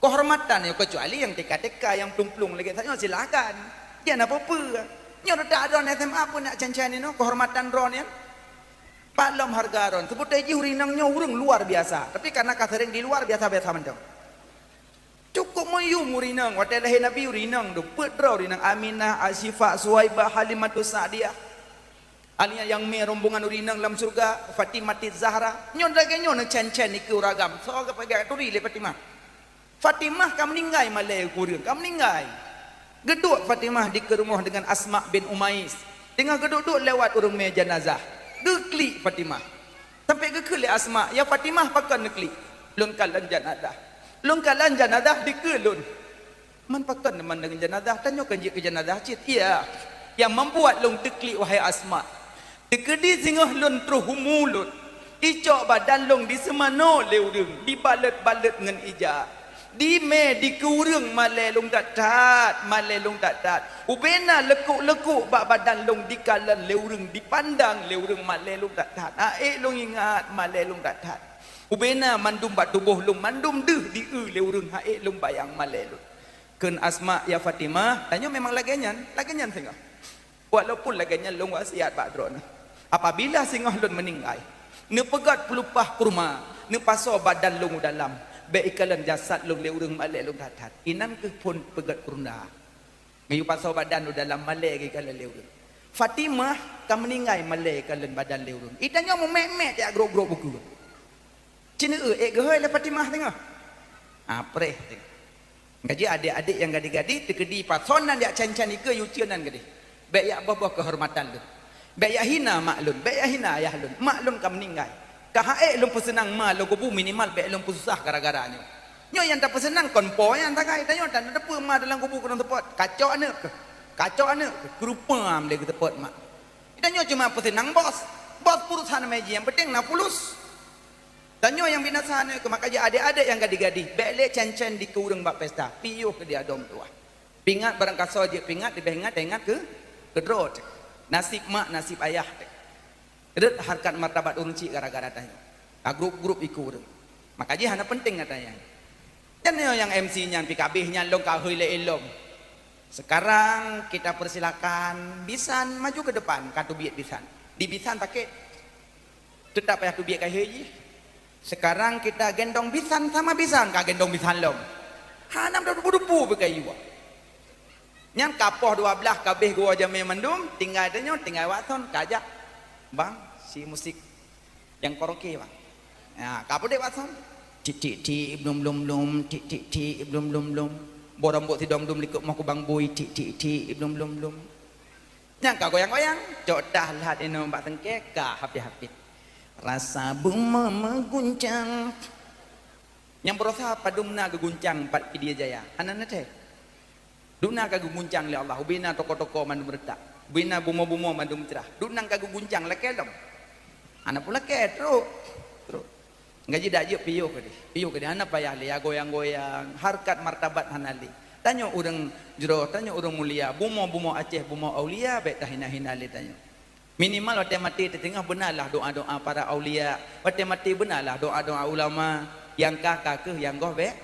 Keuhormatan nyoe, keucuali nyang teuka-teuka, nyang plueng-plueng lagèe nyoe, silakan. Jih hana peue-peue. Nyoe reutak droeneuh S M A pun nak can-can inoe, keuhormatan droeneuh nyan. Pat lom hareuga droeneuh. Seubut jih ureueng inong nyoe ureueng luar biasa. Tapi karena ka seuring di luar, biasa-biasa mantong. Cukôp meuyum ureueng inong, watèe lahé Nabi ureueng inong, duek peuet droe ureueng inong, Aminah, Asyifa, Suwaibah, Halimatus Sa'diyah. Akhirnya nyang mè rombongan ureueng inong lam syeuruga, Fatimati Zahra. Nyoe lagèe nyoe neucen-cen dikeue ureueng agam. Soe geupeugah turi lé Fatimah. Fatimah ka meuninggai malèe keu ureueng, ka meuninggai. Geuduek Fatimah dikeue rumoh deungon Asma bin Umais. Teungoh geuduek-duek lewat ureueng mè janazah. Geuklik Fatimah. Sampai geukheun lé Asma, "Ya Fatimah, pakon neuklik?" "Lôn kalon janazah." "Lôn kalon janazah dikeue lôn." "Man pakon man deungon janazah? Tanyoe kan jeuet keu janazah cit." "Iya, nyang membuat lôn teuklik, wahai Asma. Teukeudi singoh lôn troh umu lôn, icok badan lôn diseumanoe lé ureueng, dibalot-balot ngon ija. Dimè dikeue ureueng malèe lôn that-that, malèe lôn that-that. Ubena leukok-leukok bak badan lôn dikalon lé ureueng, dipandang lé ureueng malèe lôn that-that. Aék lôn ingat malèe lôn that-that." Ubena mandum bak tuboh lôn, mandum deuh di-eu lé ureuëng, han ék lôn bayang malée lôn. Kheun Asma, "Ya Fatimah," tanyoe memang lagée nyan, lagée nyan singoh. Walaupun lagée nyan lôn wasiat bak droeneuh, apabila singoh lôn meuninggai, neupeugét peulupah kurma, neupasoe badan lôn u dalam, bék ikalon jasad lôn lé ureuëng malée lôn that-that. Inan kheueh phon peugét kurma. Geuyue pasoe badan u dalam malée geukalon lé ureuëng. Fatimah ka meuninggai malée geukalon badan lé ureuëng. Itanyoe meumet-met jak grop-grop buku. Ceuneuk ék geuhôi lé Fatimah teungoh. Ah, preh teungoh. Ngaji adék-adék nyang gadih-gadih, teukeudi pasoe nan jak can-can ikeue yucieun nan gadih. Bék jak boh-boh keuhormatan lôn. Bék jak hina mak lôn, bék jak hina ayah lôn. Mak lôn ka meuninggai. Ka han ék lôn peuseunang ma lôn kubu, minimal bék lôn peususah gara-gara nyoe. Nyoe nyang tapeuseunang kon po nyang tagai, tanyoe tan teupeue ma dalam kubu keunong teupot. Kacok aneuëk keuh. Kacok aneuëk keuh. Keurupam lé geuteupot mak. Tanyoe cuma peuseunang bos. Bos peurusan meji, nyang penting na fulus. Tanyoe nyang binasa aneuëk keuh, maka jih adék-adék nyang gadih-gadih, bék lé can-can dikeue ureuëng bak pesta, piôh keu di adoe meutuwah. Pingat barangkasoe jeuet pingat, leubeh ingat, ingat keu, keu droe teuh. Nasib mak, nasib ayah teuh. Rhot hareukat martabat ureuëng chik gara-gara tanyoe. Ka grup-grup ikeue ureuëng. Maka jih hana penting gata nyan. Nyan nyoe nyang M C nyan pi kabeh nyan lôn ka hôi lé ilom. Sekarang kita persilakan bisan maju ke depan, ka teubiet bisan. Di bisan sakét. Teutap payah teubiet kayée jih. Sekarang kita gendong bisan sama bisan, ka gendong bisan lom. Hana meudupu-dupu beukai iwa. Nyang ka poh dua blaih ka abéh geuwoe jamé mandum, tinggai tanyoe, tinggai Watson, ka jak. Bang, si musik nyang karaoke, bang. Ya, ka peudeh Watson. Tik, tik, tik, blum, blum, blum, tik, tik, tik, blum, blum, blum. Boh rambôt sidom dum likot moh kubang bui, tik, tik, tik, blum, blum, blum. Nyang ka goyang-goyang, cok tah lhat inong bak sengke, ka hapit-hapit. Rasa bumoe meuguncang. Nyang beurasa padum na geuguncang pat Pidie Jaya. Hana na teuh. Duna ka geuguncang lé Allah, ubena toko-toko mandum reutak. Ubena bumoe-bumoe mandum crah. Duna ka geuguncang lakée lom. Hana peue lakée, trok. Trok. Ngaji dak jeuet piôh keudeh. Piôh keudeh hana payah lé, ya goyang-goyang, hareukat martabat hana lé. Tanyoe ureuëng jroh, tanyoe ureuëng mulia, bumoe-bumoe Aceh, bumoe aulia, bék tahina-hina lé tanyoe. Minimal watée maté teuteungoh beunalah doa-doa para aulia, watée maté beunalah doa-doa ulama, nyang ka, ka kheueh, nyang goh bék,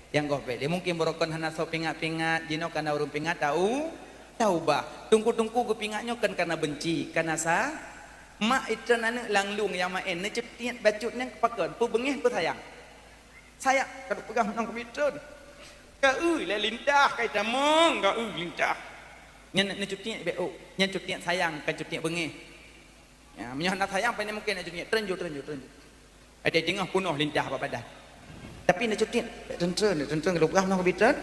nyang goh bék lé. Mungken barokon hana soe pingat-pingat, jinoe kana ureuëng pingat tau, taubah. Teungku-teungku geupingat nyoe kon kana beunci, kana sa, Mak itreun aneuëk lam lueng nyang maén, neuceutiet bacut nyan pakon, peubeungéh peusayang. Sayang, ka lôn peugah meunan keu mitreun. Ka eu lé lintah ka itamong, ka eu lintah. Nyan neuceutiet bék ôk, nyan ceutiet sayang, ka ceutiet beungéh. Ya, meunyoe hana sayang, pane mungken neuceutiet, treun ju, treun ju, treun ju. Ada teungoh peunoh lintah bak badan. Tapi neuceutiet, treun-treun, treun-treun ka lôn peugah meunan keu mitreun.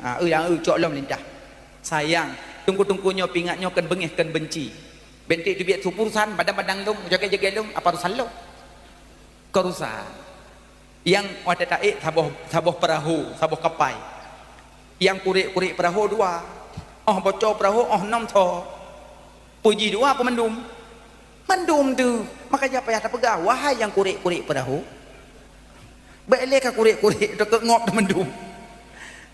Ha, eu nyang eu cok lom lintah. Sayang, teungku-teungku nyoe pingat nyoe kon beungéh, kon beunci. Bentik teubiet su peurusan, badang-badang lom, jagée-jagée lom, apa urusan lom? Kon urusan. Nyang watée taék saboh, saboh peurahô, saboh kapai. Nyang kurek-kurek peurahô dua. Óh boco peurahô, óh nom tho. Peue jih dua peue mandum? Mandum teuh. Maka jak payah tapeugah, wahai nyang kurek-kurek peurahô. Bék lé ka kurek-kurek, teukeuk ngop teumandum.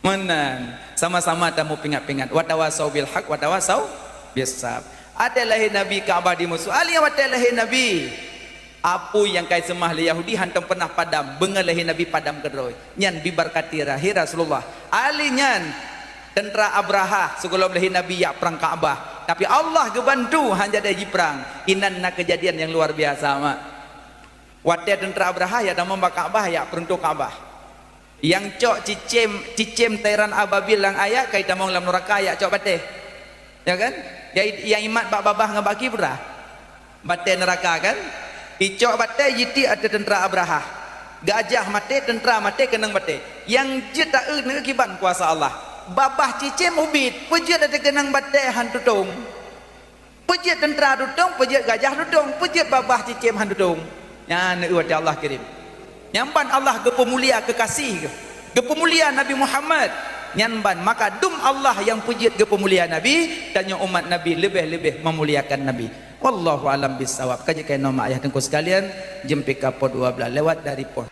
Meunan, sama-sama tameupingat-pingat. Watawasau bil haq, watawasau bis sab. Watée lahé Nabi Ka'bah dimusoh. Ali watée lahé Nabi. Apui nyang kai seumah lé Yahudi hantom peunah padam, beungoh lahé Nabi padam keudroe. Nyan bibarkati lahé Rasulullah. Ali nyan teuntra Abrahah sigohlom lahé Nabi jak prang Ka'bah. Tapi Allah geubantu han jadi jiprang. Inan na keujadian nyang luar biasa, mak. Watée teuntra Abrahah jak tamong bak Ka'bah, jak peuruntoh Ka'bah. Nyang cok cicém, cicém tairan ababil nyang ayat ka itamong lam nuraka, jak cok batée. Ya kan? Nyang, nyang imat bak babah ngon bak kiprah. Batée nuraka kan? Icok batée jitiek ateueh teuntra Abrahah. Gajah maté, teuntra maté, keunong batée. Nyang jeuet taeu neukiban kuasa Allah. Babah cicém ubit, peujeuet ateueh keunong batée han tutong. Peujeuet teuntra tutong, peujeuet gajah tutong, peujeuet babah cicém han tutong. Nyan watée Allah kirém. Nyan ban Allah geupeumulia keukasih geuh, geupeumulia Nabi Muhammad. Nyan ban maka dum Allah nyang peujeuet geupeumulia Nabi, tanyoe umat Nabi leubeh-leubeh meumuliakan Nabi. Wallahu a'lam bissawab. Ka jeuet keunoe mak ayah teungku sekalian, jeumpika poh dua blaih lewat dari poh